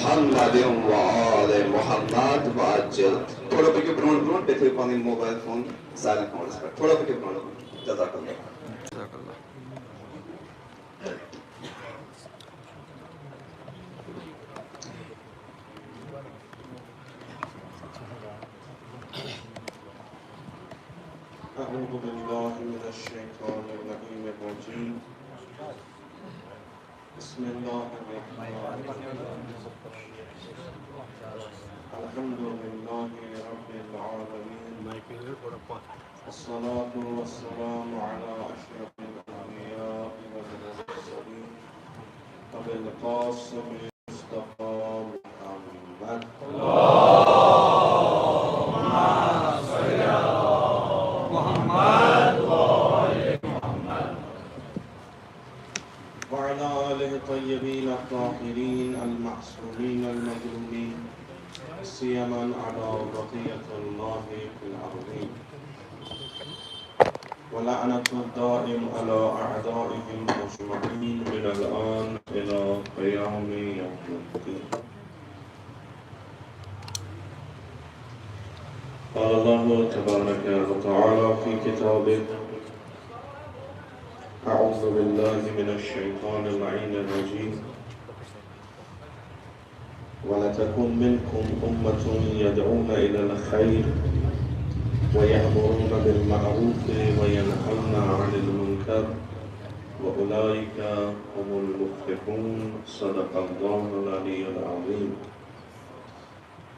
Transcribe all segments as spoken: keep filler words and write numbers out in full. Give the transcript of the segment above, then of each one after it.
محمد و آل محمد وعجل۔ تھوڑا پٔکِو برونٛٹھ برونٛٹھ، بیٚیہِ تھٲیِو پنٕنۍ موبایل فون سایلنٹ موڈس پٮ۪ٹھ۔ تھوڑا پٔکِو برونٛٹھ برونٛٹھ۔ جزاک اللہ۔ جزاک اللہ۔ أعوذ بالله من الشيطان اللعين الرجيم. بسم الله الرحمن الرحيم. الحمد لله رب العالمين. والصلاة والسلام على أشرف الأنبياء والمرسلين أبي القاسم المصطفى محمد. وعلى آله الطيبين الطاهرين المعصومين المظلومين، سيما على بقية الله في الأرضين. ولعنة الدائم على أعدائهم أجمعين من الآن إلى قيام يوم الدين. قال الله تبارك وتعالى في كتابه: أعوذ بالله من الشيطان اللعين الرجيم. ولتكن منكم أمة يدعون إلى الخير ويأمرون بالمعروف وينهون عن المنكر وأولئك هم المفلحون. صدق الله العلي العظيم.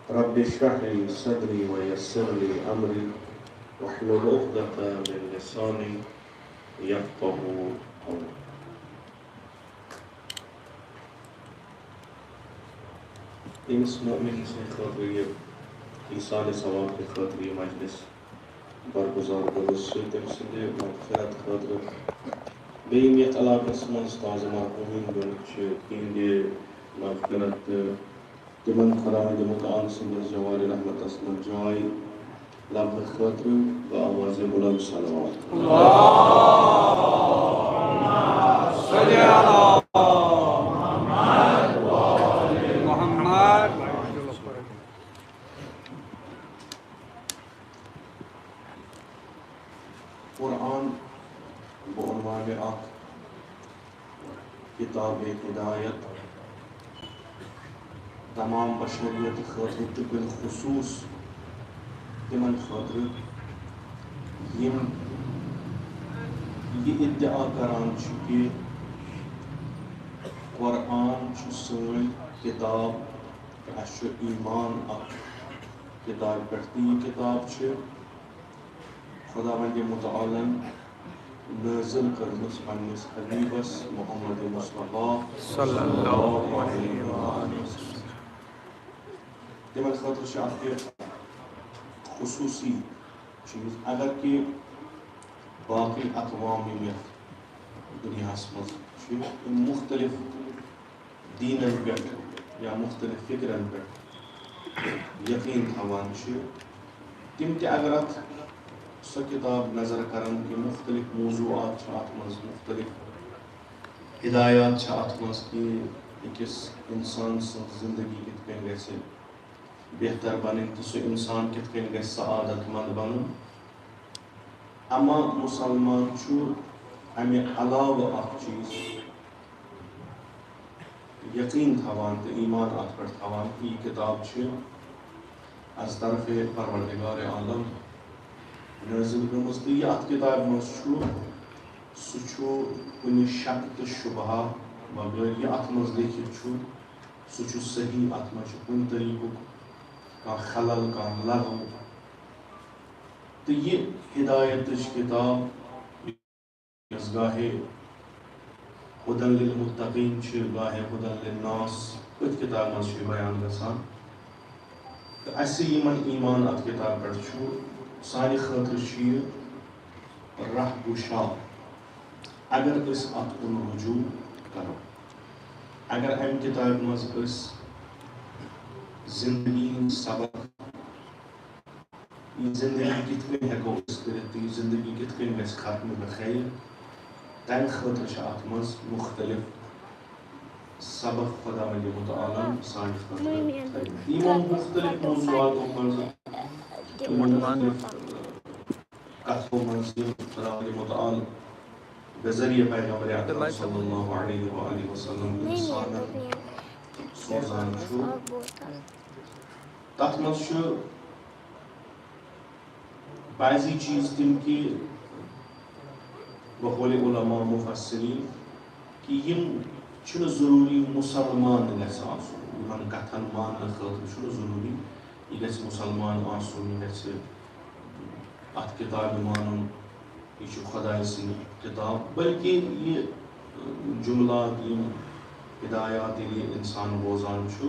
رب اشرح لي صدري ويسر لي أمري واحلل عقدة من لساني يفقهوا قولي. أمِس مؤمن سٕنٛدِ خٲطرٕ یہِ ایٖصالِ ثواب کہِ خٲطرٕ یہِ مجلس برگزار گوٚمُت چھُ، تٔمۍ سٕنٛدِ مغفرت خٲطرٕ۔ بیٚیہِ یِم یَتھ علاقس منٛز تازٕ مرحوٗمین گٔمٕتۍ چھِ، تِہنٛدِ مغفرت تہٕ تِمن خداوند متعال سٕنٛدِس جوارِ رحمتس منٛز جاے لبنہٕ خٲطرٕ بہٕ آوازِ بلند صلوات۔ اللهم صل على محمد وآل محمد۔ قرآن بعنوان اکھ کتاب ہدایت تمام بشریت خٲطرٕ تہٕ بالخصوص تِمن خٲطرٕ یِم یہِ ادعا کران چھِ کہِ قرآن چھُ سٲنۍ کتاب تہٕ اَسہِ چھُ ایمان اکھ کتابہِ پٮ۪ٹھ، تہٕ یہِ کتاب چھِ خداوند متعالن نٲزِل کٔرمٕژ پننِس حبیبس محمد مصطفیٰ صلی اللہ علیہ وسلم۔ تِمن خٲطرٕ چھِ اکھ یہِ خصوٗصی چیٖز، اگر کہِ باقٕے اقوام یِم یتھ دُنیاہس منٛز چھِ، یِم مُختٔلِف دیٖنن پٮ۪ٹھ یا مُختٔلِف فِکرن پٮ۪ٹھ یقیٖن تھاوان چھِ، تِم تہِ اگر اتھ سۄ کِتاب نظر کرن کہِ مُختٔلِف موضوعات چھِ اتھ منٛز، مُختٔلِف ہدایات چھِ اتھ منٛز کہِ أکِس انسان سٕنٛز زندگی کِتھ کٔنۍ گژھِ بہتر بنٕنۍ تہٕ سُہ انسان کِتھ کٔنۍ گژھِ سعادت مند بنُن۔ اما مسلمان چھُ امہِ علاوٕ اکھ چیٖز یقین تھاوان تہٕ ایمان اتھ پٮ۪ٹھ تھاوان کہِ یہِ کتاب چھِ از طرفِ پروردگار عالم نٲزِل گٔمٕژ، تہٕ یہِ اتھ کتابہِ منٛز چھُ، سُہ چھُ کُنہِ شک تہٕ شبہہ بغٲر یہِ اتھ منٛز لیکھِتھ چھُ، سُہ چھُ صحیح، اتھ منٛز چھُ کُنہِ طریقُک کانٛہہ خلل، کانٛہہ لغو۔ تہٕ یہِ ہدایتٕچ کتاب یۄس گاہے ہدی للمتقین چھِ، گاہے ہدی للناس، أتھۍ کتابہِ منٛز چھُ یہِ بیان گژھان۔ تہٕ اسہِ یِمن ایمان اتھ کتابہِ پٮ۪ٹھ چھُ، سانہِ خٲطرٕ چھُ یہِ راہ گشا، اگر أسۍ اتھ کُن رجوع کرو، اگر امہِ کتابہِ منٛز أسۍ زندگی ہٕنٛدۍ سبق، یہِ زندگی کِتھ کٔنۍ ہٮ۪کو أسۍ کٔرِتھ تہٕ یہِ زندگی کِتھ کٔنۍ گژھِ ختمہٕ بخیر، تَمہِ خٲطرٕ چھِ اَتھ منٛز مُختٔلِف سبق خداوند متعالن سانہِ خٲطرٕ تھٲومٕتۍ۔ یِمو مُختٔلِف موضوعاتو منٛز، یِمو مُختٔلِف کتھو منٛز یِم خداوند متعال بذریعہ پیغمبر اکرم صلی اللہ علیہ وآلہ وسلم انسانن سوزان چھُ، تتھ منٛز چھُ بعضی چیٖز تِم کہِ بقول علماء مفسرین کہِ یِم چھِنہٕ ضروٗری مُسلمان گژھِ آسُن، یِمن کتھن ماننہٕ خٲطرٕ چھُنہٕ ضروٗری یہِ گژھِ مُسلمان آسُن، یہِ گژھِ اتھ کتابہِ مانُن، یہِ چھُ خۄداے سٕنٛز کتاب، بلکہِ یہِ جملات، یِم ہدایات ییٚلہِ انسان بوزان چھُ،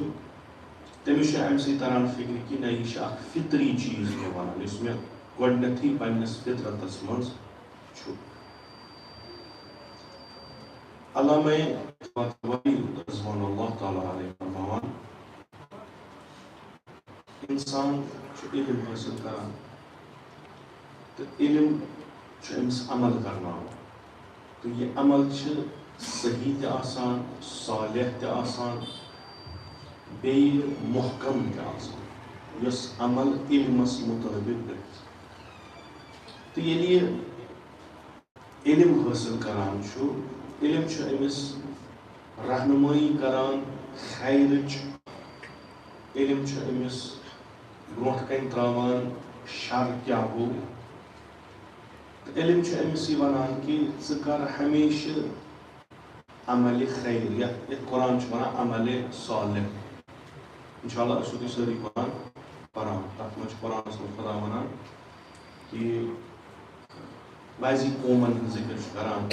تٔمِس چھُ امہِ سۭتۍ تران فکرِ کہِ نہ، یہِ چھُ اکھ فطری چیٖز مےٚ ونان، یُس مےٚ گۄڈٕنیتھٕے پننِس فطرتس منٛز چھُ۔ علامہ طباطبائی رضوان اللہ تعالیٰ علیہ فرماوان، انسان چھُ علم حٲصِل کران تہٕ علم چھُ أمِس عمل کرناوان۔ تہٕ یہِ عمل چھِ صحیح تہِ آسان، صالح تہِ آسان، بیٚیہِ محکم تہِ آسان، یۄس عمل علمس مطٲبق گژھِ۔ تہٕ ییٚلہِ یہِ علم حٲصِل کران چھُ، علم چھُ أمِس رہنمٲیی کران خیرٕچ، علم چھُ أمِس برونٛٹھ کنہِ تراوان شر کیٛاہ گوٚو، تہٕ علم چھُ أمِس یہِ ونان کہِ ژٕ کر ہمیشہِ عملِ خیر، یتھ یتھ قرآن چھُ ونان عملِ صالح۔ انشاءاللہ أسۍ چھِو تُہۍ سٲری قرآن پران، تتھ منٛز چھُ قرآنس منٛز خدا ونان کہِ بعضی قومن ہٕنٛز ذکر چھُ کران،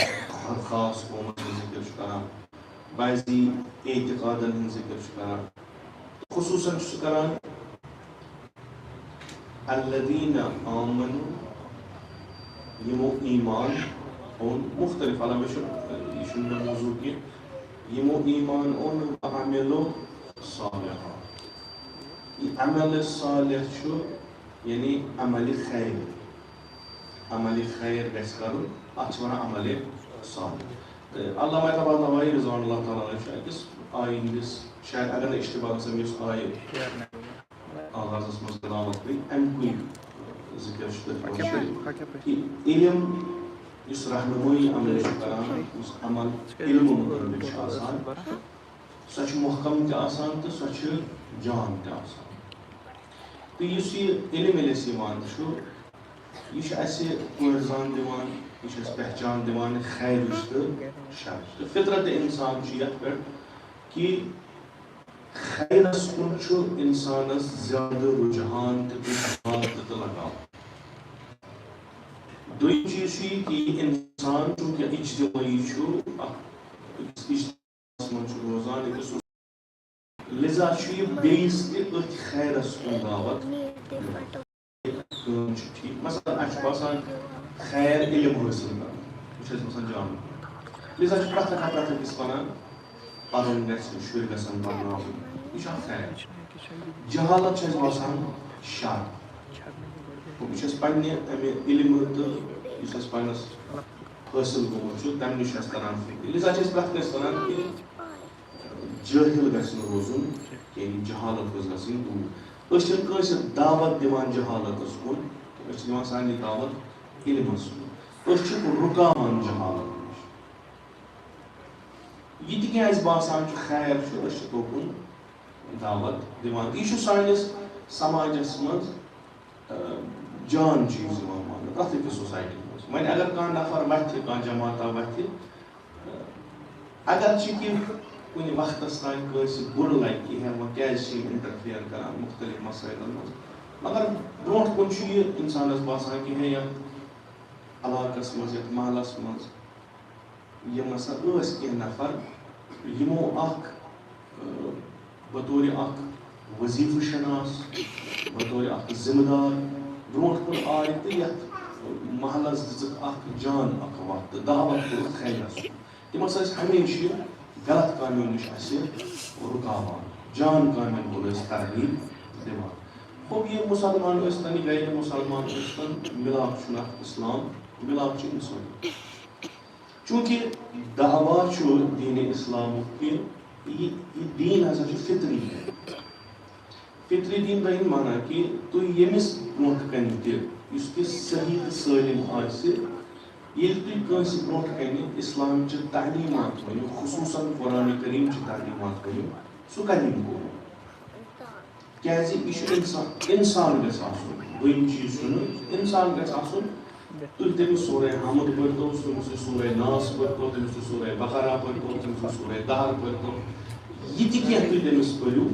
خاص قومن ہٕنٛز ذکر چھُ کران، بعضی اعتقادن ہٕنٛز ذکر چھُ کران۔ خصوصاً چھُ سُہ کران الذین آمنوا، یِمو ایمان اوٚن، مختلف، حالانکہ مےٚ چھُنہٕ، یہِ چھُنہٕ مےٚ موضوع کینٛہہ، یِمو ایمان اوٚن وعملوا صالحا۔ یہِ عمل صالح چھُ یعنی عملِ خیر، عملِ خیر گژھِ کرُن، اتھ چھِ ونان عملِ صالح۔ تہٕ علامہ طباطبائی رضوان اللہ تعالیٰ علیہ چھُ أکِس آیہِ ہٕنٛدِس، شاید اگر نہٕ اشتباہ گژھِ، یُس آیہِ آغازس منٛز تلاوت گٔے، اَمہِ کُے ذکر چھُ تٔتھۍ منٛز شٲمِل۔ کہِ علم، یُس رہنمٲیی عمل چھُ کران، یُس عمل علمہٕ مُطٲبِق چھُ آسان، سۄ چھِ محکم تہِ آسان تہٕ سۄ چھِ جان تہِ آسان۔ تہٕ یُس یہِ علم ییٚلہِ اَسہِ یِوان چھُ، یہِ چھُ اَسہِ پٲٹھۍ زان دِوان، یہِ چھُ اَسہِ پہچان دِوان خیرٕچ تہٕ شرٕچ۔ تہٕ فطرت انسان چھُ یَتھ پٮ۪ٹھ کہِ خیرس کُن چھُ انسانس زیادٕ رجحان تہٕ تہٕ زیادٕ تہٕ لگاو۔ دوٚیِم چیٖز چھُ یہِ کہِ یہِ انسان چوٗنٛکہِ اجتمٲعی چھُ، اکھ أکِس اجتماعس منٛز چھُ روزان، أکِس، لذا چھُ یہِ بیٚیِس تہِ أتھۍ خیرس کُن دعوت دِوان۔ کٲم چھِ ٹھیٖک۔ مثلاً، اَسہِ چھُ باسان خیر علم حٲصِل کرُن۔ بہٕ چھُس باسان جان۔ لذا چھُ پرٛٮ۪تھ اکھ، پرٛٮ۪تھ أکِس وَنان، پَرُن گژھِ، شُرۍ گژھن پَرناوٕنۍ۔ یہِ چھُ اکھ خیر۔ جہالت چھِ اَسہِ باسان شر۔ یہِ چھُ اَسہِ پننہِ اَمہِ علمہٕ تہٕ یُس اَسہِ پانَس حٲصِل گوٚمُت چھُ، تَمہِ نِش چھُ اَسہِ تَران فِکرِ۔ لذا چھِ أسۍ پرٛٮ۪تھ کٲنٛسہِ وَنان کہِ جٲہِل گژھِ نہٕ روزُن کِہیٖنۍ، جہالت گٔژھ گژھٕنۍ دوٗر۔ أسۍ چھِنہٕ کٲنٛسہِ دعوت دِوان جہالتس کُن، أسۍ چھِ دِوان سانہِ دعوت علمس کُن۔ أسۍ چھِ رُکاوان جہالت نِش۔ یہِ تہِ کیٛازِ باسان چھُ خیر چھُ، أسۍ چھِ توکُن دعوت دِوان۔ یہِ چھُ سٲنِس سماجس منٛز، آ، جان چیٖز یِوان ماننہٕ، پرٛٮ۪تھ أکِس سوسایٹی منٛز۔ وۄنۍ اگر کانٛہہ نفر وتھِ، کانٛہہ جماعتا وتھِ، اگرچہِ کہِ کُنہِ وقتس تام کٲنٛسہِ بُرٕ لگہِ کہِ ہے وۄنۍ کیٛازِ چھِ یِم انٹرفیئر کران مُختٔلِف مسٲیلن منٛز، مگر برونٛٹھ کُن چھُ یہِ انسانس باسان کہِ ہے یتھ علاقس منٛز، یتھ محلس منٛز یِم ہسا ٲسۍ کینٛہہ نفر، یِمو اکھ، اۭں، بطور اکھ وظیفہٕ شناس، بطور اکھ ذمہٕ دار برونٛٹھ کُن آے تہٕ یتھ محلس دِژٕکھ اکھ جان اکھ وتھ تہٕ دعوت کوٚرُکھ خیرس کُن۔ تِم ہسا ٲسۍ ہمیشہِ یہِ غلط کامیو نِش اَسہِ رُکاوان، جان کامٮ۪ن کُن ٲسۍ ترغیب دِوان۔ گوٚو، یہِ مُسلمان ٲسۍ تن، یہِ غیر مُسلمان ٲسۍ تن، مِلاپ چھُنہٕ اکھ اسلام، مِلاپ چھُ اِنسٲنی۔ چوٗنٛکہِ دعوا چھُ دیٖنِ اسلامُک کہِ یہِ یہِ دیٖن ہسا چھُ فطری۔ فطری دیٖن بَنہِ معنی کہِ تُہۍ ییٚمِس برونٛٹھ کَنہِ تہِ، یُس تہِ صحیح تہٕ سٲلِم آسہِ، ییٚلہِ تُہۍ کٲنٛسہِ برونٛٹھ کَنہِ اِسلامچہِ تعلیٖمات ؤنِو، خصوٗصاً قرآن کریٖمچہِ تعلیٖمات ؤنِو، سُہ کَرِ یِم قبوٗل۔ کیٛازِ یہِ چھُ اِنسان، اِنسان گژھِ آسُن، دوٚیِم چیٖز چھُنہٕ، اِنسان گژھِ آسُن۔ تُہۍ تٔمِس سورہ حمد پٔرۍتو، تٔمِس سُہ سورہ ناس پٔرۍتو، تٔمِس سُہ سورہ بقرہ پٔرۍتو، تٔمِس سُہ سورہ دہر پٔرۍتو۔ یہِ تہِ کینٛہہ تُہۍ تٔمِس پٔرِو،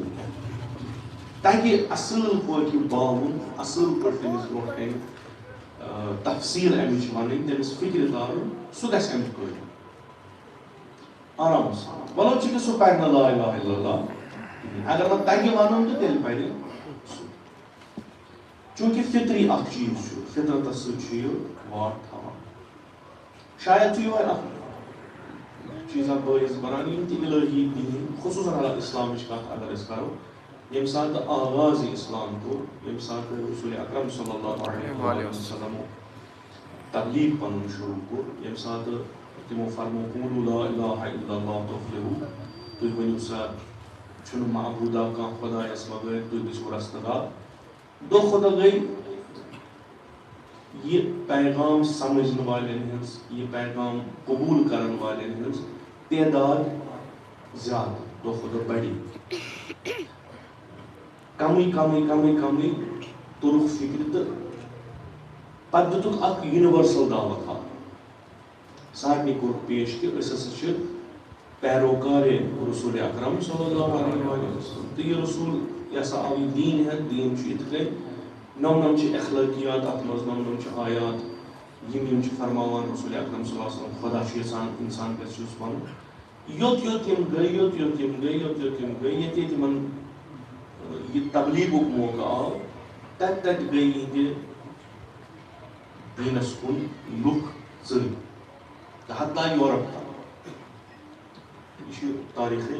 تاکہِ اَصٕل پٲٹھۍ یہِ باوُن، اَصٕل پٲٹھۍ تٔمِس برونٛٹھ کَنہِ، آ، تفسیٖر اَمِچ وَنٕنۍ، تٔمِس فِکرِ تارُن، سُہ گژھِ اَمہِ قٲبِل۔ آرام سان۔ وَلو چھُ کہِ سُہ پَرِ نہٕ لا الہ الا اللہ۔ اگر نہٕ تَگہِ وَنُن تہٕ تیٚلہِ پَرِ سُہ۔ چوٗنٛکہِ فطری اَکھ چیٖز چھُ، فطرتَس سۭتۍ چھُ یہِ واٹھ تھاوان۔ شاید چھُ یِہوٚے اَکھ چیٖزا بٲعث بَنان، یِم تہِ الہی دیٖن، خصوٗصاً اگر اِسلامٕچ کَتھ اگر أسۍ کَرو، ییٚمہِ ساتہٕ آغاز یہِ اِسلام گوٚو، ییٚمہِ ساتہٕ رسول اکرم صلی اللہ علیہ وسلم تبلیغ پَنُن شروٗع کوٚر، ییٚمہِ ساتہٕ تِمو فرموو، "قولوا لا الہ الا اللہ تفلحوا"، تُہۍ ؤنِو سا، "چھُنہٕ معبوٗدا کانٛہہ خۄدایَس بغٲر، تُہۍ گٔژھِو رَستہٕ دار"۔ دۄہ کھۄتہٕ دۄہ گٔے یہِ پیغام سمجھن والٮ۪ن ہٕنٛز، یہِ پیغام قبوٗل کرن والٮ۪ن ہٕنٛز تعداد زیادٕ، دۄہ کھۄتہٕ دۄہ بڑی۔ کمٕے، کمٕے، کمٕے، کمٕے توٚرُکھ فکرِ تہٕ پتہٕ دِتُکھ اکھ یونیورسل دعوت حق۔ سارنٕے کوٚرُکھ پیش کہِ أسۍ ہسا چھِ پیروکار رسول اکرم صلی اللہ علیہ وآلہ وسلم۔ تہٕ یہِ رسول، یہِ ہسا آو یہِ دیٖن ہٮ۪تھ، دیٖن چھُ یِتھ کٔنۍ، نم نم چھِ اخلٲقیات اتھ منٛز، نم نم چھِ آیات، یِم یِم چھِ فرماوان رسول اکرم صلی اللہ علیہ وسلم، خۄدا چھُ یژھان انسان گژھِ یُس بنُن۔ یوٚت یوٚت یِم گٔے، یوٚت یوٚت یِم گٔے، یوٚت یوٚت یِم گٔے، ییٚتہِ ییٚتہِ یِمن، یہِ تبلیغُک موقعہٕ آو، تتہِ تتہِ گٔے یِہنٛدِ دیٖنس کُن لُکھ ژٔلۍ، تہٕ حتیٰ یورپ تام۔ یہِ چھُ تاریخ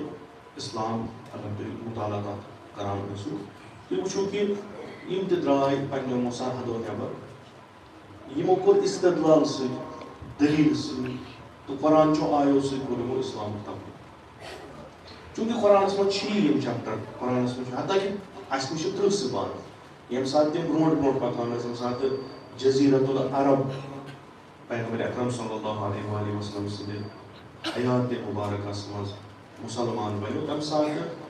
اسلام، اگر تُہۍ مطالعہ تتھ کران ٲسِو، تُہۍ وٕچھِو کہِ یِم تہِ درٛاے پننیو سرحدو نٮ۪بر، یِمو کوٚر استدلال سۭتۍ، دلیل سۭتۍ، تہٕ قرآن چو آیو سۭتۍ کوٚر یِمو اسلامُک تبلیغ۔ چونکہ قرآنس منٛز چھی یِم چیپٹر، قرآنس منٛز چھُ، حتیٰ کہِ اَسہِ نِش چھِ تٕرٛہ صفات۔ ییٚمہِ ساتہٕ تِم برونٛٹھ برونٛٹھ پکان ٲسۍ، ییٚمہِ ساتہٕ جزیرت العرب پیغمبر اکرم صلی اللہ علیہ وآلہ وسلم سٕنٛدِ حیات مبارکس منٛز مسلمان بنیو، تمہِ ساتہٕ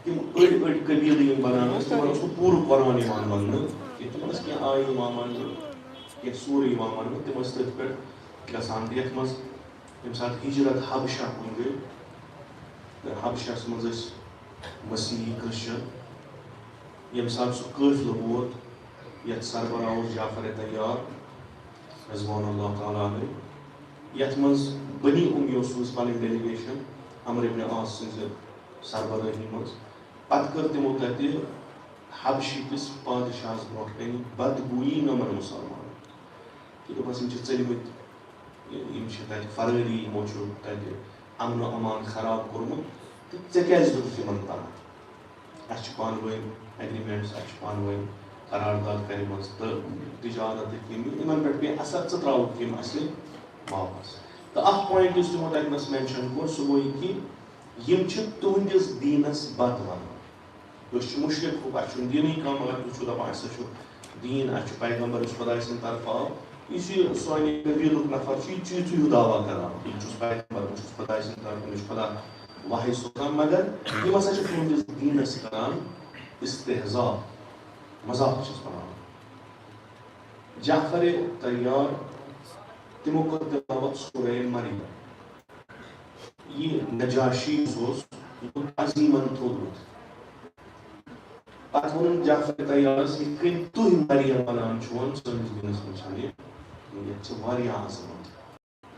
تِم أڑۍ أڑۍ قبیلہٕ یِم بنان ٲسۍ، تِمن اوس نہٕ پوٗرٕ قرآن یِوان وننہٕ کینٛہہ، تِمن ٲسۍ کینٛہہ آیہِ یِوان وننہٕ، کینٛہہ سورٕ یِوان وننہٕ، تِم ٲسۍ تٔتھۍ پٮ۪ٹھ گژھان۔ تہٕ یتھ منٛز ییٚمہِ ساتہٕ ہجرت حبشہ کُن گٔے، تہٕ حبشس منٛز ٲسۍ مسیحی کرسچن، ییٚمہِ ساتہٕ سُہ قٲفلہٕ ووت، یتھ سربراہ اوس جعفر طیار رضوان اللہ تعالیٰ عنہ، یتھ منٛز بنی امیہ سوٗز پنٕنۍ ڈیلیگیشن عمرو ابن عاص سٕنٛزِ سربرٲہی منٛز۔ پتہٕ کٔر تِمو تتہِ حبشی کِس پادشاہس برونٛٹھ کنہِ بدگویی نمن مسلمانن۔ تہٕ دوٚپہس، یِم چھِ ژٔلمٕتۍ، یِم چھِ تتہِ فرٲری، یِمو چھُ تتہِ امن و امان خراب کوٚرمُت، تہٕ ژےٚ کیازِ دیُتُتھ یِمن تنہٕ؟ اسہِ چھِ پانہٕ ؤنۍ ایگریمنٹس، اسہِ چھِ پانہٕ ؤنۍ قرارداد کٔرمٕژ تہٕ تجارتٕکۍ یِم، یِمن پٮ۪ٹھ پیٚیہِ اثر، ژٕ ترٛاوُکھ یِم اسہِ واپس۔ تہٕ اکھ پوینٹ یُس تِمو تتہِ نس مینشن کوٚر، سُہ گوٚو یہِ کہِ یِم چھِ تُہنٛدِس دیٖنس بد ونان۔ أسۍ چھِ مُشرِک، ہُہ، اَسہِ چھُنہٕ دیٖنٕے کانٛہہ، مگر تُہۍ چھِو دَپان، اَسہِ ہسا چھُ دیٖن، اَسہِ چھُ پیغمبر یُس خۄداے سٕنٛدِ طرفہٕ آو۔ یُس یہِ سانہِ قبیٖلُک نفر چھُ، یہِ چھُ یِتھُے ہیوٗ دعویٰ کران، یہِ چھُس پیغمبر، بہٕ چھُس خۄداے سٕنٛدِ طرفہٕ، مےٚ چھُ خۄدا وحی سوزان، مگر یِم ہسا چھِ تُہٕنٛدِس دیٖنَس کران استہزاء، مذاق چھِس بناوان۔ جعفر طیار، تِمو کٔر تلاوت سورہ مریم۔ یہِ نجاشی اوس، یہِ اوس عظیمن تھوٚد۔ پتہٕ ووٚنُن جعفر طیارس، یِتھ کٔنۍ تُہۍ مریم ونان چھِوٕ، سٲنِس دیٖنس منٛز چھَنہٕ یہِ، یَتھ چھِ واریاہ عظمت۔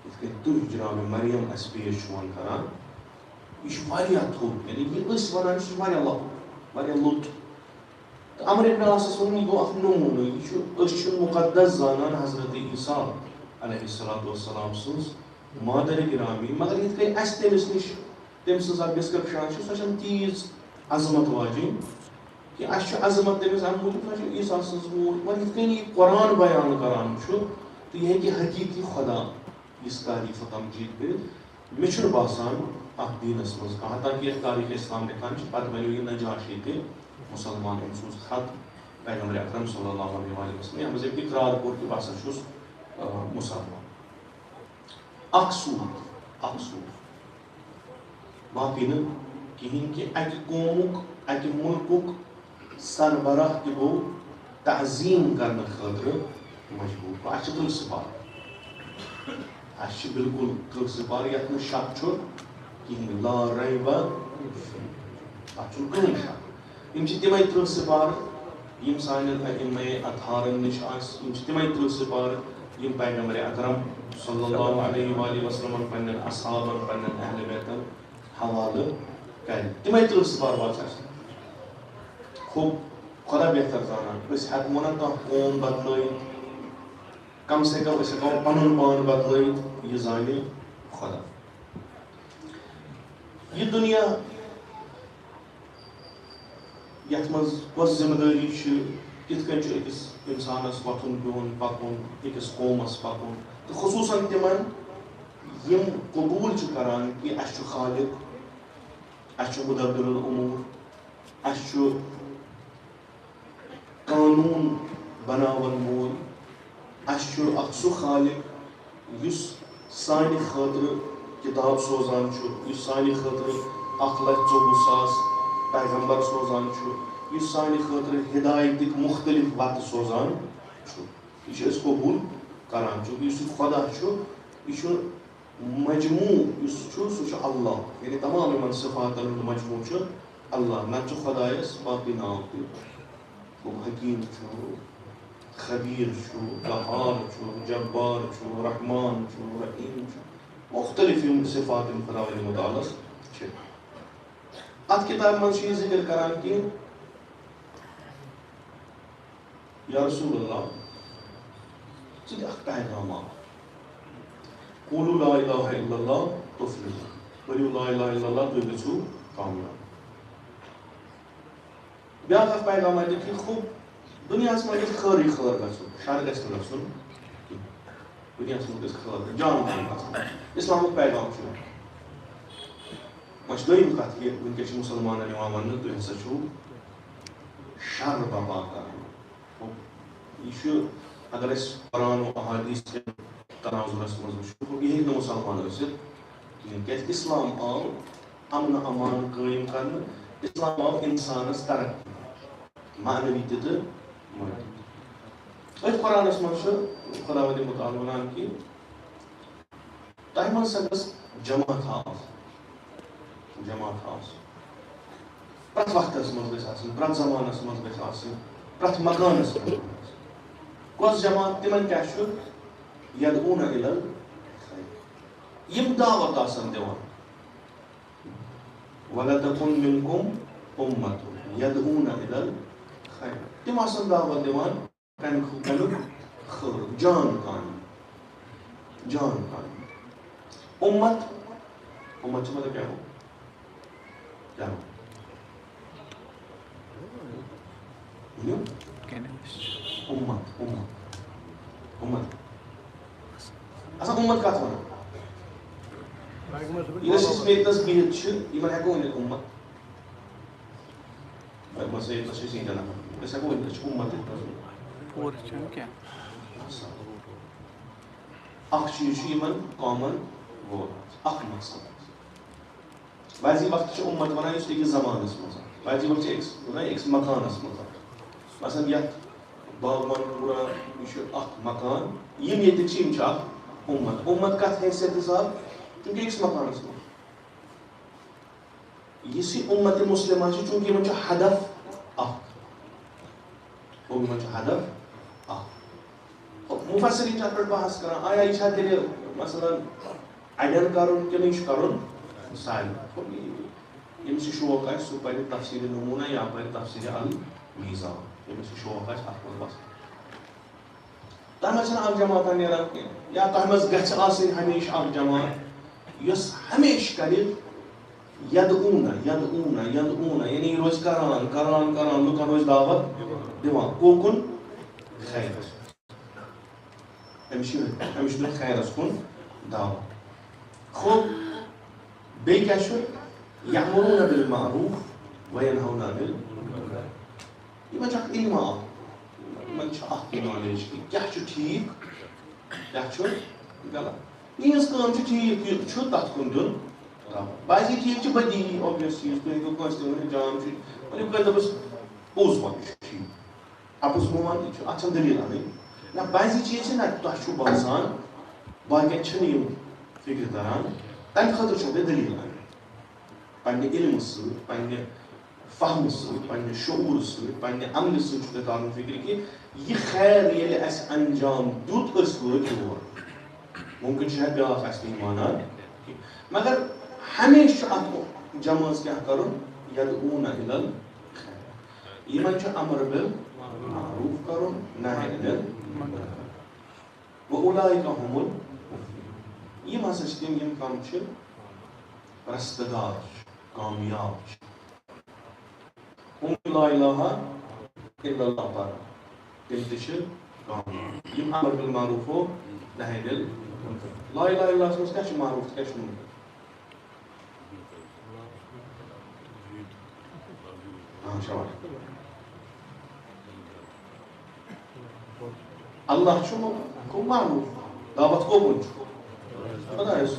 یِتھ کٔنۍ تُہۍ جناب مریم اَسہِ پیش چھِوٕ کران، یہِ چھُ واریاہ تھوٚد، یعنی یہِ أسۍ ونان چھِ، یہِ چھُ واریاہ لۄکُٹ، واریاہ لوٚت۔ تہٕ عمرو ابن عاصس ووٚن، یہِ گوٚو اکھ نموٗنہٕ، یہِ چھُ، أسۍ چھِنہٕ مُقدس زانان حضرت عیسیٰ علیہ الصلوۃ والسلام سٕنٛز مادر گرامی، مگر یِتھ کٔنۍ اَسہِ تٔمِس نِش، تٔمۍ سٕنٛز اکھ ڈسکرپشن چھِ، سۄ چھَنہٕ تیٖژ عظمت واجیٚنۍ کینٛہہ۔ اَسہِ چھُ عظمت تٔمِس اَمہِ موٗجوٗب، سۄ چھِ عیسیٰ سٕنٛز موٗج، مگر یِتھ کٔنۍ یہِ قرآن بیان کران چھُ، تہٕ یہِ ہیٚکہِ حقیٖقی خۄدا یِژھ تعریٖف و تمجیٖد کٔرِتھ۔ مےٚ چھُنہٕ باسان اتھ دینس منٛز کانٛہہ۔ حتیٰ کہِ یتھ تاریخ اسلام لیکھان چھِ، پتہٕ بنیو یہِ نجاشی تہِ مسلمان، أمۍ سوٗز خط پیغمبر اکرم صلی اللہ علیہ وآلہ وسلم، یتھ منٛز أمۍ اقرار کوٚر کہِ بہٕ ہسا چھُس، آ، مسلمان۔ اکھ سوٗد، اکھ سوٗد۔ باقٕے نہٕ کِہیٖنۍ کہِ اَکہِ قومُک، اَکہِ مُلکُک سربراہ تہِ گوٚو تعظیٖم کرنہٕ خٲطرٕ مجبوٗر۔ اَسہِ چھِ تٕرٛہ سِپارٕ۔ اَسہِ چھِ بِلکُل تٕرٛہ سِپارٕ، یَتھ نہٕ شک چھُ کِہیٖنۍ، لا ریبہ۔ اَتھ چھُنہٕ کٕہٕنۍ شک۔ یِم چھِ تِمَے تٕرٛہ سِپارٕ، یِم سانٮ۪ن ائمہ اطہارن نِش آسہِ۔ یِم چھِ تِمَے تٕرٛہ سِپارٕ، یِم پیغمبر اکرم صلی اللہ علیہ وآلہ وسلمن پننٮ۪ن اصحابن، پننٮ۪ن اہل بیتن حوالہٕ کرِ۔ تِمَے تٕرٛہ سِپارٕ واتہِ اَسہِ۔ خوب، خۄدا بہتر زانان۔ أسۍ ہٮ۪کو نہ کانٛہہ قوم بدلٲیِتھ، کم سے کم أسۍ ہٮ۪کو پنُن پان بدلٲیِتھ، یہِ زانہِ خۄدا۔ یہِ دُنیا یَتھ منٛز کۄس ذمہٕ دٲری چھِ، کِتھ کٔنۍ چھُ أکِس اِنسانَس وۄتھُن، بِہُن، پَکُن، أکِس قومَس پَکُن، تہٕ خصوٗصاً تِمَن یِم قبوٗل چھِ کران کہِ اَسہِ چھُ خالق، اَسہِ چھُ مُدبِر الاموٗر، اَسہِ چھُ قانوٗن بناون وول۔ اَسہِ چھُ اکھ سُہ خالق یُس سانہِ خٲطرٕ کِتاب سوزان چھُ، یُس سانہِ خٲطرٕ اکھ لچھ ژوٚوُہ ساس پیغمبر سوزان چھُ، یُس سانہِ خٲطرٕ ہدایتٕکۍ مُختٔلِف وَتہٕ سوزان چھُ۔ یہِ چھِ أسۍ قبوٗل کران، چوٗنٛکہِ یُس یہِ خۄدا چھُ، یہِ چھُ مجموٗع یُس چھُ، سُہ چھُ اللہ، یعنی تمام یِمن صفاتن ہُنٛد مجموٗع چھُ اللہ، نتہٕ چھُ خۄدایس باقٕے ناو تہِ۔ گوٚو حکیٖم چھُ، خبیٖر چھُ، قہار چھُ، جبار چھُ، رحمان چھُ، رحیٖم چھُ، مُختٔلِف یِم صفات یِم خۄداوندِ مُتعالس چھِ۔ اتھ کِتابہِ منٛز چھُ یہِ ذِکر کران کہِ یا رسول اللہ، ژٕ دِ اکھ پیغام اکھ۔ قولوا لا الہ الا اللہ تفلحوا۔ پٔرِو لا الہ الا اللہ، تُہۍ گٔژھِو کامیاب۔ بیٛاکھ اکھ پیغام اَتہِ کہِ خوب دُنیاہَس منٛز گژھِ خٲرٕے خٲر گژھُن، شر گژھِ نہٕ گژھُن کینٛہہ۔ دُنیاہَس منٛز گژھِ خٲر گژھُن، جان تام گژھُن۔ اِسلامُک پیغام چھُ۔ وۄنۍ چھِ دوٚیِم کَتھ یہِ، وٕنکٮ۪س چھِ مُسلمانَن یِوان وَننہٕ، تُہۍ ہسا چھِو شر بپا کران۔ یہِ چھُ، اگر أسۍ قرآن و احادیث کٮ۪ن تناظرس منٛز وٕچھو، یہِ ہیٚکہِ نہٕ مُسلمان ٲسِتھ کِہیٖنۍ، کیٛازِ اِسلام آو امن امان قٲیِم کرنہٕ، اِسلام آو اِنسانس ترقی، معنوی تہِ تہٕ مادی تہِ۔ أتھۍ قرآنس منٛز چھُ خداوندِ مُتعال ونان کہِ تۄہہِ منٛز سا گٔژھ جماعت آسٕنۍ۔ جماعت آسٕنۍ۔ پرٛٮ۪تھ وقتس منٛز گژھِ آسٕنۍ، پرٛٮ۪تھ زمانس منٛز گژھِ آسٕنۍ، پرٛٮ۪تھ مکانس منٛز گژھِ آسٕنۍ۔ کۄس جماعت؟ تِمن کیٛاہ چھُ؟ یدعون الی الخیر۔ یِم دعوت آسن دِوان۔ ولتکن منکم امۃ یدعون الی الخیر۔ تِم آسن دعوت دِوان کَمہِ خٲ-، کَمیُک؟ خٲر، جان کامہِ۔ جان کامہِ۔ اُمت، اُمت چھُ مطلب کیٛاہ گوٚو؟ کیٛاہ گوٚو؟ ؤنِو۔ اُمت، اُمت، اُمت۔ اَصل اُمت کَتھ وَنو؟ ییٚلہِ أسۍ ییٚتہِ نَس بِہِتھ چھِ، یِمَن ہٮ۪کو ؤنِتھ اُمت؟ وۄنۍ ما سا ییٚتہِ نَس چھِ أسۍ ییٚتہِ نَس۔ أسۍ ہٮ۪کو ؤنِتھ، أسۍ چھِ اُمت ییٚتہِ نَس۔ پوٗرٕ چھُنہٕ کینٛہہ۔ اَصٕل۔ اَکھ چیٖز چھُ یِمَن common goal، اَکھ مقصد۔ بعضی وقتہٕ چھِ اُمت وَنان، یُس أکِس زمانَس منٛز آسہِ۔ بعضی وقتہٕ چھِ أکِس وَنان، أکِس مکانَس منٛز آسہِ۔ مثلاً یَتھ باغ وان پوٗرہ، یہِ چھُ اَکھ مکان، یِم ییٚتِکۍ چھِ، یِم چھِ اَکھ اُمت۔ اُمت کَتھ حیثیت حساب؟ چوٗنٛکہِ أکِس مکانَس منٛز۔ یُس یہِ اُمت مُسلِمہ چھِ، چوٗنٛکہِ یِمَن چھُ ہدف اَکھ۔ گوٚو، یِمَن چھُ ہدف اَکھ۔ مُفسریٖن چھِ اَتھ پٮ۪ٹھ بحث کران، آیا یہِ چھا تیٚلہِ، مثلاً، اَڑٮ۪ن کَرُن کِنہٕ یہِ چھُ کَرُن سارنٕے؟ ییٚمِس یہِ شوق آسہِ، سُہ پَرِ تفسیٖر نموٗنہ یا پَرِ تفسیٖر المیزان، ییٚمِس یہِ شوق آسہِ، اَتھ منٛز بَس۔ تَتھ منٛز چھَنہٕ اَکھ جماعتہ نیران کینٛہہ، یا تۄہہِ منٛز گژھِ آسٕنۍ ہمیشہِ اَکھ جماعت، یۄس ہمیشہِ کَرِ یدعون، یدعون، یدعون، یعنی یہِ روزِ کران، کران، کران، لُکن روزِ دعوت دِوان۔ کوکُن؟ خیرس۔ أمِس چھِ، أمِس چھِ دیُن خیرس کُن دعوت۔ خوب، بیٚیہِ کیٛاہ چھُ؟ یأمرون بالمعروف وینہون عن المنکر۔ یِمن چھُ اکھ علم اکھ، یِمن چھُ اکھ نالیج کہِ کیٛاہ چھُ ٹھیٖک، کیٛاہ چھُ غلط۔ یِہٕنٛز کٲم چھِ ٹھیٖک، یہِ چھُ تَتھ کُن دیُن۔ بازی ٹھیٖک چھِ بدیہی، obvious چیٖز، تُہۍ ہیٚکِو کٲنٛسہِ تہِ ؤنِتھ، جام چھُ، ؤنِو کٔرۍ دَپُس پوٚز وَن، یہِ چھُ ٹھیٖک۔ اَپُز مہٕ وَن، یہِ چھُ، اَتھ چھَنہٕ دٔلیٖل اَنٕنۍ۔ نہ، بعضی چیٖز چھِ نہ، تۄہہِ چھُو باسان باقیَن چھِنہٕ یِم فِکرِ تَران، تَمہِ خٲطرٕ چھَو تۄہہِ دٔلیٖل اَنٕنۍ۔ پنٛنہِ علمہٕ سۭتۍ، پنٛنہِ فہمہٕ سۭتۍ، پنٛنہِ شعوٗرٕ سۭتۍ، پنٛنہِ عملہِ سۭتۍ چھُو تۄہہِ تَرُن فِکرِ کہِ یہِ خیر ییٚلہِ اَسہِ انجام دیُت، أسۍ وٲتۍ یور۔ مُمکِن چھُ شاید بیٛاکھ آسہِ نہٕ یہِ مانان کینٛہہ۔ مگر ہمیشہِ چھُ اَتھ جمٲژ کیٛاہ کَرُن؟ یدعون الی الخیر۔ یِمن چھُ امر بالمعروف کرُن، نہی عن المنکر کرُن۔ واولئک هم المفلحون۔ یِم ہسا چھِ تِم، یِم کم چھِ؟ رستگار چھِ، کامیاب چھِ۔ ہُم لا الہ الا اللہ پران، تِم تہِ چھِ کامیاب۔ یِم امر بالمعروف و نہی عن المنکر۔ لا الہ الا اللہ منٛز کیٛاہ چھُ معروف تہٕ کیٛاہ چھُ منکر؟ ہاں، شاباش۔ اللہ چھُ، گوٚو معروف۔ دعوت کُکُن چھُ؟ خدایس۔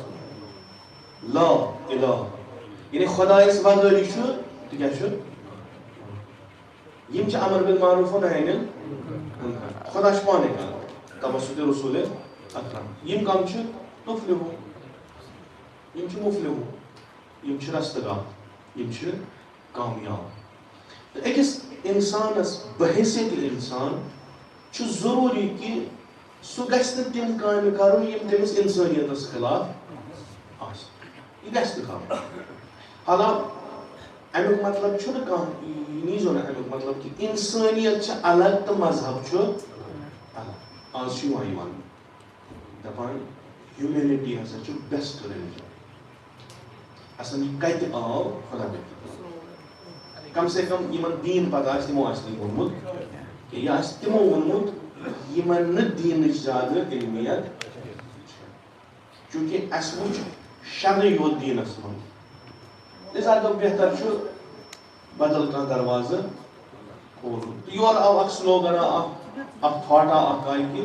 لا الہ، یعنی خدایس بغٲرٕے چھُ، تہِ کیٛاہ چھُ؟ یِم چھِ امر بالمعروف و نہی عن المنکر۔ خدا چھُ پانے کران، توسط رسول اکرم۔ یِم کم چھِ؟ تفلحون۔ یِم چھِ مفلحون، یِم چھِ رستگار، یِم چھِ کامیاب۔ تہٕ أکِس اِنسانَس بحیثیت اِنسان چھُ ضروٗری کہِ سُہ گژھِ نہٕ تِم کامہِ کَرُن یِم تٔمِس اِنسٲنیتَس خلاف آسہِ۔ یہِ گژھِ نہٕ کَرُن۔ حالانکہ اَمیُک مطلب چھُنہٕ کانٛہہ، یہِ نیٖزیو نہٕ اَمیُک مطلب کہِ اِنسٲنیت چھِ الگ تہٕ مذہب چھُ الگ۔ آز چھُ یِوان یہِ وَننہٕ۔ دَپان، ہیوٗمینٹی ہسا چھُ بیسٹ ریلجن۔ اصل یہِ کتہِ آو؟ خدا بہتر۔ کم سے کم یِمن دیٖن پتہ آسہِ، تِمو آسہِ نہٕ یہِ ووٚنمُت کینٛہہ۔ یہِ آسہِ تِمو ووٚنمُت، یِمن نہٕ دیٖنٕچ زیادٕ علمیت چھےٚ۔ چونکہ اسہِ وٕچھ شرٕے یوت دیٖنس منٛز۔ لہذا دوٚپ، بہتر چھُ بدل کانٛہہ دروازٕ کھولُن۔ تہٕ یورٕ آو اکھ سلوگنا، اکھ، اکھ تھاٹا، اکھ آیہِ کہِ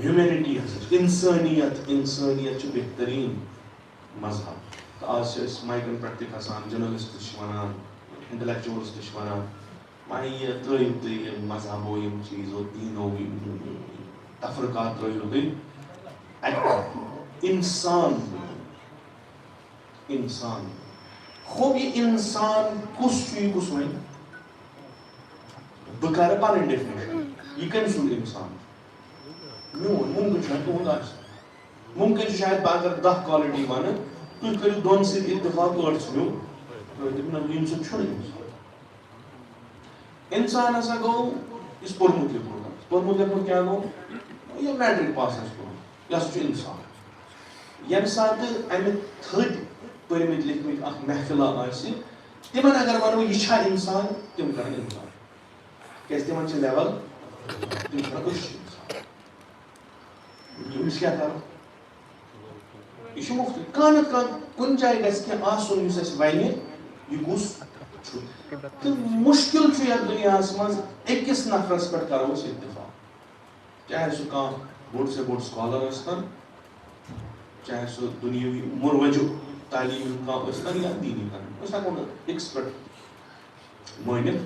ہیوٗمینٹی ہسا چھِ، اِنسٲنیت، اِنسٲنیت چھِ بہتریٖن مذہب۔ تہٕ آز چھِ أسۍ مایکن پٮ۪ٹھ تہِ کھسان، جرنلسٹ چھِ وَنان، انٹلیکچوئلز تہِ چھِ وَنان، وۄنۍ یہِ ترٛٲیِو تُہۍ یہِ مذہبو، یِم چیٖزو، دیٖنو، یِم تفرقات ترٛٲیِو تُہۍ اَتہِ پٮ۪ٹھ۔ اِنسان، اِنسان۔ خوب، یہِ اِنسان کُس چھُ، یہِ کُس وَنہِ؟ بہٕ کَرٕ پَنٕنۍ ڈیفینیشن۔ یہِ کٔمۍ سُنٛد اِنسان چھُ؟ میون۔ مُمکِن چھُ تُہُنٛد آسہِ۔ مُمکِن چھُ شاید بہٕ اگر دَہ کوالٹی وَنہٕ، تُہۍ کٔرِو دۄن سۭتۍ اتفاق، ٲٹھ ژھٕنِو۔ تُہۍ دٔپِو، نہ، ییٚمہِ سۭتۍ چھُنہٕ اِنسان۔ اِنسان ہسا گوٚو یُس پوٚرمُت لیوٚکھمُت آسہِ۔ پوٚرمُت لیوٚکھمُت کیٛاہ گوٚو؟ یہِ میٹرک پاس آسہِ کوٚرمُت، یہِ ہسا چھُ اِنسان۔ ییٚمہِ ساتہٕ اَمہِ تھٔدۍ پٔرمٕتۍ لیکھمٕتۍ اکھ محفلہ آسہِ، تِمن اگر وَنو، یہِ چھا اِنسان؟ تِم کرن اِنکار۔ کیٛازِ تِمن چھِ لیول، تِم چھِ وَنان، أسۍ چھِ اِنسان۔ أمِس کیٛاہ کَرو؟ یہِ چھُ مُفتٕے۔ کانٛہہ نَتہٕ کانٛہہ کُنہِ جایہِ گژھِ کینٛہہ آسُن یُس اَسہِ وَنہِ، یہِ کُس چھُ۔ تہٕ مُشکِل چھُ یَتھ دُنیاہَس منٛز أکِس نفرَس پٮ۪ٹھ کَرو أسۍ اتفاق۔ چاہے سُہ کانٛہہ بوٚڑ سے بوٚڑ سکالر ٲسۍ تَن، چاہے سُہ دُنیٲوی مروجُک تعلیٖم ہُنٛد کانٛہہ ٲسۍ تَن یا دیٖنی کانٛہہ، أسۍ ہٮ۪کو نہٕ أکِس پٮ۪ٹھ مٲنِتھ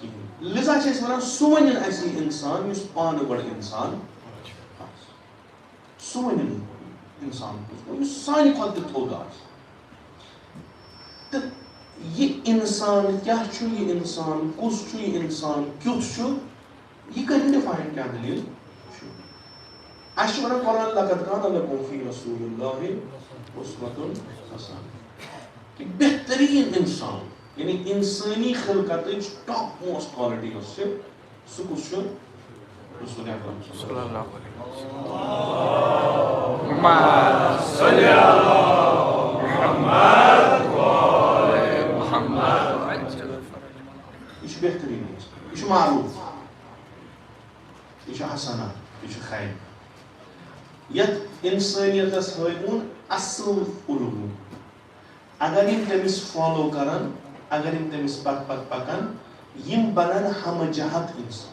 کِہیٖنۍ۔ لذا چھِ أسۍ وَنان، سُہ وَنہِ اَسہِ یہِ اِنسان یُس پانہٕ گۄڈٕ اِنسان آسہِ۔ سُہ وَنہِ نہٕ اِنسان کُس گوٚو، یُس سانہِ کھۄتہٕ تہِ تھوٚد آسہِ۔ تہٕ یہِ اِنسان کیٛاہ چھُ، یہِ اِنسان کُس چھُ، یہِ اِنسان کیُتھ چھُ، یہِ کٔرِو ڈِفاین کیٛاہ دٔلیٖل چھُ۔ اَسہِ چھُ وَنان قرآن، لقد کان لکم فی رسول اللہ اسوۃ حسنہ، کہِ بہتریٖن اِنسان، یعنی اِنسٲنی خلقتٕچ ٹاپ موسٹ کوالٹی یۄس چھِ، سُہ کُس چھُ؟ رسول اکرم صلی اللہ علیہ وسلم۔ محمد صلی اللہ محمد وآل محمد۔ یہِ چھُ بہتریٖن اِنسان، یہِ چھُ معروف، یہِ چھُ حسنہ، یہِ چھُ خیر۔ یَتھ اِنسٲنیتَس ہٲوِوُن اَصٕل علوٗم۔ اگر یِم تٔمِس فالو کرن، اگر یِم تٔمِس پتہٕ پتہٕ پکن، یِم بنن ہمہ جہت انسان۔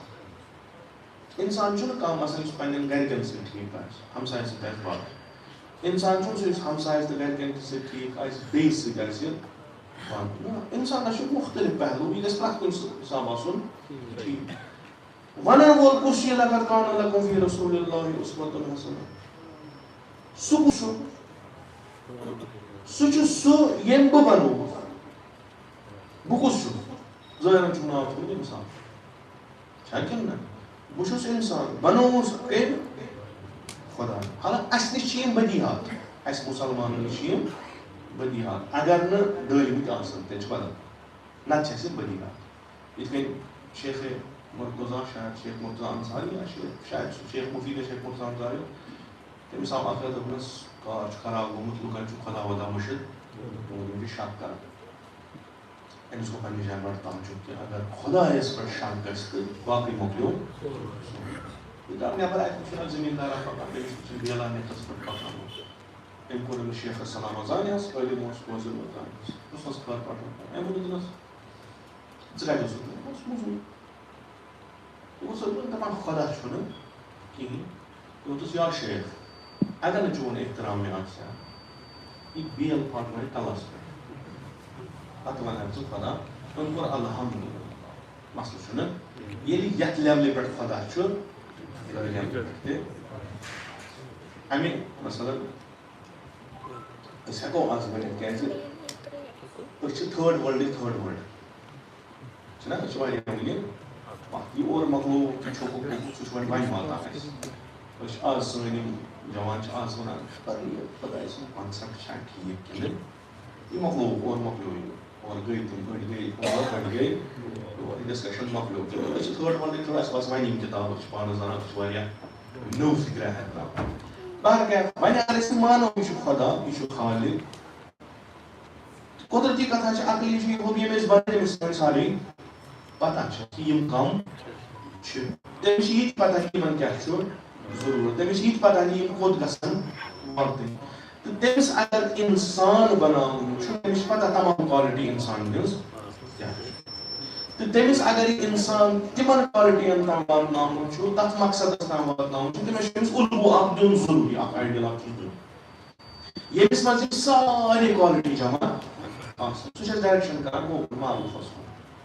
انسان چھُنہٕ کانٛہہ مثلاً یُس پننٮ۪ن گرِکٮ۪ن سۭتۍ ٹھیٖک آسہِ، ہمسایَس سۭتۍ آسہِ وَتھ۔ انسان چھُنہٕ سُہ یُس ہمسایَس تہٕ گرِکٮ۪ن تہِ سۭتۍ ٹھیٖک آسہِ، بیٚیِس سۭتۍ آسہِ وَتھ۔ نہ، انسانَس چھِ مُختٔلِف پہلو، یہِ گژھِ پرٛٮ۪تھ کُنہِ حساب آسُن ٹھیٖک۔ وَنَن وول کُس چھُ یہِ؟ لقد کان لکم فی رسول اللہ اسوۃ حسنہ۔ سُہ کُس چھُ؟ سُہ چھُ سُہ ییٚمۍ بہٕ بنووُس۔ بہٕ کُس چھُس؟ ظٲہرَن چھُم ناو تھوٚومُت اِنسان۔ چھا کِنہٕ نہ؟ بہٕ چھُس اِنسان، بنووُس کٔمۍ؟ خۄدا۔ حالانکہ اَسہِ نِش چھِ یِم بدیہات، اَسہِ مُسلمانَن نِش چھِ یِم بدیہات۔ اگر نہٕ ڈٲلۍمٕتۍ آسَن، تیٚلہِ چھِ بدل، نَتہٕ چھِ اَسہِ یِم بدیہات۔ یِتھ کٔنۍ شیخ مرتضیٰ، شاید شیخ مرتضیٰ انصاری یا شیخ، شاید سُہ شیخ مفید یا شیخ مرتضیٰ انصاری، تٔمِس آو اَکھ رَتھ، دوٚپنَس، کار چھُ خراب گوٚمُت، لُکَن چھُ خۄدا وۄدا مٔشِد گوٚمُت، یِم چھِ شک کران۔ أمِس گوٚو پننہِ جایہِ بڑٕ تعجب کہِ اگر خۄدایَس پٮ۪ٹھ شک گژھِ تہٕ باقٕے مۄکلیو۔ یہِ درٛاو نٮ۪بر، اَتہِ وٕچھ اَکھ زٔمیٖندار اَکھ پَکان، تٔمِس وٕچھ یہِ بیلانیتَس پٮ۪ٹھ پَکان اوس۔ أمۍ کوٚر أمِس شیخَس سلام، زانہِ ہَس عٲلِم اوس، فٲضِل اوس، زانہِ ہَس۔ پرٛژھنَس خٲر پٲٹھۍ، أمۍ ووٚن، دوٚپنَس، ژٕ کَتہِ اوسُکھ؟ دوٚپمَس، موٚزوٗرۍ۔ دوٚپمَس، دوٚپُن، دَپان خۄدا چھُنہٕ کِہیٖنۍ۔ دوٚپُس، یا شیخ، اگر نہٕ چون احترام مےٚ آسہِ ہا، یہِ بیل پھاٹناوِ کَلَس پٮ۪ٹھ۔ پَتہٕ وَنہٕ ہا ژٕ خۄدا۔ أمۍ کوٚر الحمدللہ۔ مسلہٕ چھُنہٕ، ییٚلہِ یَتھ لیولہِ پٮ۪ٹھ خۄدا چھُ، یَتھ لیولہِ پٮ۪ٹھ تہِ۔ اَمہِ مثلاً أسۍ ہٮ۪کو آز ؤنِتھ، کیٛازِ أسۍ چھِ تھٲرڈ ورلڈٕکۍ تھٲرڈ ورلڈ۔ چھِنہ؟ أسۍ چھِ واریاہ وٕنہِ۔ یہِ اورٕ مۄکلوو، یہِ چھوٚکُکھ، سُہ چھُ وۄنۍ وۄنۍ واتان اَسہِ۔ أسۍ چھِ آز، سٲنۍ یِم جوان چھِ آز وَنان، پَتہٕ یہِ خۄداے سُنٛد کانسیپٹ چھا ٹھیٖک کِنہٕ؟ یہِ مۄکلووُکھ، اورٕ مۄکلیو یہِ۔ اورٕ گٔے تِم، أڑۍ گٔے اور، أڑۍ گٔے یور۔ یہِ ڈسکشن مۄکلیو۔ تہٕ أسۍ چھِ تھٲرڈ ورلڈٕکۍ، تھوڑا اَسہِ وَسہِ وۄنۍ یِم کِتاب، أسۍ چھِ پانَس زانان، أسۍ چھِ واریاہ نٔو فِکرِ ہٮ۪تھ ترٛاوان۔ بہرکیف، وۄنۍ اگر أسۍ یہِ مانو، یہِ چھُ خۄدا، یہِ چھُ خالق۔ قۄدرتی کتھا چھِ، عقلی چھُ یہِ ہوٚب، ییٚمۍ أسۍ بنٲوۍ، تٔمِس چھِ وۄنۍ سارے پتہ چھِ کہِ یِم کم چھِ۔ تٔمِس چھِ یہِ تہِ پتہ کہِ یِمن کیٛاہ چھُ ضروٗرت۔ تٔمِس چھِ یہِ تہِ پتہ کہِ یِم کوٚت گژھن واتٕنۍ۔ تہٕ تٔمِس اگر انسان بناوُن چھُ، تٔمِس چھِ پتہ تمام کوالٹی انسان ہٕنٛز کیٛاہ چھِ۔ تہٕ تٔمِس اگر یہِ انسان تِمن کوالٹین تام واتناوُن چھُ، تتھ مقصدس تام واتناوُن چھُ، تٔمِس چھُ تٔمِس الگو اکھ دیُن ضروٗری، اکھ آیڈیل اکھ چھُس دیُن۔ ییٚمِس منٛز یِم سارے کوالٹی جمع آسن، سُہ چھُ اَسہِ ڈایریکشن کران گوٚو معروفس کُن۔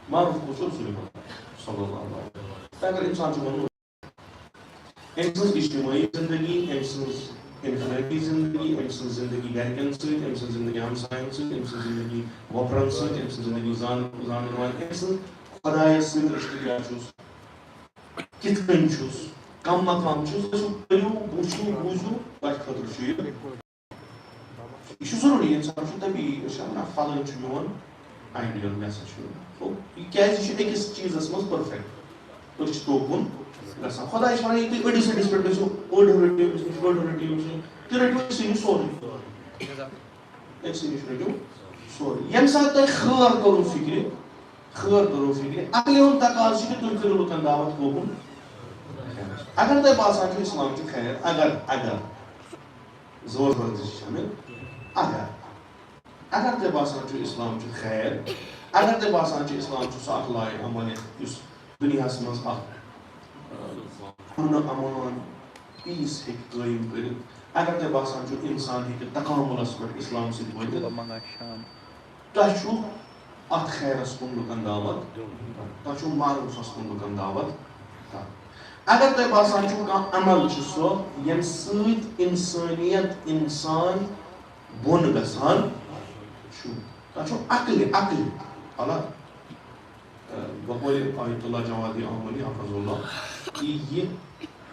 معروف کُس چھُ؟ رسول خدا صلی اللہ علیہ وسلم۔ تہٕ اگر انسان چھُ وَنُن، أمۍ سٕنٛز اجتمٲعی زندگی، أمۍ سٕنٛز انفرٲدی زندگی، أمۍ سٕنٛز زندگی گرِکٮ۪ن سۭتۍ، أمۍ سٕنٛز زندگی ہمساین سۭتۍ، أمۍ سٕنٛز زندگی وۄپرن سۭتۍ، أمۍ سٕنٛز زندگی زان-، زانن والٮ۪ن، أمۍ سٕنٛز خۄدایس سۭتۍ رشتہٕ کیٛاہ چھُس، کِتھ کٔنۍ چھُس، کم مقام چھُس، تُہۍ چھِو، کٔرِو، وٕچھِو، بوٗزِو، تۄہہِ خٲطرٕ چھُ یہِ۔ یہِ چھُ ضروٗری، اِنسان چھُ دَپہِ، یہِ چھا وَنان، فلٲنۍ چھُ میون آیڈیل، مےٚ ہسا چھُ۔ گوٚو، یہِ کیٛازِ چھُ أکِس چیٖزَس منٛز پٔرفیکٹ؟ أسۍ چھِ توکُن گژھان۔ خۄداے چھُ وَنان، یہِ تُہۍ أڑِس أڑِس پٮ۪ٹھ گٔژھِو، اوٚڑ ہیوٚو رٔٹِو أمِس نِش، بٔڑ ہیوٚو رٔٹِو أمِس نِش، تُہۍ رٔٹِو أکسٕے نِش سورُے۔ أکسٕے نِش رٔٹِو سورُے۔ ییٚمہِ ساتہٕ تۄہہِ خٲر توٚرُو فِکرِ، خٲر توٚرُو فِکرِ، عقلہِ ہُنٛد تقاضہٕ چھُ کہِ تُہۍ کٔرِو لُکَن دعوت کوکُن۔ اگر تۄہہِ باسان چھُ اِسلام چھُ خیر، اگر، اگر، زور زور تہِ چھِ شٲمِل، اگر، اگر تۄہہِ باسان چھُ اِسلام چھُ خیر، اگر تۄہہِ باسان چھُ اِسلام چھُ سُہ اکھ لایق عمل یَتھ یُس دُنیاہَس منٛز اکھ، اَ، امن و امان، پیس ہیٚکہِ قٲیِم کٔرِتھ۔ اگر تۄہہِ باسان چھُ اِنسان ہیٚکہِ تکاملَس پٮ۪ٹھ اِسلام سۭتۍ وٲتِتھ، تۄہہِ چھُو اَتھ خیرَس کُن لُکَن دعوت، تۄہہِ چھُو معروفَس کُن لُکَن دعوت کَرُن۔ اگر تۄہہِ باسان چھُو کانٛہہ عمل چھُ سُہ، ییٚمہِ سۭتۍ اِنسٲنیت، اِنسان بۄن گژھان چھُ، تۄہہِ چھُو عقلہِ، عقلہِ، حالانکہ بقول آیت اللہ جوادی آملی حفظ اللہ، یہِ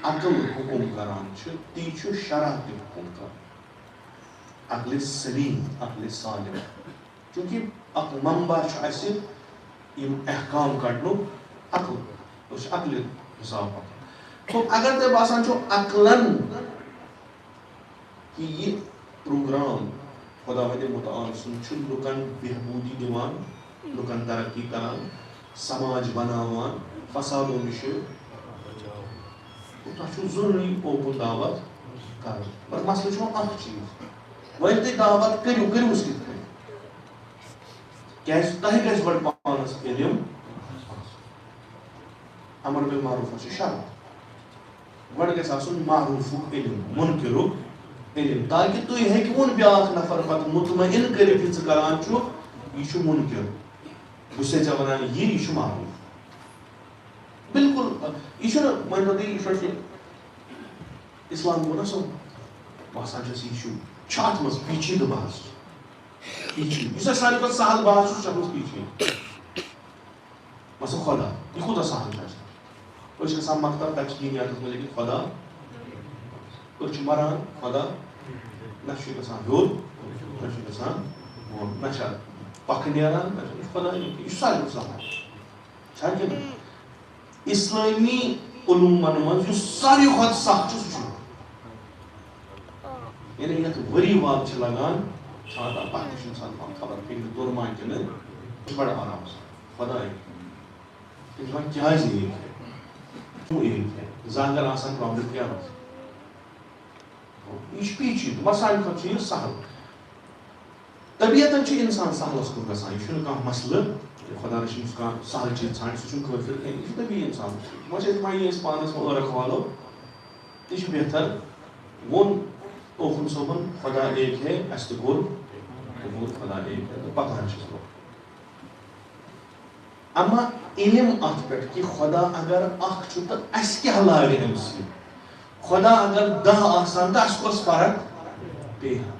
عقل حکم کران چھُ، تی چھُ شرع تہِ حکم کران۔ عقل سلیم، عقل سالم۔ چونکہ اکھ منبع چھُ اَسہِ یِم احکام کڑنُک عقل، أسۍ چھِ عقلہِ حساب پکان۔ تو اگر تۄہہِ باسان چھُ عقلن کہِ یہِ پروگرام خداوند متعال سُنٛد چھُ لُکن بہبوٗدی دِوان، لُکن ترقی کران، سماج بناوان، فسادو نِشہِ۔ تۄہہِ چھُو ضروٗری اوکُن دعوت کرُن۔ مگر مسلہٕ چھُ وۄنۍ اکھ چیٖز، وۄنۍ تُہۍ دعوت کٔرِو، کٔرِو أسۍ کِتھ کٔنۍ؟ کیازِ؟ تۄہہِ گژھِ گۄڈٕ پانَس علم۔ امر بالمعروفس چھِ شرط۔ گۄڈٕ گژھِ آسُن معروفُک علم، منکرُک علم، تاکہِ تُہۍ ہیٚکِوُن بیٛاکھ نفر پتہٕ مطمئن کٔرِتھ، یہِ ژٕ کران چھُکھ، یہِ چھُ منکر۔ بہٕ چھُسے ژےٚ ونان، یہِ، یہِ چھُ معروف۔ بالکل، یہِ چھُنہٕ، مٲنۍ تو تُہۍ، یہِ چھُ اَسہِ اسلام گوٚو نا سُہ، باسان چھُ اَسہِ، یہِ چھُ، چھُ اَتھ منٛز پیچیدٕ بحث۔ پیچیدٕ۔ یُس اَسہِ ساروی کھۄتہٕ سہل بحث چھُ، سُہ چھُ اَتھ منٛز پیچیدٕ۔ مثلاً خۄدا، یہِ کوٗتاہ سہل چھُ اَسہِ؟ أسۍ چھِ گژھان مکتب، تَتہِ چھِ دِنیاتَس منٛز لیکھِتھ خۄدا۔ أسۍ چھِ مَران، خۄدا۔ نہ چھُ گژھان ہیوٚر، نہ چھُ گژھان بۄن، نہ چھُ اَتھ پَکھٕ نیران، نہ چھُ، یہِ چھُ خۄدا، یہِ چھُ ساروی کھۄتہٕ سہل۔ چھا کِنہٕ؟ اِسلٲمی علوٗمَن منٛز یُس ساروی کھۄتہٕ سَخ چھُ، سُہ چھُ۔ یعنی یَتھ ؤری واد چھِ لَگان، چھُ آسان پَتہٕ تہِ چھُ اِنسان پانہٕ خبر فِکرِ توٚر ما کِنہٕ، یہِ چھُ بَڑٕ آرام سان۔ خۄداے، تِم چھِ وَنان، کیٛازِ ایک ہے؟ کیوں ایک ہے؟ زانٛہہ اگر آسان پرٛابلِم کیٛاہ روزِ؟ یہِ چھُ پیچیدٕ، مگر سانہِ خٲطرٕ چھُ یہِ سَہل۔ طبیعتن چھُ اِنسان سہلس کُن گژھان، یہِ چھُنہٕ کانٛہہ مسلہٕ، خۄدا رٔچھِن یُس کانٛہہ سہل چیٖز ژھانٛڈِ، سُہ چھُنہٕ کٲفِر کینٛہہ، یہِ چھُ طبیعی اِنسان۔ وۄنۍ چھِ أسۍ وۄنۍ یہِ أسۍ پانس منٛز ٲرکھ والو، تہِ چھُ بہتر۔ ووٚن توفن صٲبن، خدا ایک ہے، اَسہِ تہِ کوٚر، تہِ ووٚن خدا ایک ہے، تہٕ پکان چھِ برٛونٛہہ۔ اما علم اتھ پٮ۪ٹھ کہِ خدا اگر اکھ چھُ تہٕ اسہِ کیٛاہ لارِ أمۍ سۭتۍ؟ خدا اگر دَہ آسان تہٕ اسہِ کۄس فرق پیٚیہِ ہا؟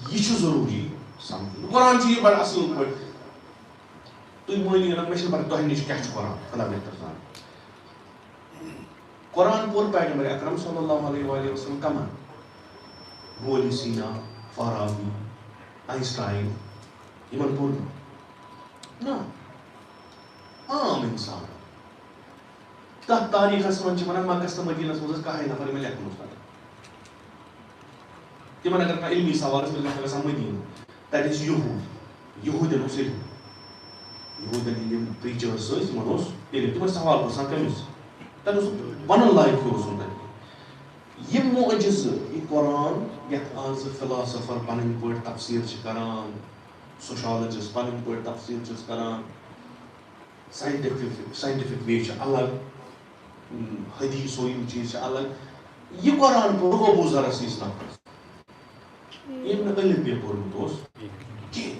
یہِ چھُ ضروٗری سمجھُن۔ قرآن چھُ یہِ بڑٕ اصل پٲٹھۍ، تُہۍ مٲنِو یا نہ، مےٚ چھُنہٕ پتہ تۄہہِ نِش کیٛاہ چھُ قرآن، خدا بہتر زانہِ۔ قرآن پوٚر پیغمبر اکرم صلی اللہ علیہ وآلہ وسلم کمن؟ ابو علی سینا، فارابی، آئنسٹائن، یِمن پوٚر نہٕ؟ نہ، عام انسان۔ تتھ تاریخس منٛز چھِ ونان، مکس تہٕ مدینس منٛز ٲس کاہے نفر یِمن لیکھُن اوس تگان۔ تِمن اگر کانٛہہ علمی سوال ٲسۍ، تِم ٲسۍ گژھان مدینہ۔ تتہِ ٲسۍ یہود، یہودٮ۪ن اوس علم۔ یہودٮ۪ن ہٕنٛدۍ یِم پریچٲرس ٲسۍ، تِمن اوس علم۔ تِم ٲسۍ سوال پرژھان کٔمِس؟ تتہِ اوس ونُن لایق ہیوٗ اوس نہٕ تتہِ۔ یہِ معجزٕ، یہِ قرآن، یتھ آز فلاسفر پنٕنۍ پٲٹھۍ تفسیر چھِ کران، سوشالجسٹ پنٕنۍ پٲٹھۍ تفسیر چھِس کران، ساینٹیفک، ساینٹیفک وے چھِ الگ، م، حدیث و یِم چیٖز چھِ الگ۔ یہِ قرآن پوٚرُکھ ابو ذرس یِژھ نفرس، ییٚمۍ نہٕ الف بے پوٚرمُت اوس کینٛہہ۔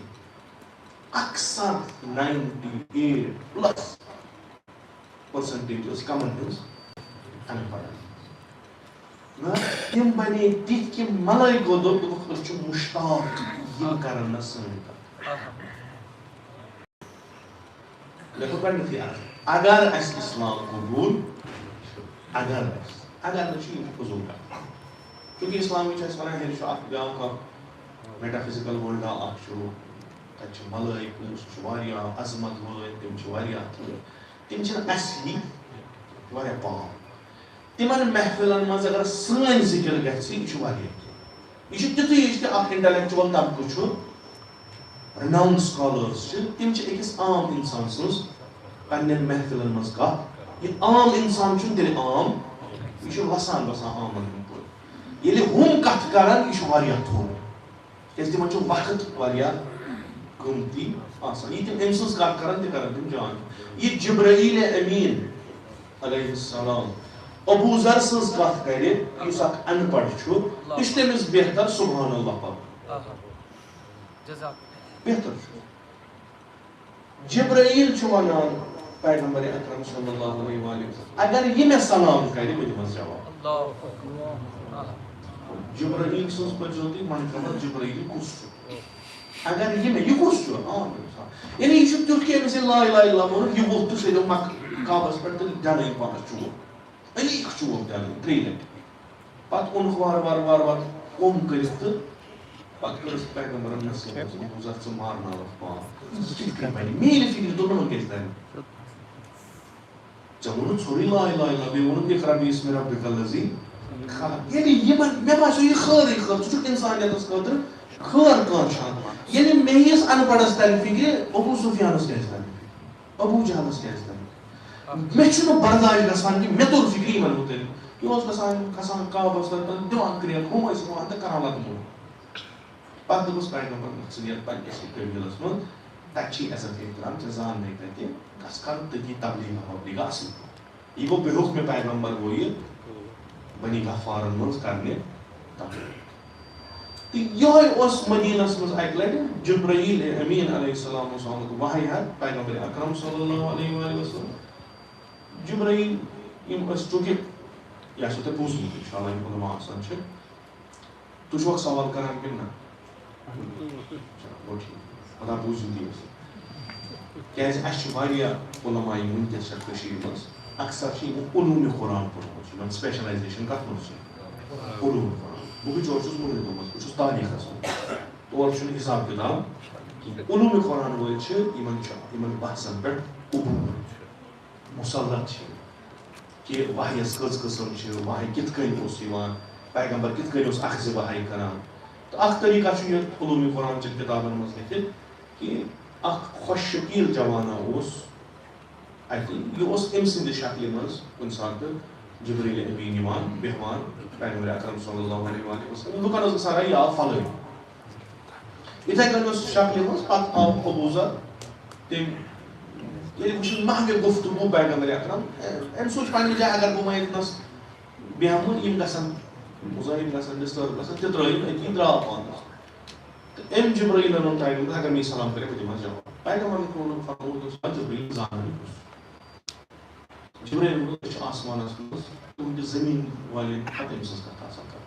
اکثر ناینٹی ایٹ پلس پرسنٹیج ٲس کمن ہٕنٛز؟ ان پڑھن۔ نہ، تِم بنے تِتھۍ کہِ ملٲیکو دوٚپ، دوٚپُکھ، أسۍ چھِ مشتاق، یِم کرن نہ سٲنۍ کتھ۔ مےٚ کوٚر گۄڈٕنیتھٕے عرض، اگر اسہِ اسلام قبول، اگر اسہِ، اگر نہٕ چھُ، یہِ چھُ فضوٗل کتھ۔ چونکہ اسلامٕے چھُ اسہِ ونان، ہیٚرِ چھُ اکھ بیٛاکھ اکھ metaphysical world اکھ چھُ، تتہِ چھِ ملٲیکہٕ، سُہ چھُ واریاہ عظمت وٲلۍ، تِم چھِ واریاہ، تِم چھِنہٕ اصلی، واریاہ پاک۔ تِمن محفلن منٛز اگر سٲنۍ ذکر گژھِ، یہِ چھُ واریاہ کینٛہہ۔ یہِ چھُ تیُتھُے، یہِ چھُ اکھ intellectual طبقہٕ چھُ، renowned scholars چھِ، تِم چھِ أکِس عام انسان سٕنٛز پننٮ۪ن محفلن منٛز کتھ۔ یہِ عام انسان چھُنہٕ تیٚلہِ عام، یہِ چھُ وسان وسان عامن ہٕنٛدۍ پٲٹھۍ۔ ییٚلہِ ہُم کتھ کرن، یہِ چھُ واریاہ تھوٚد۔ کیازِ تِمن چھُ وقت واریاہ قۭمتی آسان۔ یہِ تِم أمۍ سٕنٛز کتھ کرن، تہِ کرن تِم جان۔ یہِ جبرائیل امین علیہ السلام ابو ذر سٕنٛز کتھ کرِ، یُس اکھ ان پڑھ چھُ، یہِ چھُ تٔمِس بہتر سبحان اللہ پرُن۔ جزاک۔ بہتر چھُ۔ جبرائیل چھُ ونان پیغمبر اکرم صلی اللہ علیہ وآلہ وسلم، اگر یہِ مےٚ سلام کرِ، بہٕ دِمس جواب۔ اللہ اکبر۔ جبرائیل سٕنٛز پٔرۍزیو تُہۍ منقبت، جبرائیل کُس چھُ؟ اگر یہِ مےٚ، یہِ کُس چھُ؟ عام انسان۔ یعنی یہِ چھُ تیُتھ کہِ أمِس ییٚلہِ لا الہ الا اللہ ووٚنُکھ، یہِ ووٚتھ تہٕ سیوٚدُے مکہ کعبس پٮ۪ٹھ تہٕ دیٛاونٲیِن پانس چوب۔ أنیٖکھ چوب دیٛاونٲیِن ترٛیٚیہِ لٹہِ۔ پتہٕ اوٚنُکھ وارٕ وارٕ وارٕ وارٕ کوٚم کٔرِتھ تہٕ پتہٕ کٔرٕس پیغمبرن نصیحت، دوٚپُن، "ذرا ژٕ مارناوَکھ پان۔ ژٕ کِتھ کٔنۍ بنہِ؟ میٛانہِ فِکرِ توٚر نہٕ وۄنۍ کیٛازِ ترٛاوِ؟ ژےٚ ووٚنُتھ ژھوٚرُے لا الہ الا اللہ، بیٚیہِ ووٚنُتھ اقرا باسم ربک الذی خلق۔" یعنی یِمن، مےٚ باسیو یہِ خٲرٕے خٲر، ژٕ چھُکھ انسانیتس خٲطرٕ خٲر کانٛہہ چھُ۔ ییٚلہِ مےٚ یِس ان پڑھس ترِ فِکرِ، ابو سفیانس کیٛازِ ترِ فِکرِ؟ ابو جہلس کیٛازِ ترِ؟ مےٚ چھُنہٕ برداش گژھان کہِ مےٚ توٚر فِکرِ یِمن مُتعلق۔ یہِ اوس گژھان، کھسان کعبس تل تہٕ دِوان کرٛیکھ، ہُم ٲسۍ یِوان تہٕ کران لتہٕ موٚنڈ۔ پتہٕ دوٚپُس پیغمبر، مقصد یتھ پننِس کٲمِلس منٛز، تَتہِ چھی عزت احترام، ژےٚ زان نَے تَتہِ، گژھ کر تٔتی تبلیغ مبلیغ اَصٕل پٲٹھۍ۔ یہِ گوٚو بے حکمِ پیغمبر گوٚو یہِ بنی غفارن منٛز کرنہِ تبلیغ۔ تہٕ یِہوٚے اوس مدینس منٛز اَکہِ لٹہِ جبرائیل امین علیہ السلام اوس آمُت وحی ہٮ۪تھ پیغمبر اکرم صلی اللہ علیہ وآلہ وسلم۔ جبرائیل یِم ٲسۍ چونکہ، یہِ آسیو تۄہہِ بوٗزمُت، انشاءاللہ یِم علماء آسان چھِ، تُہۍ چھِوا سوال کران کِنہٕ نہ؟ چلو، گوٚو ٹھیٖک۔ خدا بوٗزِو تہِ یَژھِ۔ کیٛازِ اَسہِ چھِ واریاہ علماء یِم وٕنکیٚس چھِ کٔشیٖرِ منٛز، اکثر چھِ یِمو علومِ قرآن پوٚرمُت، یِمن specialization کَتھ منٛز چھِ؟ علومِ قرآن۔ بہٕ بِچور چھُس مُلحِد گوٚمُت، بہٕ چھُس تاریٖخَس منٛز۔ تورٕ چھُنہٕ حساب کِتاب کِہیٖنۍ۔ علومِ قرآن وٲلۍ چھِ، یِمن چھُ، یِمن بحثن پٮ۪ٹھ عبوٗر۔ مسلط چھِ کہ وحیَس کٔژ قٕسم چھِ، وحی کِتھ کٔنۍ اوس یِوان، پیغمبر کِتھ کٔنۍ اوس اخذ وحی کران۔ تہٕ اکھ طریٖقہ چھُ یہِ علومِ قرآن چٮ۪ن کِتابن منٛز لیکھِتھ کہ اکھ خۄش شکیٖل جوانا اوس اَتہِ، یہِ اوس أمۍ سٕنٛدِ شکلہِ منٛز کُنہِ ساتہٕ جبرائیل امین یِوان، بیٚہوان، پیغمبر اکرم صلی اللہ علیہ وآلہ وسلم، لُکن ٲس گژھان راے، یہِ آو فلٲنۍ۔ یِتھَے کٔنۍ اوس شکلہِ منٛز، پتہٕ آو ابو ذر، تٔمۍ ییٚلہِ وٕچھُن محوِ گفتگو پیغمبر اکرم، أمۍ سوٗنٛچ پننہِ جایہِ، اگر بہٕ وۄنۍ ییٚتنَس بیٚہمہٕ، یِم گژھن مُزاحم گژھن، disturb گژھن، تہِ ترٛٲیِن أتی، درٛاو پانَس۔ تہٕ أمۍ جبرائیلن ووٚن پیغمبر، اگر مےٚ یہِ سلام کٔرِتھ، بہٕ دِمہٕ ہس جواب۔ پیغمبرن کوٚر نہٕ فرمووُس، جبرائیل زانان کُس۔ جبرائیل ووٚن، أسۍ چھِ آسمانس منٛز، تُہنٛدِ زٔمیٖن والٮ۪ن پتہٕ أمۍ سٕنٛز کتھ آسان کران۔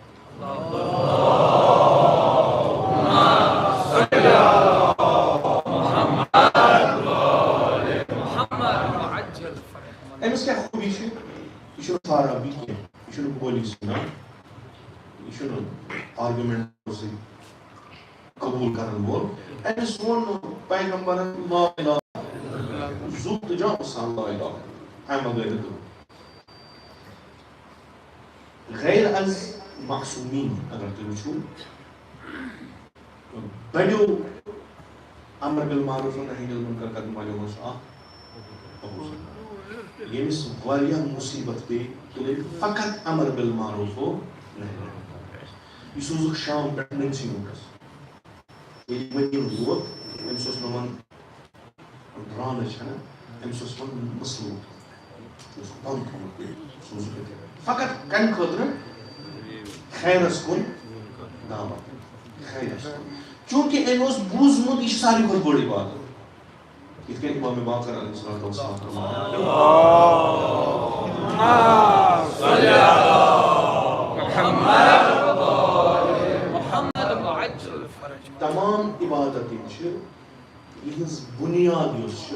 أمِس کیٛاہ خوٗبی چھِ؟ یہِ چھُنہٕ فارابی کینٛہہ، یہِ چھُنہٕ بولی سُنان، یہِ چھُنہٕ argument سۭتۍ قبول کرن وول۔ أمِس ووٚن پیغمبرن لا الہ الا اللہ، زُو تہٕ جانور سان لا الہ الا اللہ، اَمہِ بغٲر نہٕ کٕہٕنۍ۔ غیر از معصومین اگر تُہۍ وٕچھِو، بڑیو امر بالمعروف و نہی عن المنکر کرن والیو منٛز چھُ اکھ ابو ذر، ییٚمِس واریاہ مصیبت پیٚیہِ تُلٕنۍ فقط امر بالمعروف و نہی عن المنکر۔ یہِ سوٗزُکھ شام پٮ۪ٹھ نٔژِتھ یوٗنس۔ ییٚلہِ مدیٖنہٕ ووت، أمِس اوس نِوان رانہٕ چھَنہ، أمِس اوس وَنان مصلوب۔ یہِ اوس بنٛد تھوٚمُت، یہِ سوٗزُکھ ییٚتہِ۔ فقط کَمہِ خٲطرٕ؟ خیرَس کُن دعوت۔ خیرَس کُن۔ چوٗنٛکہِ أمۍ اوس بوٗزمُت، یہِ چھِ ساروی کھۄتہٕ بٔڑ عبادت۔ یِتھ کٔنۍ امام باقر علیہ الصلوۃ والسلام فرماوان۔ تمام عبادت یِم چھِ، یِہٕنٛز بُنیاد یۄس چھِ،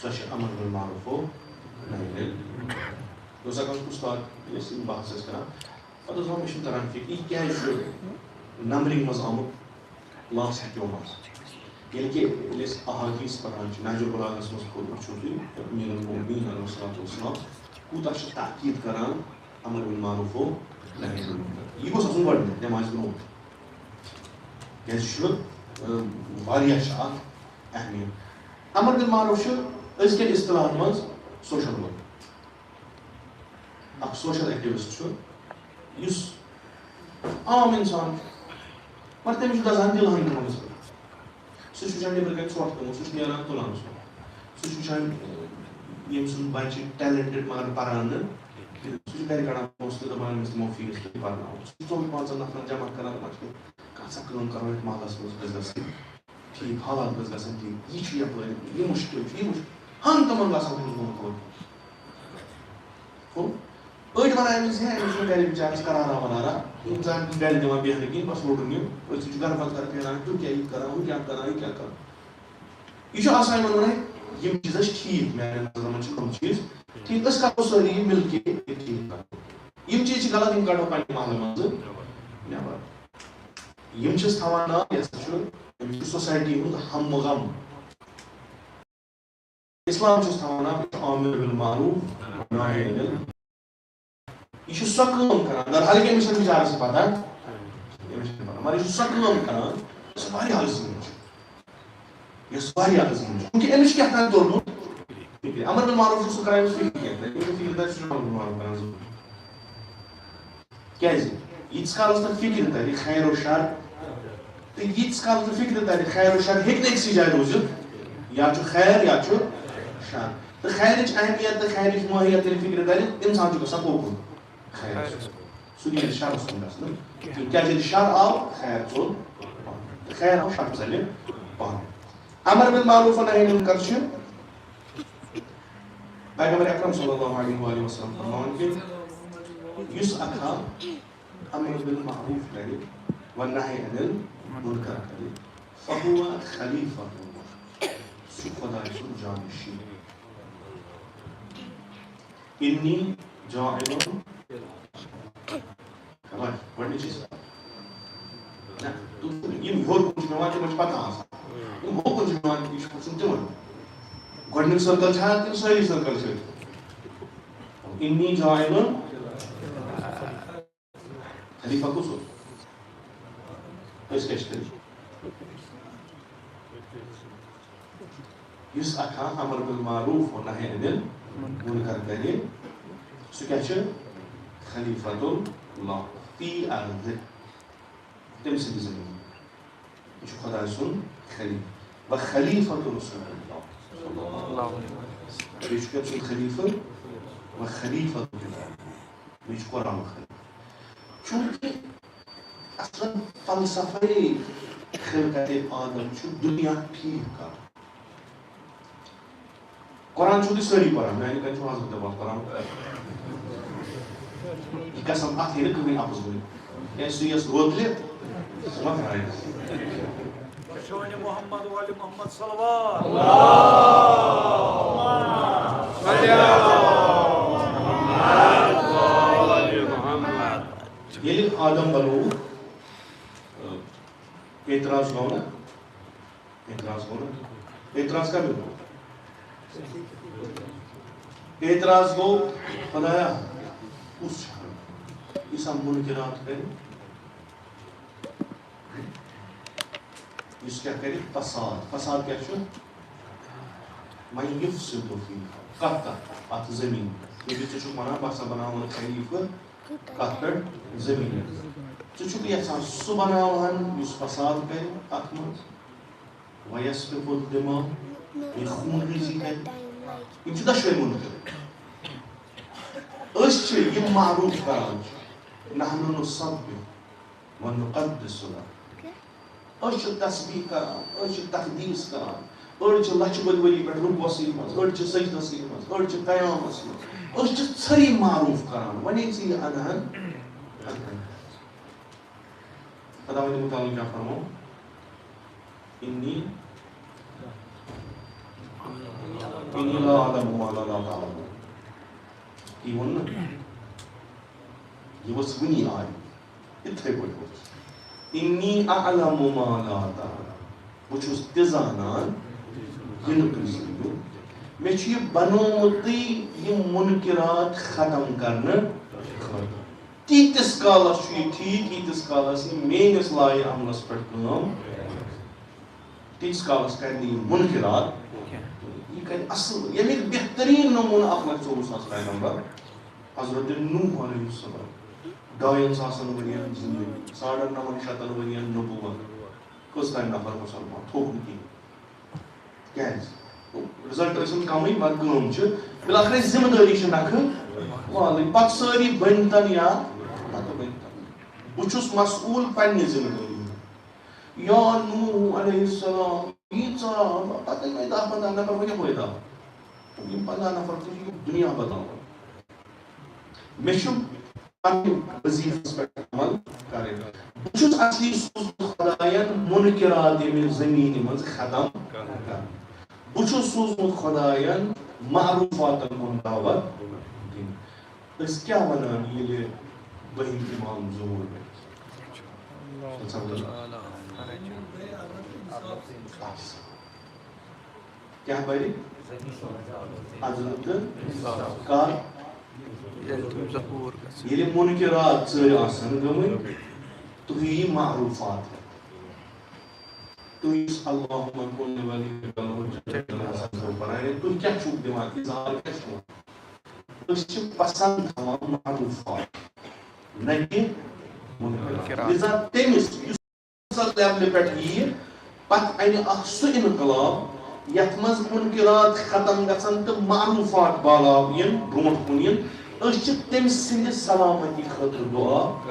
سۄ چھِ امر بالمعروف و نہی عن المنکر۔ یہِ اوس اکھ استاد، ییٚلہِ أسۍ یِم بحث ٲسۍ کران، پتہٕ اوس دَپان، مےٚ چھُنہٕ تران فِکرِ، یہِ کیٛازِ چھُ numbering منٛز آمُت last ہَتیو منٛز؟ ییٚلہِ کہِ، ییٚلہِ أسۍ احادیث پران چھِ، نہج البلاغس منٛز کوٗت وٕچھِو تُہۍ، امیر المومنین علیہ الصلوۃ والسلام کوٗتاہ چھِ تاکید کران امر بالمعروف و نہی عن المنکر۔ یہِ گوٚژھ آسُن گۄڈٕنیتھ نمازِ برونٛٹھ۔ کیٛازِ یہِ چھُ، اۭں، واریاہ چھِ اَتھ اہمیت۔ امر بالمعروف چھُ أزکٮ۪ن اصطلاحن منٛز social work۔ اکھ social activist چھُ، یُس عام اِنسان چھُ، مگر تٔمِس چھُ دَزان دِل ہنٛگتہٕ منٛگَس پٮ۪ٹھ۔ سُہ چھُ وٕچھان نیٚبرٕ کَنہِ ژھۄٹھ تُلُن، سُہ چھُ نیران تُلان سُہ۔ سُہ چھُ وٕچھان، ییٚمۍ سُنٛد بَچہِ talented مگر پَران نہٕ کینٛہہ۔ سُہ چھُ گَرِ کَڑان پونٛسہٕ تہٕ دَپان، أمِس دِمو fees تہٕ یہِ پَرناوو۔ سُہ چھُ ژۄن پانٛژَن نفرَن جمع کَران، دَپان چھِ، کانٛہہ سا کٲم کَرو یَتھ محلَس منٛز، گژھِ گژھٕنۍ ٹھیٖک، حالات گژھِ گژھٕنۍ ٹھیٖک، یہِ چھُ یَپٲرۍ، یہِ مُشکِل چھُ، یہِ مُشکِل۔ ہنٛگتہٕ منٛگہٕ آسان تٔمِس گوٚمُت کوٚت۔ ہُہ؟ أڑۍ وَنان أمِس، ہے، أمِس چھُنہٕ گَرِ بِچارَس قرارا وَرارا، یِم زَن گَرِ دِوان بیٚہنہٕ کِہیٖنۍ، بَس روٚٹُن یہِ، أتھۍ سۭتۍ چھُ گَرٕ پَتہٕ گَرٕ پھیران، تیُتھ کیٛاہ یہِ کَران، ہُہ کیٛاہ کَران، یہِ کیٛاہ کَران۔ یہِ چھُ آسان یِمَن وَنان، یِم چیٖز ٲسۍ ٹھیٖک، میٛانٮ۪ن نظرَن منٛز چھِ یِم چیٖز ٹھیٖک، أسۍ کَرو سٲری یہِ مِل کے یہِ ٹھیٖک کَرو۔ یِم چیٖز چھِ غلط، یِم کَڑو پنٛنہِ محلہٕ منٛزٕ نٮ۪بَر۔ یِم چھِ أسۍ تھاوان ناو، یہِ ہسا چھُ، أمِس چھُ society ہُنٛد ہم و غم۔ اِسلام چھُس تھاوان ناو، یہِ چھُ آمر بالمعروف، نہی عن ال-، یہِ چھُ سۄ کٲم کران، در حالانکہِ أمِس چھَنہٕ بِچارَس یہِ پَتہ، أمِس چھَنہٕ پَتہ، مگر یہِ چھُ سۄ کٲم کران، یۄس واریاہ عظیٖم چھِ، یۄس واریاہ عظیٖم چھِ، چوٗنٛکہِ أمِس چھُ کیٛاہ تام توٚرمُت فِکرِ۔ امر بالمعروف چھُ سُہ کران، أمِس فِکرِ کینٛہہ، تۄہہِ چھُو فِکرِ، تۄہہِ چھُو امر بالمعروف کران ضروٗری۔ کیٛازِ؟ ییٖتِس کالَس نہٕ فِکرِ تَرِ خیر و شر، تہٕ ییٖتِس کالَس نہٕ فِکرِ تَرِ خیر و شر، ہیٚکہِ نہٕ أکسٕے جایہِ روٗزِتھ۔ یا چھُ خیر یا چھُ شر۔ تہٕ خیرٕچ اہمیت تہٕ خیرٕچ ماہیت ییٚلہِ فِکرِ تَرِ، اِنسان چھُ گژھان کوکُن۔ خیر۔ سُہ دِیہِ نہٕ شرس کُن گژھنہٕ کینٛہہ۔ کیٛازِ ییٚلہِ شر آو، خیر ژوٚل پانہٕ۔ تہٕ خیر آو، شر ژَلہِ پانہٕ۔ امر بالمعروف و نہی عن المنکر چھُ پیغمبر اکرم صلی اللہ علیہ وآلہ وسلم فرماوان کہِ یُس اکھا امر بالمعروف کرِ و نہی عن المنکر کرِ، فہو خلیفۃ اللہ، سُہ چھُ خداے سُنٛد جانشین۔ انی جاعل، خبر، گۄڈٕنِچ چیٖز۔ نہ، تُہۍ، یِم ہیوٚر کُن چھِ مےٚ وَنان، تِمَن چھِ پَتہ آسان۔ یِم ہیوٚر کُن چھِ مےٚ وَنان، یہِ چھُ پرٛژھُن تِمَن۔ گۄڈٕنیُک سرکل چھا کِنہٕ سٲری سرکل چھِ؟ انی جاعل، خلیفہ کُس اوس؟ أسۍ کیٛاہ چھِ تیٚلہِ؟ یُس اکھا امر بالمعروف و نہی عن المنکر کرِ، سُہ کیٛاہ چھُ؟ خلیفۃ اللہ فی الارض۔ تٔمۍ سٕنٛدِ زٔمیٖنہِ۔ یہِ چھُ خۄداے سُنٛد خلیفہ۔ و خلیفۃ رسول اللہ صلی اللہ علیہ وسلم۔ بیٚیہِ چھُ کٔمۍ سُنٛد خلیفہ؟ و خلیفۃ اللہ۔ بیٚیہِ چھُ قرآن خلیفہ۔ چوٗنٛکہِ اصلاً فلسفے خلقت آدم چھُ دُنیا ٹھیٖک کرُن۔ قرآن چھِو تُہۍ سٲری پران، میانہِ کَتھِ چھُ حضرت عباس پران۔ یہِ قسم، اَتھ ہیٚیہِ نہٕ کٕہٕنۍ اَپُز ؤنِتھ۔ کیٛازِ سُہ یَس روتلہِ، سُہ ما پرٛارِ۔ وٕچھو وۄنۍ محمد وآل محمد صلوات۔ ییٚلہِ آدم بنووُکھ، اعتراض گوٚو نا؟ اعتراض گوٚو نا؟ اعتراض کَمیُک گوٚو؟ اعتراض گوٚو، خدایا، کُس چھُ یُس اَتھ منکرات کرِ؟ یُس کیٛاہ کرِ؟ فساد۔ فساد کیٛاہ چھُ؟ من یفسد فیہا۔ کَتھ، کَتھ؟ اَتھ زٔمیٖن۔ ییٚلہِ ژٕ چھُکھ وَنان، بہٕ ہسا بناوَن خلیفہٕ، کَتھ پٮ۪ٹھ؟ زٔمیٖنَس۔ ژٕ چھُکھ یَژھان سُہ بناوہَن یُس فساد کرِ اَتھ منٛز؟ وَیَسْفِکُ الدِّمَاءَ، یہِ خوٗن ریزی کرِ۔ یِم چھِ دۄشوے منکر۔ أسۍ چھِ یِم معروف کران چھِ۔ نحن نسبح ونقدس لک۔ أسۍ چھِ تسبیح کران، أسۍ چھِ تقدیس کران، أڑۍ چھِ لچھِ بٔدۍ ؤری پٮ۪ٹھ رکوعسٕے منٛز، أڑۍ چھِ سجدسٕے منٛز، أڑۍ چھِ قیامس منٛز۔ أسۍ چھِ ژھٔری معروف کران، وۄنۍ ژٕ یہِ انہن۔ خداوندِ متعال کیٛاہ فرموو؟ انی، انی لا اعلم ما لا تعلمون۔ یہِ ووٚن نہٕ۔ یہِ ؤژھ وٕنی آیہِ۔ یِتھَے پٲٹھۍ ؤژھ۔ انی اعلم ما لا تعلمون۔ بہٕ چھُس تہِ زانان، یہِ نہٕ تُہۍ زٲنِو۔ مےٚ چھُ یہِ بنومُتٕے یِم منکرات ختم کرنہٕ خٲطرٕ۔ تیٖتِس کالس چھُ یہِ ٹھیٖک، ییٖتِس کالس یہِ میٲنِس لایہِ عملس پٮ۪ٹھ کٲم، تیٖتِس کالس کرِ نہٕ یہِ منکرات۔ یہِ کرِ اصل، ییٚمیُک بہتریٖن نموٗنہٕ اکھ لچھ ژوٚوُہ ساس پیغمبر حضرت نوح علیہ السلام۔ ڈاین ساسن ؤرین زندگی، ساڑن نون شتن ؤرین نبوت۔ کٔژ تام نفر مسلمان، تھوٚک نہٕ کِہیٖنۍ۔ کیٛازِ؟ رِزلٹ ٲسِن کمٕے، مگر کٲم چھِ، بالآخر ذمہٕ دٲری چھِ نکھٕ والٕنۍ۔ پتہٕ سٲری بٔنۍتن یا پتہٕ بٔنۍتن۔ بہٕ چھُس مسئول پننہِ ذمہٕ دٲری ہُنٛد۔ یا نوح علیہ السلام، ییٖژاہ، پتہٕ یِمے دَہ پنٛداہ نفر، وۄنۍ کیٛاہ فٲیدٕ آو؟ یِم پنٛداہ نفر تہِ چھِ یہِ دُنیا بدلاوان۔ مےٚ چھُ پننہِ وظیفس پٮ۪ٹھ عمل کرٕنۍ۔ بہٕ چھُس اصلی سوٗزمُت خداین منکرات ییٚمہِ زٔمیٖنہِ منٛز ختم کرنہٕ۔ بہٕ چھُس سوٗزمُت خداین معروفاتن کُن دعوت دِنہٕ۔ أسۍ کیٛاہ ونان ییٚلہِ بٔہِم امام ظہور گژھِ؟ کیٛاہ بَرِ؟ عدل تہٕ انصاف۔ کر؟ ییٚلہِ تِم ظہوٗر گژھن۔ ییٚلہِ منکرات ژٔرۍ آسن گٔمٕتۍ، تُہۍ یی معروفات۔ تُہۍ یُس اللہم کن ولی وجہک آسن پران، تُہۍ کیٛاہ چھُو دِوان؟ اظہار کیٛاہ چھُو؟ أسۍ چھِ پسند تھاوان معروفات، نہ کہِ منکرات۔ منکرات۔ لہذا تٔمِس یُس سۄ لیولہِ پٮ۪ٹھ یِیہِ، پتہٕ اَنہِ اکھ سُہ انقلاب، یتھ منٛز منکرات ختم گژھن تہٕ معروفات بالا ین، برونٛٹھ کُن ین، أسۍ چھِ تٔمۍ سٕنٛدِ سلامتی خٲطرٕ دعا۔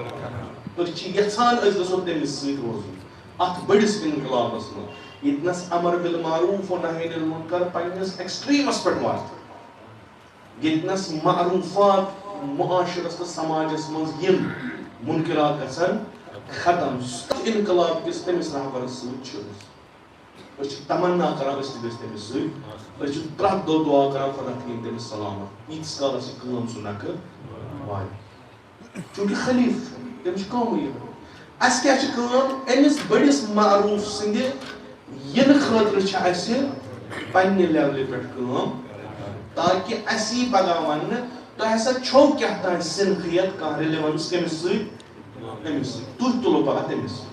أسۍ چھِ یژھان أسۍ گژھو تٔمِس سۭتۍ روزُن اتھ بٔڑِس انقلابس منٛز، ییٚتنس امر بالمعروف و نہی عن المنکر پننِس ایکسٹریمس پٮ۪ٹھ واتہِ، ییٚتنس معروفات معاشرس تہٕ سماجس منٛز ین، منکرات گژھن ختم۔ سُہ انقلاب کِس تٔمِس رہبرس سۭتۍ چھِ أسۍ۔ أسۍ چھِ تمنا کران أسۍ تہِ گٔژھۍ تٔمِس سۭتۍ۔ أسۍ چھِ پرٛٮ۪تھ دۄہ دعا کران خۄدا تھٲیِن تٔمِس سلامت، ییٖتِس کالس یہِ کٲم سُہ نکھٕ واتہِ۔ چونکہ خلیفہٕ چھُ، تٔمِس چھِ کٲمٕے یِہوٚے۔ اَسہِ کیٛاہ چھِ کٲم؟ أمِس بٔڑِس معروٗف سٕنٛدِ یِنہٕ خٲطرٕ چھِ اَسہِ پننہِ لیولہِ پٮ۪ٹھ کٲم، تاکہِ اَسہِ یی پگاہ وننہٕ، تۄہہِ ہسا چھو کیٛاہ تام صنفیت، کانٛہہ ریلیونس کٔمِس سۭتۍ؟ أمِس سۭتۍ۔ تُہۍ تُلو پگاہ تٔمِس سۭتۍ۔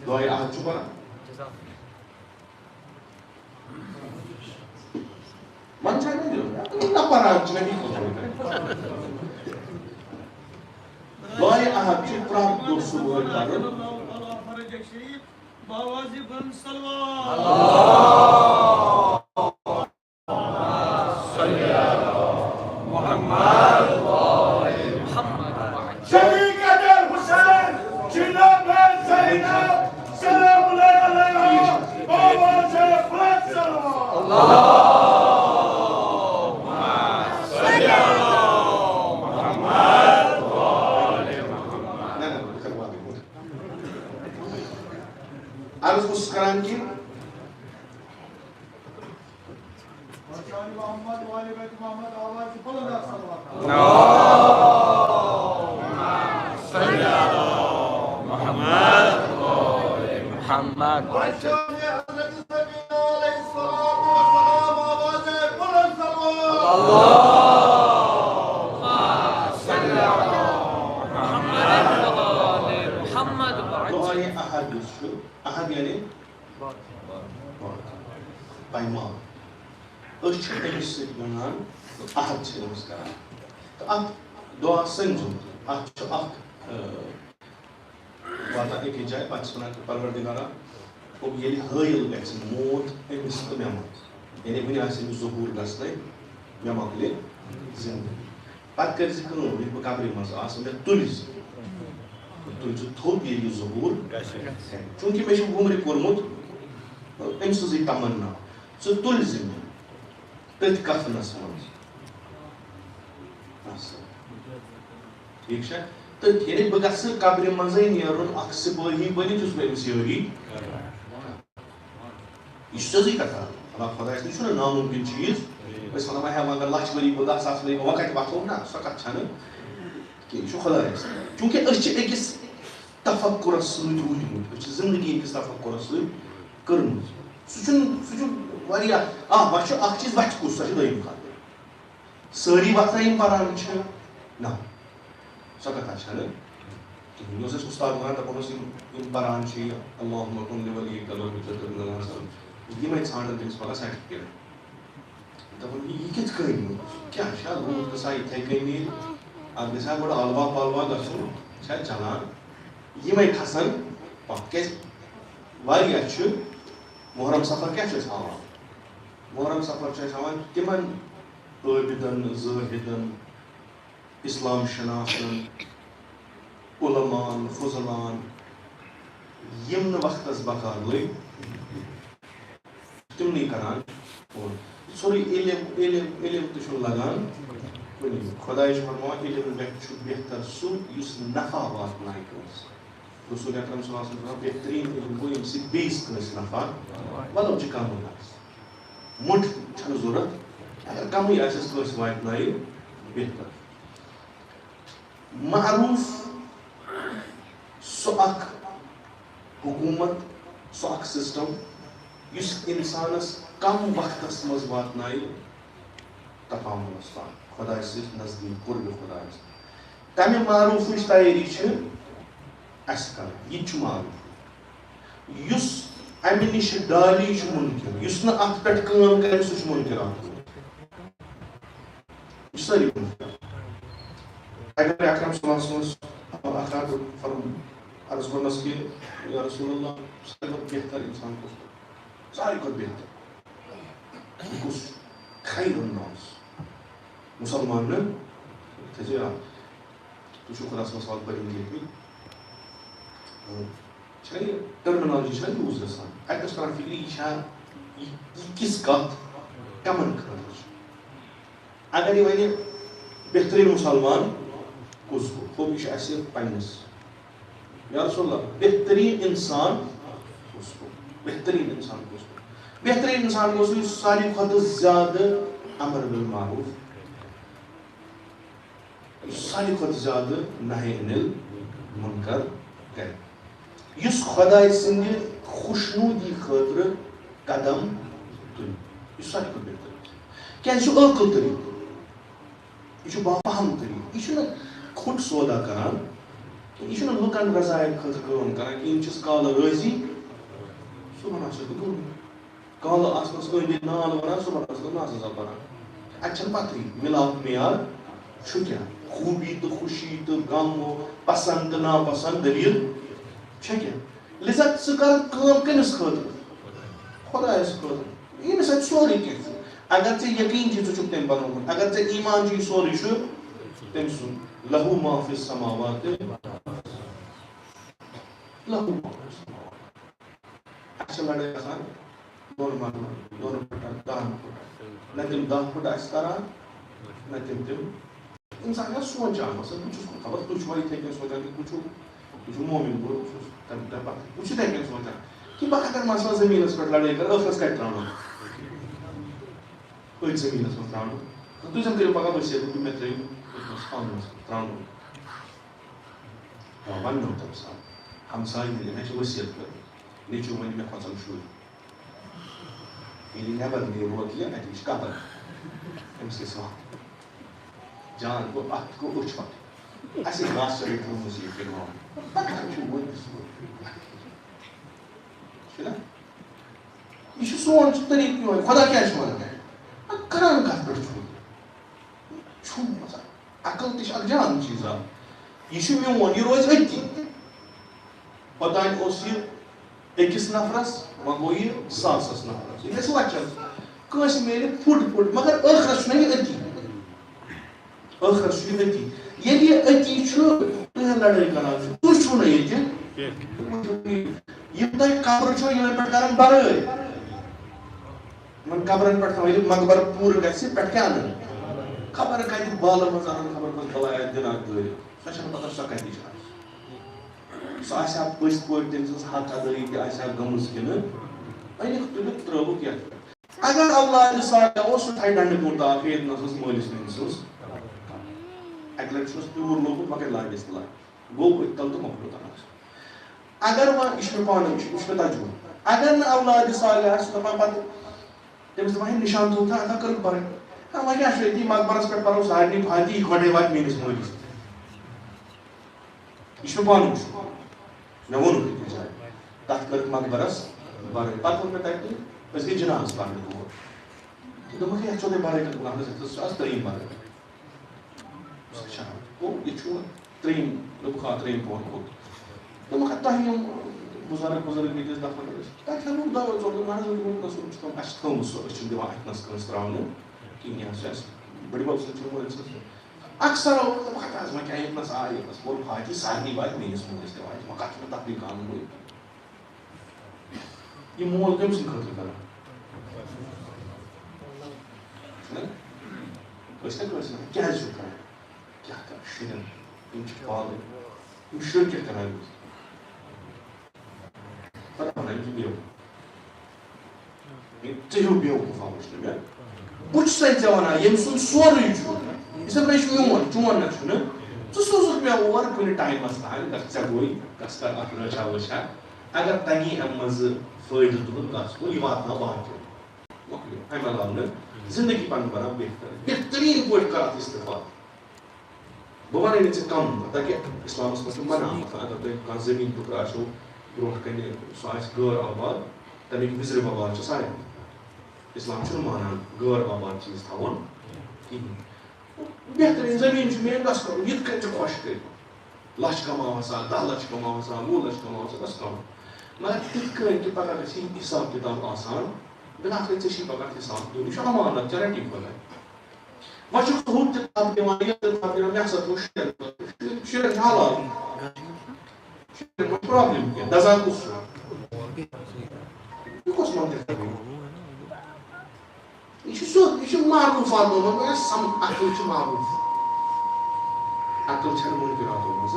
دعائے احد چھُ پران۔ من چھا نہ دیُن؟ نہ پران چھِ نہ یہِ کوٚرمُت۔ دعائے احد چھُ پرٛٮ۪تھ دۄہ صُبحٲے پرُن۔ بآواز بلند صلوات۔ شریکت حسین جناب زینب سلام اللہ علیہا، بآواز بلند صلوات۔ عرض اوسُس کران کہ محمد۔ دعائے احد یُس چھُ، احد یعنی پیمان۔ أسۍ چھِ أمِس سۭتۍ وَنان، عہد چھِ أمِس کران۔ تہٕ اَتھ دُعا سٔنزُن، اَتھ چھُ اَکھ، اَ، واتان أکِس جایہِ، پَتہٕ چھِ وَنان کہِ پروردگارا، ییٚلہِ حٲیِل گژھِ موت أمِس تہٕ مےٚ منٛز، یعنی وٕنہِ آسہِ أمِس ظہوٗر گژھنَے، مےٚ مۄکلہِ زِندگی۔ پتہٕ کٔرۍ زِ کٲم، ییٚلہِ بہٕ قبرِ منٛز آسہٕ، مےٚ تُلۍ زِ۔ مےٚ تُلۍ زِ تھوٚد، ییٚلہِ یہِ ظہوٗر گژھِ۔ چوٗنٛکہِ مےٚ چھُ وُمرِ کوٚرمُت أمۍ سٕنٛزٕے تمنا، ژٕ تُلۍ زِ مےٚ تٔتھۍ کفنس منٛز۔ اَصٕل۔ ٹھیٖک چھا؟ تہٕ ییٚلہِ بہٕ گژھٕ قبرِ منٛزٕے نیرُن، اکھ سِپٲہی بٔنِتھ، یُس بہٕ أمِس یٲری یہِ چھُ سیوٚدُے کتھا۔ مطلب، خۄدایَس نِش چھُنہٕ نامُمکِن چیٖز۔ أسۍ وَنو، "ہے، وۄنۍ اگر لَچھ ؤری بہٕ گژھٕ، ساس ؤری بہٕ، وۄنۍ کَتہِ وۄتھو؟" نہ، سۄ کَتھ چھَنہٕ کینٛہہ۔ یہِ چھُ خۄدایَس۔ چوٗنٛکہِ أسۍ چھِ أکِس تفکُرَس سۭتۍ روٗدۍمٕتۍ، أسۍ چھِ زِندگی أکِس تفکُرَس سۭتۍ کٔرمٕژ۔ سُہ چھُنہٕ، سُہ چھُ واریاہ، آ، وۄنۍ چھُ اَکھ چیٖز، وۄتھِ کُس، سۄ چھِ دوٚیِم کَتھ۔ سٲری وۄتھان یِم پَران چھِ؟ نہ۔ سۄ کتھا چھنہٕ کِہیٖنۍ۔ یہِ اوس اَسہِ اُستاد وَنان، دَپان اوس، یِم، یِم پَران چھِ یہِ اللہم کن لولیک الحجۃ ابن الحسن، یِمَے ژھانٛڈَن تٔمِس پَگاہ سرٹِفِکیٹ۔ دَپان، یہِ، یہِ کِتھ کٔنۍ؟ کیٛاہ چھا؟ لوٗکھ گژھان یِتھَے کٔنۍ نیرِ؟ اَتھ گژھِ ہا گۄڈٕ الوا پلوا گژھُن، چھا چلان؟ یِمَے کھسَن پَتھ۔ کیٛازِ؟ واریاہ چھِ۔ محرم صفر کیٛاہ چھُ اَسہِ ہاوان؟ محرم صفر چھُ اَسہِ ہاوان تِمَن عٲبِدَن، زٲہِدَن، اسلام شناسن، علماءن، فضلان، یِم نہٕ وقتس بکار لٔگۍ، تِمنٕے کران فون۔ سورُے علم، علم، علم تہِ چھُنہٕ لگان کُنہِ۔ خۄداے چھُ فرماوان، علم گژھِ چھُ بہتر سُہ یُس نفع واتنایہِ کٲنٛسہِ۔ رسول اکرم صلی اللہ علیہ وسلم فرماوان، بہترین علم گوٚو ییٚمہِ سۭتۍ بیٚیِس کٲنٛسہِ نفع، ولو چھِ کمٕے آسہِ۔ مُٹھ چھَنہٕ ضوٚرَتھ، اگر کمٕے آسٮ۪س کٲنٛسہِ واتنایہِ بہتر۔ معروف سُہ اکھ حکومت، سُہ اکھ سسٹم، یُس انسانس کم وقتس منٛز واتنایہِ تکاملس تام، خدایہِ سۭتۍ نزدیٖک، قربِ خدایس۔ تمہِ معروفٕچ تیٲری چھِ اَسہِ کرٕنۍ، یہِ تہِ چھُ معروف۔ یُس اَمہِ نِش ڈالی چھُ مُنکِر، یُس نہٕ اَتھ پٮ۪ٹھ کٲم کَرِ، سُہ چھُ مُنکِر اَتھ۔ یہِ چھُ سٲری مُنکِر۔ پیغمبر اکرم صلی اللہ علیہ وسلم اکھ راتھ فرم-، عرض کوٚرمَس کہِ، یا رسول اللہ، ساروی کھۄتہٕ بہتر اِنسان کُس چھُ؟ ساروی کھۄتہٕ بہتر۔ یہِ کُس چھُ؟ خیر الناس۔ مُسلمان نہٕ؟ تھٲیزیو یاد۔ تُہۍ چھِو خۄدا صٲبَس حوالہٕ پٔرِو ییٚتہِ۔ چھا یہِ ٹرمینالجی چھا یوٗز گژھان؟ اَتہِ اوس تران فِکرِ، یہِ چھا، یہِ، یہِ کِژھ کَتھ کَمَن خٲطرٕ چھِ؟ اگر یہِ وَنہِ بہتریٖن مُسلمان کُس گوٚو، گوٚو یہِ چھُ اَسہِ پنٛنِس۔ یا رسول اللہ، بہتریٖن اِنسان کُس گوٚو؟ بہتریٖن اِنسان کُس گوٚو؟ بہتریٖن اِنسان گوٚو سُہ، یُس ساروی کھۄتہٕ زیادٕ امر بالمعروف، یُس ساروی کھۄتہٕ زیادٕ نہی عن المنکر کرِ، یُس خۄداے سٕنٛدِ خۄشنودی خٲطرٕ قدم تُلہِ، یہِ چھُ ساروی کھۄتہٕ بہتر۔ کیٛازِ چھُ عٲقل طریٖقہٕ؟ یہِ چھُ باپہم طریٖقہٕ۔ یہِ چھُنہٕ کھوٚٹ سودا کران۔ یہِ چھُنہٕ لُکن رضایت خٲطرٕ کٲم کران کینٛہہ۔ یِم چھِس کالہٕ رٲضی، صُبحن آسہٕ بہٕ گوٚمُت۔ کالہٕ آسنَس أنٛدۍ أنٛدۍ نال وَنان، صُبحن آسنَس ناز نظر پَران۔ اَتہِ چھَنہٕ پَتہٕے مِلاپ معیار چھُ کیٛاہ۔ خوٗبی تہٕ خوشی تہٕ غم و پسنٛد تہٕ ناپسنٛد دٔلیٖل چھےٚ کیٛاہ۔ لذا ژٕ کر کٲم کٔمِس خٲطرٕ؟ خۄدایَس خٲطرٕ۔ ییٚمِس اَتہِ سورُے کینٛہہ چھُ۔ اگر ژےٚ یقیٖن چھُے ژٕ چھُکھ تٔمۍ بنوومُت، اگر ژےٚ ایمان چھُے سورُے چھُ تٔمۍ سُنٛد۔ لہو ما فی السماوات، لہو ما فی السماوات۔ اَسہِ چھِ لڑٲے گژھان دۄن مرلن، دۄن پھٕٹن، دَہن پھٕٹن۔ نہ تِم دَہ پھٕٹ آسہِ تران، نہ تِم تِم۔ اِنسان چھا سونٛچان، مثلاً، بہٕ چھُس خبر تُہۍ چھِوا یِتھَے کٔنۍ سونٛچان کِنہٕ بہٕ چھُس، بہٕ چھُس مومِن، بہٕ چھُس تَمہِ، تَمہِ پَتہٕ، بہٕ چھُس یِتھَے کٔنۍ سونٛچان کہِ بہٕ اگر مثلاً زٔمیٖنَس پٮ۪ٹھ لڑٲے کَرٕ، ٲخرَس کَتہِ ترٛاونہٕ؟ أتھۍ زٔمیٖنَس منٛز ترٛاونہٕ۔ تہٕ تُہۍ زَن کٔرِو پَگاہ ؤسیت کہِ مےٚ ترٛٲیِو أتھۍ منٛز آنٛگنَس منٛز ترٛاونہٕ۔ آ، وَننو تٔمِس آ۔ ہمسایہِ ییٚلہِ مےٚ چھِ ؤسیت کٔرمٕژ، نیٚچوٗ وَنہِ مےٚ کھۄژَن شُرۍ۔ ییٚلہِ نٮ۪بر نیرو کینٛہہ، اَتہِ وٕچھ قبر۔ أمِس کیٛاہ سا جان گوٚو، اَتھ گوٚو أچھ پَتہٕ۔ اَسہِ ہے گاسہٕ چرٲے تھٲومٕژ یہِ فِرعون۔ پَتہٕ چھُ وۄنۍ تہِ سُہ۔ چھُنہ؟ یہِ چھُ سون سُہ طریٖقہٕ یِہوٚے۔ خۄدا کیٛاہ چھُ وَنان؟ اَدٕ کران کَتھ پٮ۪ٹھ چھُ؟ چھُ مطلب، عقل تہِ چھِ اَکھ جان چیٖزا۔ یہِ چھُ میون، یہِ روزِ أتی۔ اوٚتانۍ اوس یہِ أکِس نفرس، وۄنۍ گوٚو یہِ ساسس نفرس۔ یہِ گژھِ لچھس۔ کٲنٛسہِ میلہِ پھُٹ پھُٹ، مگر ٲخرس چھُنہ یہِ أتی۔ ٲخرس چھُ یہِ أتی۔ ییٚلہِ یہِ أتی چھُ، تُہۍ لڑٲے کران چھِو، تُہۍ چھِو نہ ییٚتہِ۔ یِم تۄہہِ قبرٕ چھِو، یِمن پٮ۪ٹھ کران برٲے۔ یِمن قبرن پٮ۪ٹھ تھاوان ییٚلہِ مقبرٕ پوٗرٕ گژھِ، پٮ۪ٹھ کیٛاہ اَنن؟ خبر کَتہِ بالہٕ منٛز اَنن، خبر کۄس بَلایہ دِنَکھ دٲرِتھ۔ سۄ چھَنہٕ پَتہ سۄ کَتِچ آسہِ۔ سۄ آسہِ ہا پٔزۍ پٲٹھۍ تٔمۍ سٕنٛز حق ادٲیی تہِ آسہِ ہا گٔمٕژ کِنہٕ أنِکھ تُلِتھ ترٛٲوٕکھ یَتھ پٮ۪ٹھ۔ اگر اولادِ صالح اوس، سُہ تھایہِ ڈنڈٕ کوٗر تاپھ ہیٚتھ نَسَس مٲلِس مٲلِس سٕنٛز۔ اَکہِ لَٹہِ چھُس پیوٗر لوگمُت، مۄکلہِ لاگٮ۪س تہٕ لاگہِ۔ گوٚو أتھۍ تَل تہٕ مۄکلیو تَنازٕ۔ اگر وۄنۍ، یہِ چھُ مےٚ پانہٕ، یہِ چھُ، یہِ چھُ مےٚ تجربہٕ۔ اگر نہٕ اولادِ صالح آسہِ، سُہ دَپان پَتہٕ، تٔمِس دَپان، ہے، نِشان تھوٚو تھا، اَتھ ہا کٔرٕکھ بَرٕنۍ۔ ہے، وۄنۍ کیٛاہ چھُ أتی مقبرَس پٮ۪ٹھ پَرو سارنٕے فاتحہ، یِکوَٹَے واتہِ میٛٲنِس مٲلِس۔ یہِ چھُ مےٚ پانہٕ وٕچھمُت۔ مےٚ ووٚنُکھ أکِس جایہِ، تَتھ کٔرٕکھ مقبرَس بَرٕنۍ۔ پَتہٕ ووٚن مےٚ تَتہِ، أسۍ گٔے جِنازٕ پَرنہِ اور۔ تہٕ دوٚپمَکھ، ہے، یَتھ چھو تۄہہِ بَرٕنۍ کٔرمٕژ، اَتھ منٛز، یَتھ چھِ اَز ترٛیٚیِم بَرٕنۍ۔ سُہ چھا؟ گوٚو، یہِ چھُ ترٛیٚیِم، دوٚپُکھ، آ، ترٛیٚیِم پور کھوٚت۔ دوٚپُکھ، اَدٕ تۄہہِ یِم بُزرگ، بُزرگ ییٚتہِ ٲسۍ دَفن ٲسۍ، تَتہِ ہا ووٚن دَوَے ژوٚٹ، دوٚپُن، اَہَن حظ، دوٚپُن، نہ، سُہ چھُ تِم، اَسہِ چھِ تھٲومٕژ سۄ، أسۍ چھِنہٕ دِوان اَتھِ نَس کٲنٛسہِ ترٛاونہٕ کِہیٖنۍ، یہِ حظ چھِ اَسہِ بٔڈِ بَب سٕنٛدۍ چھِ مٲلۍ سٕنٛز۔ اَکثر اوس، دوٚپُکھ، ہَتہٕ حظ، وۄنۍ کیٛاہ ییٚتہِ نَس آے، ییٚتہِ نَس کوٚر فاتحہ، سارنٕے واتہِ میٛٲنِس مٲلِس تہِ واتہِ، وۄنۍ کَتھ چھُ مےٚ تَفریٖق اَنُن وۄنۍ؟ یہِ مول کٔمۍ سٕنٛدِ خٲطرٕ کران؟ چھُنہ؟ أسۍ کَتہِ ٲسۍ وَنان، کیٛازِ چھُ کران؟ کیٛاہ کران؟ شُرٮ۪ن، یِم چھِ پالٕنۍ۔ یِم شُرۍ کیٛاہ کران أمِس؟ پَتہٕ وَنان، یہِ چھُ بیوقوٗف۔ یہِ ژٕ ہیوٗ بیوقوٗفا وٕچھ نہٕ مےٚ۔ بہٕ چھُسَے ژےٚ وَنان، ییٚمۍ سُنٛد سورُے چھُ، یہِ چھُ میون، چون نہ چھُنہٕ۔ ژٕ سوزُکھ مےٚ اور کُنہِ ٹایمَس تام، گژھ ژےٚ گوٚے، گژھ کر اَتھ رٲچھا وٲچھا۔ اگر تَگی اَمہِ منٛزٕ فٲیدٕ تُلُن، گژھ گوٚو، یہِ واتناو باقیَن۔ مۄکلیو۔ اَمہِ علاوٕ نہٕ، زندگی پَنٕنۍ بَناو بہتر۔ بہتریٖن پٲٹھۍ کر اَتھ استعفا۔ بہٕ وَنَے نہٕ ژےٚ کَم، تاکہِ اِسلامَس منٛز چھُ منع، مطلب، اگر تۄہہِ کانٛہہ زٔمیٖن ٹُکرٕ آسیو برٛونٛٹھ کَنہِ، سُہ آسہِ غٲر آباد، تَمِکۍ وِزرِ وَوار چھِ سارے۔ اِسلام چھُنہٕ مانان غٲر آباد چیٖز تھاوُن کِہیٖنۍ۔ بہتریٖن زٔمیٖن چھُ مےٚ، گژھ کَرُن یِتھ کٔنۍ ژےٚ خۄش کٔرۍ۔ لَچھ کَماو ہسا، دَہ لَچھ کَماو ہسا، وُہ لَچھ کَماو ہسا، بَس کَم۔ مگر تِتھ کٔنۍ کہِ پگاہ گژھِ یہِ حساب کِتاب آسان، بِلکُل ژےٚ چھی پگاہ حساب دیُن، یہِ چھُ امانت، ژےٚ رَٹی خۄداے۔ وۄنۍ چھُکھ ژٕ ہُہ تہِ تھپھ دِوان، یہِ تہِ تھپھ دِوان، مےٚ ہسا تھوٚو شُرٮ۪ن خٲطرٕ، شُرٮ۪ن چھِ حلال، شُرٮ۪ن ما چھُ پرابلم کینٛہہ، دزان کُس چھُ؟ یہِ کۄس منطق چھُ؟ یہِ چھُ سیوٚد، یہِ چھُ معروفاتو منٛز، مگر سم-، عقل چھُ معروف۔ عقل چھَنہٕ مُنکِراتو منٛز،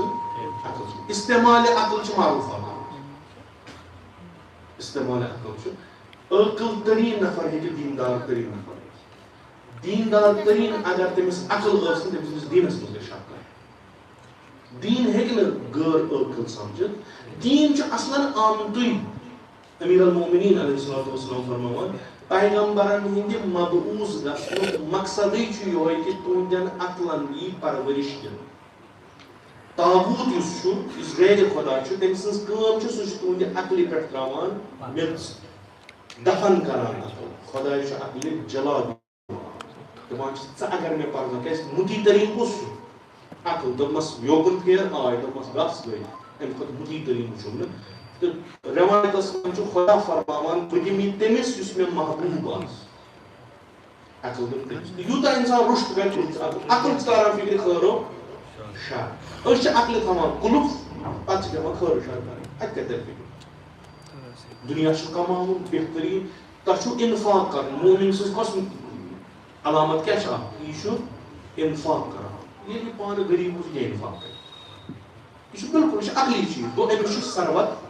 عقل چھُ، استعمال عقل چھُ معروفاتو منٛز۔ استعمال عقل چھُ، عٲقل تریٖن نفر ہیٚکہِ دیٖندار تریٖن نفر ٲسِتھ۔ دیٖندار تریٖن اگر تٔمِس عقل ٲس نہٕ، تٔمِس گژھِ دیٖنَس منٛز گژھِ شک کرُن۔ دیٖن ہیٚکہِ نہٕ غٲر عٲقل سمجھِتھ۔ دیٖن چھُ اصلاً آمتُے۔ امیر المومنین علیہ الصلوۃ والسلام فرماوان، پیغمبرن ہٕنٛدِ مبعوث گژھنُک مقصدٕے چھُ یِہوٚے کہِ تُہنٛدٮ۪ن عقلن یی پرورش دِنہٕ۔ طاغوت یُس چھُ، یُس غیر خدا چھُ، تٔمۍ سٕنٛز کٲم چھِ، سُہ چھُ تُہنٛدِ عقلہِ پٮ۪ٹھ تراوان میٚژ، دفن کران عقل۔ خداے چھُ عقلہِ جلا دِوان۔ دپان چھِ، ژٕ اگر مےٚ پرزن، کیازِ مُطیع تریٖن کُس چھُ؟ عقل۔ دوٚپمس، یوکُن پھیر، آے، دوٚپمس، گژھ، گٔے۔ امہِ کھۄتہٕ مُطیع تریٖن وٕچھُم نہٕ۔ تہٕ رٮ۪وایتس منٛز چھُ خدا فرماوان، بہٕ دِمہٕ یہِ تٔمِس یُس مےٚ محبوب آسہِ۔ عقل دِمہٕ تٔمِس۔ تہٕ یوٗتاہ انسان رُشت کرِ، تیوٗت چھُ عقل۔ عقل چھِ تاران فکرِ خٲر و شر۔ أسۍ چھِ عقلہِ تھاوان قُلُف، پتہٕ چھِ پٮ۪وان خٲر و شر کرٕنۍ۔ اتہِ کتہِ ترِ فکر؟ دُنیا چھُ کماوُن بہتریٖن، تۄہہِ چھُو انفاق کرُن۔ مومن سٕنٛز کۄس علامت کیٛاہ چھِ اکھ؟ یہِ چھُ انفاق کران۔ ییٚلہِ یہِ پانہٕ غریٖب اوس، یہِ کیٛاہ انفاق کرِ؟ یہِ چھُ بالکل، یہِ چھُ عقلی چیٖز۔ گوٚو أمِس چھُ ثروت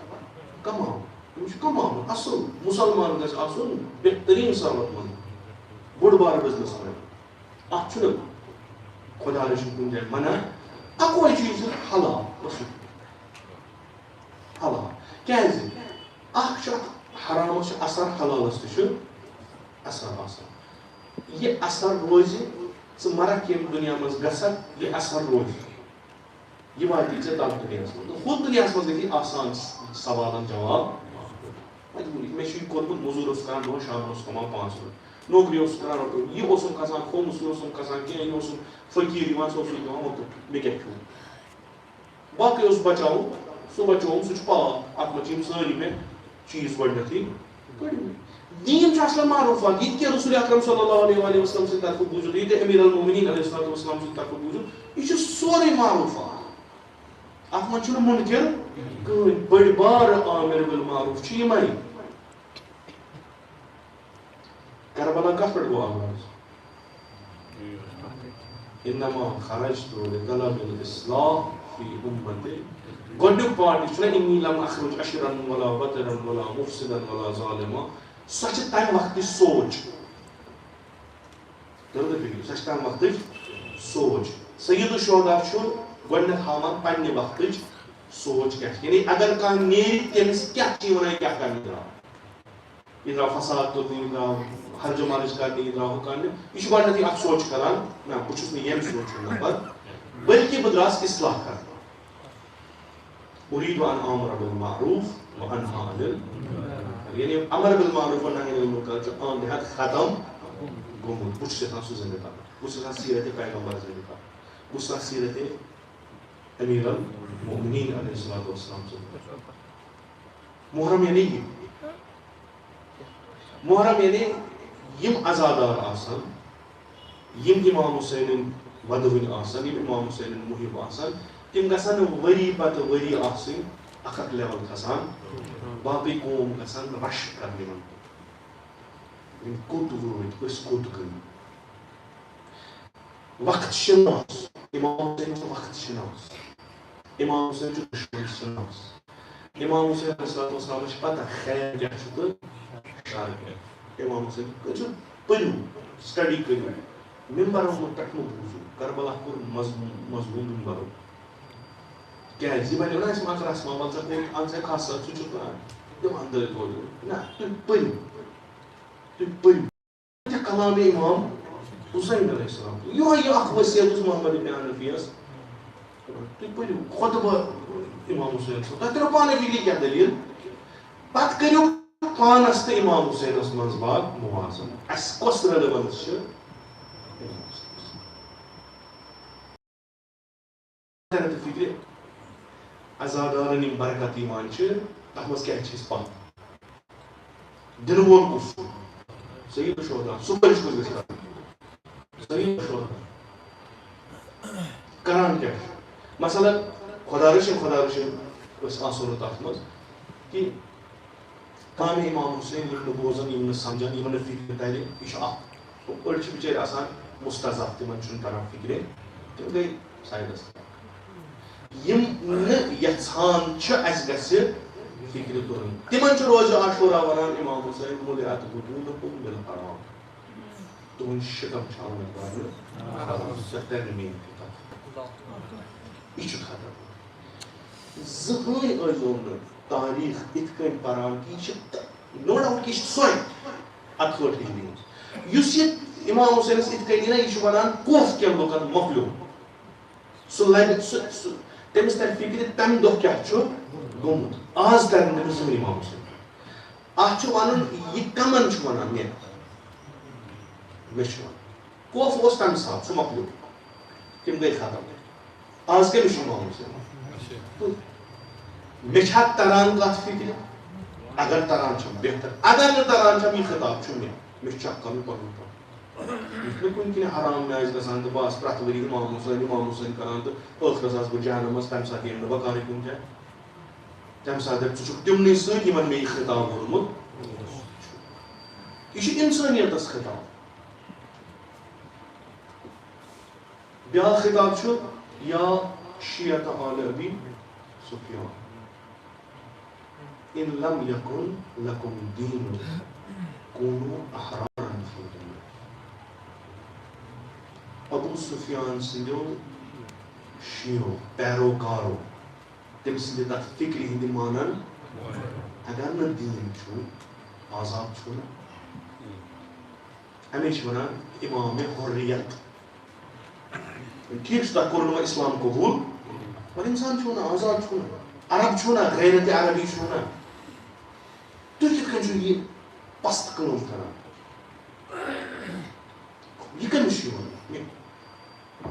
کماوُن، أمِس چھُ کماوُن اصل۔ مُسلمان گژھِ آسُن بہتریٖن ثروت مند، بوٚڑ بارٕ بزنس مین۔ اتھ چھُنہٕ خۄدا رٔچھِن کُنہِ جایہِ منع۔ اکوے چیٖز چھُ حلال، بس۔ حلال۔ کیٛازِ؟ اکھ چھُ اتھ حرامس چھُ اثر، حلالس تہِ چھُ اثر آسان۔ یہِ اثر روزِ، ژٕ مرکھ ییٚمہِ دُنیا منٛز گژھکھ، یہِ اثر روزِ۔ یہِ واتی ژےٚ تتھ دُنیاہس منٛز۔ تہٕ ہُتھ دُنیاہس منٛز گژھِ آسان سوالن جواب۔ مجبوٗری۔ مےٚ چھُ یہِ کوٚرمُت، موٚزوٗر اوس کران دۄہس، شامن اوس کماوان پانٛژھ رۄپیہِ۔ نوکری اوسُس کران رۄپیہِ۔ یہِ اوسُم کھسان کھوٚمُس، یہِ اوسُم کھسان کینٛہہ، یہِ اوسُم فقیٖر یِوان، سُہ اوسُس دِوان، وۄنۍ مےٚ کیٛاہ کھیوٚو؟ باقٕے اوس بچاوُن، سُہ بچووُم، سُہ چھُ پاک۔ اتھ منٛز چھِ یِم سٲری مےٚ چیٖز گۄڈٕنیتھٕے کٔڑمٕتۍ۔ دیٖن چھُ اصل معروفات۔ یہِ تہِ کینٛہہ رسول اکرم صلی اللہ علیہ وآلہ وسلم سٕنٛدِ طرفہٕ بوٗزِو تُہۍ، یہِ تہِ امیر المومنین علیہ الصلوۃ والسلام سٕنٛدِ طرفہٕ بوٗزِو، یہِ چھُ سورُے معروفات۔ اتھ منٛز چھُنہٕ مُنکِر کٕہٕنۍ۔ بٔڑۍ بارٕ آمر بالمعروف چھِ یِمے۔ کربلا کتھ پٮ۪ٹھ گوٚو آغاز؟ انما خرجت لطلب الاصلاح فی امتی۔ گۄڈنیُک پارٹ یُس چھُنہ، انی لم اخرج عشرا ولا بطرا ولا مفسدا ولا ظالما، سۄ چھِ تمہِ وقتٕچ سونچ۔ تُہۍ ؤنِو، سۄ چھِ تمہِ وقتٕچ سونچ۔ سید الشہداء چھُ گۄڈٕنٮ۪تھ ہاوان پننہِ وقتٕچ سونچ کیٛاہ چھِ۔ یعنی اگر کانٛہہ نیرِ، تٔمِس کیٛاہ چھِ یِوان، یہِ کیٛاہ کرنہٕ درٛاو؟ یہِ درٛاو فساد تُلنہِ، یہِ درٛاو ہرجہ مرج کرنہِ، یہِ درٛاو ہُہ کرنہِ۔ یہِ چھُ گۄڈٕنٮ۪تھٕے اکھ سونچ کران، نہ، بہٕ چھُس نہٕ ییٚمہِ سونچہِ ہُنٛد نفر، بلکہِ بہٕ درٛاس اصلاح کرنہِ۔ اريد ان آمر بالمعروف وانهى عن المنكر۔ یعنی امر بالمعروف و نهی عن المنکر چھُ عام نہایت ختم گوٚمُت۔ بہٕ چھُس یژھان سُہ زندٕ کرُن۔ بہٕ چھُس یژھان سیرت پیغمبر زندٕ کرُن۔ بہٕ چھُس یژھان سیرت امیر المؤمنین علیہ الصلوۃ والسلام زندٕ کرُن۔ محرم یعنی یہِ۔ محرم یعنی یِم عزادار آسن، یِم امام حسینٕنۍ ودوٕنۍ آسن، یِم امام حسینٕنۍ محب آسن، تِم گژھن نہٕ ؤری پتہٕ ؤری آسٕنۍ اکھ اکھ لیول کھسان، باقٕے قوم گژھن رش کرنہِ یِمن کُن۔ یِم کوٚت وٲتۍ، أسۍ کوٚت گٔے؟ وقت شناس، امام حسین چھُ وقت شناس، امام حسین چھُ دشمن شناس۔ امام حسین علیہ الصلوۃ والسلام چھِ پتہ خیر کیٛاہ چھُ تہٕ شر کیٛاہ۔ امام حسین کٔرِو، پٔرِو، سٹڈی کٔرِو۔ ممبرن منٛز پٮ۪ٹھ مہٕ بوٗزِو، کربلا کوٚر مظ-، مظلوم ممبرو۔ کیٛازِ؟ یہِ بنیو نا اَسہِ مکر اسما، وَلہٕ ژٕ کوٚت اَن ژےٚ کھس سا، ژٕ چھُکھ نا دِوان دٲدۍ گوجر۔ نہ، تُہۍ پٔرِو، تُہۍ پٔرِو۔ تہِ کلام امام حسین علیہ السلام۔ یِہوٚے یہِ اکھ وصیت اوس محمد ابن حنفیس۔ تُہۍ پٔرِو خطبہ امام حسین صٲب۔ تۄہہِ تٔرِو پانَے فِکرِ کیٛاہ دٔلیٖل۔ پتہٕ کٔرِو پانَس تہٕ امام حسینَس منٛز باگ موازنہٕ۔ اَسہِ کۄس relevance چھِ امام حسینَس؟ تٔرِو فِکرِ، عزادارَن یِم برکت یِوان چھِ، تَتھ منٛز کیٛازِ چھِ أسۍ پَتھ؟ دِنہٕ وول کُس چھُ؟ سید الشہداء۔ سُہ کٔرِتھ کُس گژھِ کرُن؟ سید الشہداء۔ کران کیٛاہ چھُ؟ مثلاً، خۄدا رٔچھِن، خۄدا رٔچھِن، أسۍ آسو نہٕ تَتھ منٛز کہِ کامہِ امام حسین، یِم نہٕ بوزان، یِم نہٕ سمجھان، یِمن نہٕ فکرِ ترِ، یہِ چھُ اکھ۔ أڑۍ چھِ بِچٲرۍ آسان مستضعف، تِمن چھُنہٕ تران فکرِ، تِم گٔے سایڈس۔ یِم نہٕ یژھان چھِ اَسہِ گژھِ فکرِ تُلٕنۍ، تِمن چھُ روزِ عاشورہ ونان امام حسین، مُلِعَتْ بُطُونُکُم بالحرام۔ تُہُنٛد شِکم چھُ آمُت بَرنہٕ حرام۔ ژےٚ تَرِ نہٕ میٛٲنۍ فِکر۔ یہِ چھُ خطرناک۔ زٕہٕنۍ ٲسۍزیو نہٕ تاریخ اِتھ کٔنۍ پران کہِ یہِ چھِ، no doubt کہِ یہِ چھِ سۄے اَکہٲٹھ ہِجری ہٕنٛز۔ یُس یہِ امام حسینس اِتھ کٔنۍ یہِ نہ، یہِ چھُ وَنان کوف کٮ۪ن لُکن مۄکلیو۔ سُہ لگہِ، سُہ، سُہ، تٔمِس ترِ فِکرِ تَمہِ دۄہ کیٛاہ چھُ گوٚمُت۔ آز ترِ نہٕ تٔمِس زٕہٕنۍ امام حسین۔ اَتھ چھُ وَنُن، یہِ کَمَن چھُ وَنان؟ مےٚ۔ مےٚ چھُ وَنُن۔ کوف اوس تَمہِ ساتہٕ، سُہ مۄکلیو۔ تِم گٔے ختم۔ آز کٔمِس چھُ امام حسین؟ مےٚ چھا تران کَتھ فِکرِ؟ اگر تران چھم، بہتر۔ اگر نہٕ تران چھم، یہِ خطاب چھُ مےٚ۔ مےٚ چھُ چیک کَرُن پَنُن پان۔ یُتھ نہٕ کُنہِ کِنۍ حرام مےٚ آسہِ گژھان تہٕ بہٕ آسہٕ پرٛٮ۪تھ ؤری امام حسین، امام حسین کران تہٕ ٲخرس آسہٕ بہٕ جہنمس، تَمہِ ساتہٕ یِمہٕ نہٕ بہٕ کارٕے کُنہِ جایہِ۔ تَمہِ ساتہٕ دَپہِ، ژٕ چھُکھ تِمنٕے سۭتۍ، یِمن مےٚ یہِ خطاب ووٚنمُت چھُ۔ یہِ چھُ اِنسٲنیتس خطاب۔ بیٛاکھ خطاب چھُ، یا شیعة آل ابی سفیان، ان لم یکن لکم دین کونوا احرارا فی دنیا۔ ابو سفیان سٕنٛدیو شیعو، پیروکارو، تٔمۍ سٕنٛدِ تَتھ فِکرِ ہٕنٛدِ مانن، اگر نہٕ دیٖن چھُ، آزاد چھُ نہٕ۔ اَمے چھِ وَنان اِمام حُریت۔ ٹھیٖک چھُ، تۄہہِ کوٚروٕ نہٕ وۄنۍ اِسلام قبوٗل، مگر اِنسان چھُو نہٕ، آزاد چھُو نہٕ، عرب چھُو نہٕ، غیرت عربی چھُو نہٕ۔ تُہۍ کِتھ کٔنۍ چھِو یہِ پَست کٲم کَران؟ یہِ کٔمِس چھُ یِوان؟ یہِ،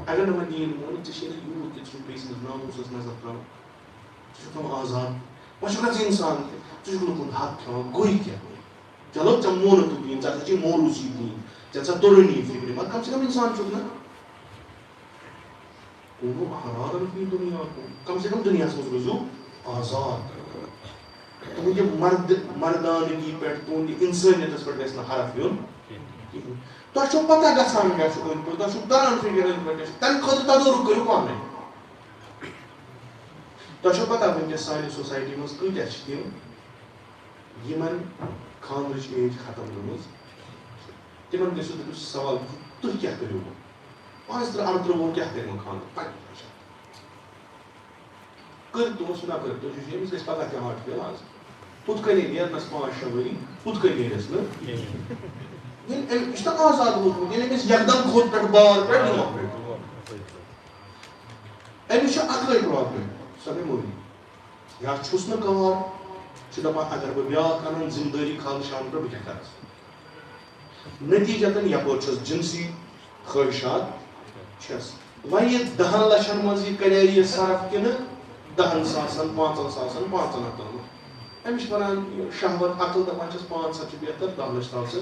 اگر نہٕ وۄنۍ دیٖن مونُکھ، ژےٚ چھے نہٕ یوٗت تہِ، ژٕ چھُکھ بیٚیہِ سٕنٛدِس ناموسَس نظر ترٛاوان۔ ژٕ چھُکھ تِم آزاد۔ وۄنۍ چھُکھ نہ ژٕ اِنسان تہِ، ژٕ چھُکھ لُکُن حق کھٮ۪وان، گوٚو کیٛاہ؟ چلو، ژےٚ مونُتھ نہٕ دیٖن، ژےٚ ہسا چھے موروثی دیٖن، ژےٚ ہسا توٚرُے نہٕ یہِ فِکرِ، مگر کم سے کم اِنسان چھُکھ نہ۔ کونوا احرارا فی دنیاکم، کم سے کم دُنیاہَس منٛز روٗزِو آزاد۔ تُہٕنٛدِ مرد-، مردانگی پٮ۪ٹھ، تُہٕنٛدِ اِنسٲنیتَس پٮ۪ٹھ گژھِ نہٕ حرف یُن کِہیٖنۍ۔ تۄہہِ چھو پتہ گژھان کیٛاہ چھُ أنٛدۍ پٔکۍ، تۄہہِ چھُو تران فِکرِ أنٛدۍ پٔکۍ کیٛاہ چھُ، تَمہِ خٲطرٕ تدارُک کٔرِو پانَے۔ تۄہہِ چھو پتہ وٕنکیٚس سانہِ سوسایٹی منٛز کۭتیاہ چھِ تِم، یِمن خانٛدرٕچ ایج ختم گٔمٕژ۔ تِمن گٔژھِو دٔپِو سوال، تُہۍ کیٛاہ کٔرِو وۄنۍ؟ پانٛژھ تٕرٛہ، اَرتٕرٛہ وُہُر کیٛاہ کَرِ وۄنۍ خانٛدر؟ پنٛنہِ پٲٹھۍ۔ کٔرۍ تو، سُہ نہ کٔرۍ تو، یہِ چھُ، أمِس گژھِ پگاہ تہِ ہارٹ فیل آز۔ ہُتھ کَنۍ نیرنَس پانٛژھ شےٚ ؤری، ہُتھ کَنۍ نیرٮ۪س نہٕ۔ ییٚلہِ أمۍ، یہِ چھُنہ آزاد ووتمُت، ییٚلہِ أمِس یَکدَم کھوٚت پٮ۪ٹھ بار پٮ۪ٹھ دِماغ پٮ۪ٹھ۔ أمِس چھِ اَکٲے پرٛابلِم، سۄ گٔے مٔمی۔ یا چھُس نہٕ کار، چھُ دَپان، اگر بہٕ بیٛاکھ اَنَن ذِمہٕ دٲری کھالہٕ شامہٕ پٮ۪ٹھ، بہٕ کیٛاہ کَرَس؟ نتیجتاً یپٲرۍ چھس جنسی خواہشات چھس۔ وۄنۍ یہِ دہن لچھن منٛز یہِ کرِ یہِ صرف کِنہٕ دہن ساسن، پانٛژن ساسن، پانٛژن ہتن منٛز؟ أمِس چھِ ونان یہِ شہوت عقل، دپان چھس پانٛژھ ہتھ چھِ بہتر، دہ لچھ تھاو ژٕ۔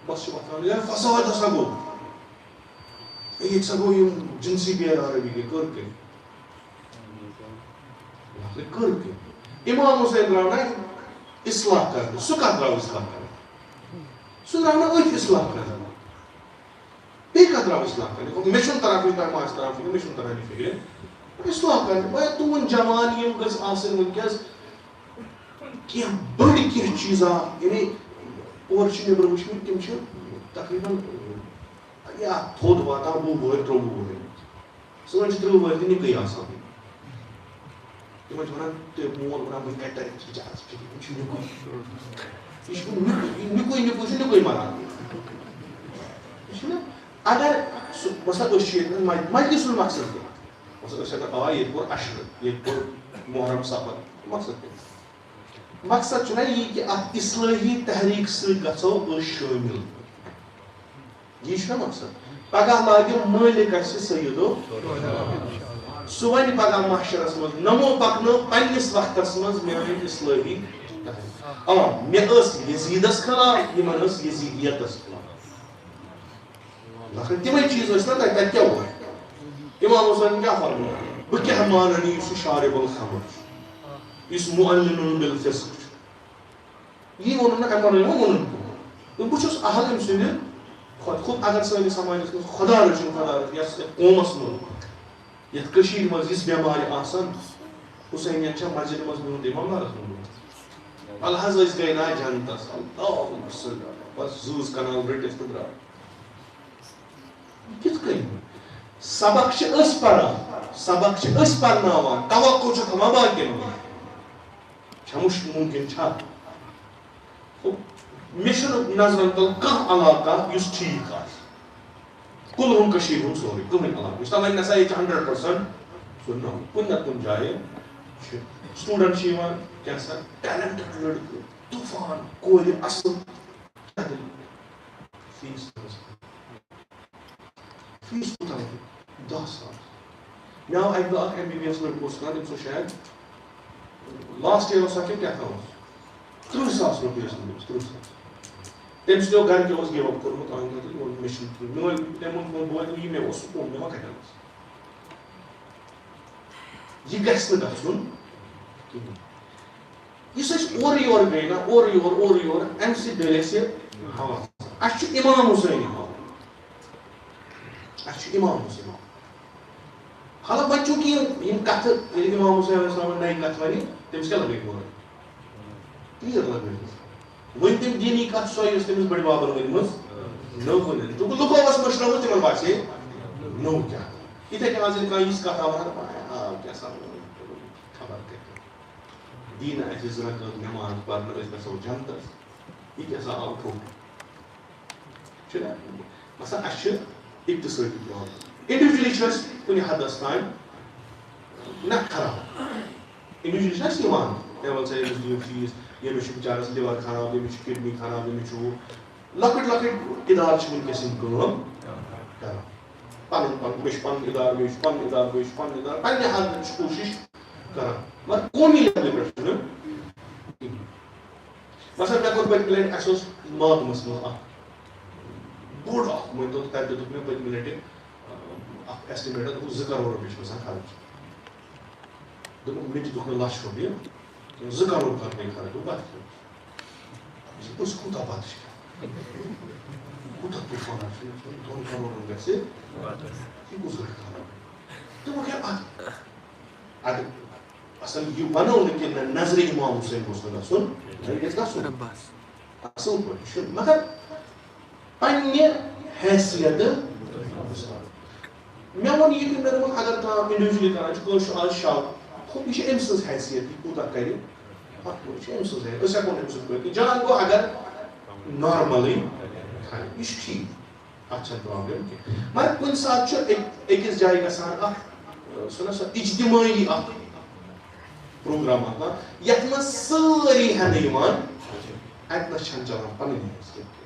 بس چھِ وۄتھان، یہِ فساد ہسا گوٚو۔ ییٚتہِ سا گوٚو یِم جنسی بے آرٲمی گٔے، کٔر کٔرۍ۔ لفظ کٔر کٔرۍ۔ امام حسین درٛاو نہ اصلاح کرنہِ، سُہ کتھ درٛاو اصلاح کرنہِ؟ سُہ درٛاو نہ أتھۍ اصلاح کرنہِ۔ بیٚیہِ کتھ درٛاو اصلاح کرنہِ؟ مےٚ چھُنہٕ تران فِکرِ، تۄہہِ ما آسہِ تران فِکرِ، مےٚ چھُنہٕ تران یہِ فِکرِ۔ اصلاح کرنہِ۔ وۄنۍ تُہُنٛد جوان یِم گٔژھۍ آسٕنۍ وٕنکیٚس کینٛہہ بٔڑۍ کینٛہہ چیٖزا، یعنی اورٕ چھِ نیٚبرٕ وٕچھمٕتۍ، تِم چھِ تقریباً یا تھوٚد واتان وُہ وُہٕرۍ، ترٛوٚوُہ وُہٕرۍ۔ سٲنۍ چھِ ترٕٛہ وُہٕرۍ تہِ نِکٕے آسان۔ تِمن چھِ وَنان، تہٕ مول وَنان، "بہٕ کَتہِ تَرِ أمِس بِچارَس فِکرِ؟ أمِس چھُ نِکُے۔ یہِ چھُ نِکُے، یہِ نِکُے، نِکُے چھُ نِکُے مَران۔" یہِ چھُنہ، اگر سُہ، مثلاً، أسۍ چھِ ییٚتہِ نَس مج-، مجلِس ہُنٛد مقصد کیٛاہ؟ مثلاً، أسۍ اگر آے، ییٚتہِ پوٚر عشرٕ، ییٚتہِ پوٚر محرم صفر، مقصد کیٛاہ؟ مقصد چھُنہ یی کہِ اَتھ اصلٲحی تحریٖک سۭتۍ گژھو أسۍ شٲمِل۔ یی چھُنہ مقصد؟ پگاہ لاگہِ مٲلِک اَسہِ سیدو۔ سُہ وَنہِ پگاہ محشرس منٛز، نمو پکنٲو پننِس وقتس منٛز میٲنۍ اصلٲحی۔ آ، مےٚ ٲس یزیدس خلاف، یِمن ٲس یزیدیتس خلاف۔ لکھن تِمے چیٖز ٲسۍ نا تَتہِ، تَتہِ کیٛاہ اوس؟ امام حسین کیٛاہ فرموو؟ بہٕ کیٛاہ مانن یُس یہِ شارب الخمر چھُ، یُس معلن بالفسق چھُ؟ یی ووٚنُن نہ، امہِ وَرٲے ما ووٚنُن کینٛہہ؟ تہٕ بہٕ چھُس اہل أمۍ سٕنٛدِ کھۄتہٕ۔ خود اگر سٲنِس سماجس منٛز خۄدا رٔچھِن، خۄدا رٔچھِن، یَتھ، یَتھ قومس منٛز، یَتھ کٔشیٖرِ منٛز یِژھ بٮ۪مارِ آسن، حسینیت چھا مسجدِ منٛز بِہُن تہٕ امام نارس منٛز بِہُن؟ وَلہٕ حظ أسۍ گٔے نا جنتس، اللہُمَّ صلی علی، بس زۭز کنال رٔٹِتھ تہٕ درٛاے۔ کِتھ کٔنۍ؟ سبق چھِ أسۍ پران، سبق چھِ أسۍ پرناوان، توقع چھُ تھاوان باقین۔ چھا مُش-، مُمکِن چھا؟ تو مےٚ چھُنہٕ نظرن تل کانٛہہ علاقہٕ یُس ٹھیٖک آسہِ۔ کُلہُن کٔشیٖرِ ہُنٛد سورُے، کٕہٕنۍ علاقہٕ۔ یُس تام وۄنۍ نسا ییٚتہِ چھِ ہنڈرڈ پٔرسنٹ، سُہ نہ، کُنہِ نتہٕ کُنہِ جایہِ چھِ سٹوڈنٹ چھِ یِوان، کیٛاہ سا ٹیلنٹڈ لڑکہٕ، طوفان، کورِ اصٕل، کیٛاہ دٔلیٖل؟ فیٖس کۭژاہ؟ فیٖس کوٗتاہ اوس؟ دَہ ساس۔ مےٚ آو اَکہِ دۄہ اَکھ ایم بی بی ایس لٔڑکہٕ اوس کران، تٔمِس اوس شاید لاسٹ یِیر اوس اَتھ کِنہٕ کیٛاہ تام اوس۔ تٕرٛہ ساس رۄپیہِ ٲسۍ تٔمِس، تٕرٛہ ساس۔ تٔمۍ سٕنٛدیو گرِکیو اوس گِو اپ کوٚرمُت، اَہَن حظ، یہِ اوٚن مےٚ چھُنہٕ تٕرٛہ۔ مےٚ ووٚن، تٔمۍ ووٚن، فون بہٕ وَنہٕ، یہِ مےٚ اوس، سُہ اوٚن مےٚ وۄنۍ کَتہِ اَنَس؟ یہِ گژھِ نہٕ گژھُن کِہیٖنۍ۔ یُس أسۍ اورٕ یورٕ گٔے نا، اورٕ یورٕ، اورٕ یورٕ، اَمہِ سۭتۍ ڈٔلۍ اَسہِ یہِ حواس۔ اَسہِ چھُ امام حسین ہاوُن۔ اَسہِ چھُ امام حسین ہاوُن۔ حالانکہ وۄنۍ چوٗنٛکہِ یِم، یِم کَتھٕ، ییٚلہِ امام حسین علیہ السلامَن نَیہِ کَتھٕ وَنہِ، تٔمِس کیٛاہ لَگہِ بُرٕ؟ تیٖر لَگٲوِتھ۔ وۄنۍ تٔمۍ دیٖنی کَتھ سۄے یۄس تٔمِس بٔڈِ بَبَن ؤنمٕژ نٔو کُنہِ۔ چوٗنٛکہِ لُکو ٲس مٔشرٲومٕژ، تِمَن باسے نوٚو کیٛاہ۔ یِتھَے کٔنۍ آز ییٚلہِ کانٛہہ یِژھ کَتھ آو وَنان، آو کیٛاہ سا ووٚن، خبر کَتہِ۔ دیٖنہٕ اَسہِ زٕ رکعت نٮ۪ماز پَرنہٕ، أسۍ گژھو جنتَس۔ یہِ کیٛاہ سا آو ٹھوٚپ؟ چھُنہ؟ مثلاً، اَسہِ چھِ اقتصٲدی پرابلم۔ انڈیویجولی چھِ أسۍ کُنہِ حدس تام نہ خراب۔ انڈیویجولی چھِ اَسہِ یِوان، ہے، وَلہٕ سا، أمِس دِیِو فیٖس، ییٚمِس چھُ بِچارَس liver خراب، ییٚمِس چھُ kidney خراب، ییٚمِس چھُ ہُہ۔ لۄکٕٹۍ لۄکٕٹۍ اِدارٕ چھِ وٕنکیٚس یِم کٲم کران۔ پَنُن پَنُن، مےٚ چھُ پَنُن اِدارٕ، مےٚ چھُ پَنُن اِدارٕ، مےٚ چھُ پَنُن اِدارٕ، پَننہِ حدٕ چھِ کوٗشِش کران، مگر قومی لیولہِ پٮ۪ٹھ چھُنہٕ کِہیٖنۍ۔ مثلاً، مےٚ کوٚر پٔتمہِ لَٹہِ، اَسہِ اوس ماتمَس منٛز اَکھ بوٚڑ اَکھ، مٲنۍ تو، تَتہِ دیُتُکھ مےٚ پٔتمہِ لَٹہِ، اَکھ estimate، دوٚپُکھ، زٕ کَرور رۄپیہِ چھِ گژھان خرٕچ۔ دوٚپُکھ، مےٚ تہِ دیُتُکھ نہٕ لَچھ رۄپیہِ، زٕ کَرور کَر گٔے خرٕچ؟ دوٚپُکھ، بَتہٕ کھیوٚو۔ یہِ کُس کوٗتاہ بَتہٕ چھُ کھٮ۪وان؟ کوٗتاہ طوٗفان چھُ؟ دۄن کَرورَن گژھِ، یہِ کُس گژھِ خراب؟ دوٚپُکھ، ہے، اَتھ، اَتھ، اَصٕل یہِ وَنو نہٕ کہِ نہ، نظرِ امام حسین گوٚژھ نہٕ گژھُن، نہ، یہِ گژھِ گژھُن۔ اَصٕل پٲٹھۍ چھُ، مگر پننہِ حیثیت۔ مےٚ ووٚن یہِ کہِ مےٚ دوٚپُن، اگر کانٛہہ individually کران چھُ، کٲنٛسہِ چھُ آز شک، ہُہ، یہِ چھِ أمۍ سٕنٛز حیثیت، یہِ کوٗتاہ کرِ، اَتھ منٛز چھِ أمۍ سٕنٛز حیثیت، أسۍ ہٮ۪کو نہٕ أمۍ سُنٛد پٲٹھۍ کینٛہہ۔ جان گوٚو اگر normally کرِ، یہِ چھُ ٹھیٖک، اَتھ چھَنہٕ problem کینٛہہ۔ مگر کُنہِ ساتہٕ چھُ أکۍ-، أکِس جایہِ گژھان اَکھ، سُہ نہ سُہ اجتمٲعی اَکھ program آسان، یَتھ منٛز سٲری ہٮ۪نہٕ یِوان، اَتہِ نَس چھَنہٕ چلان پَنٕنۍ حیثیت کینٛہہ۔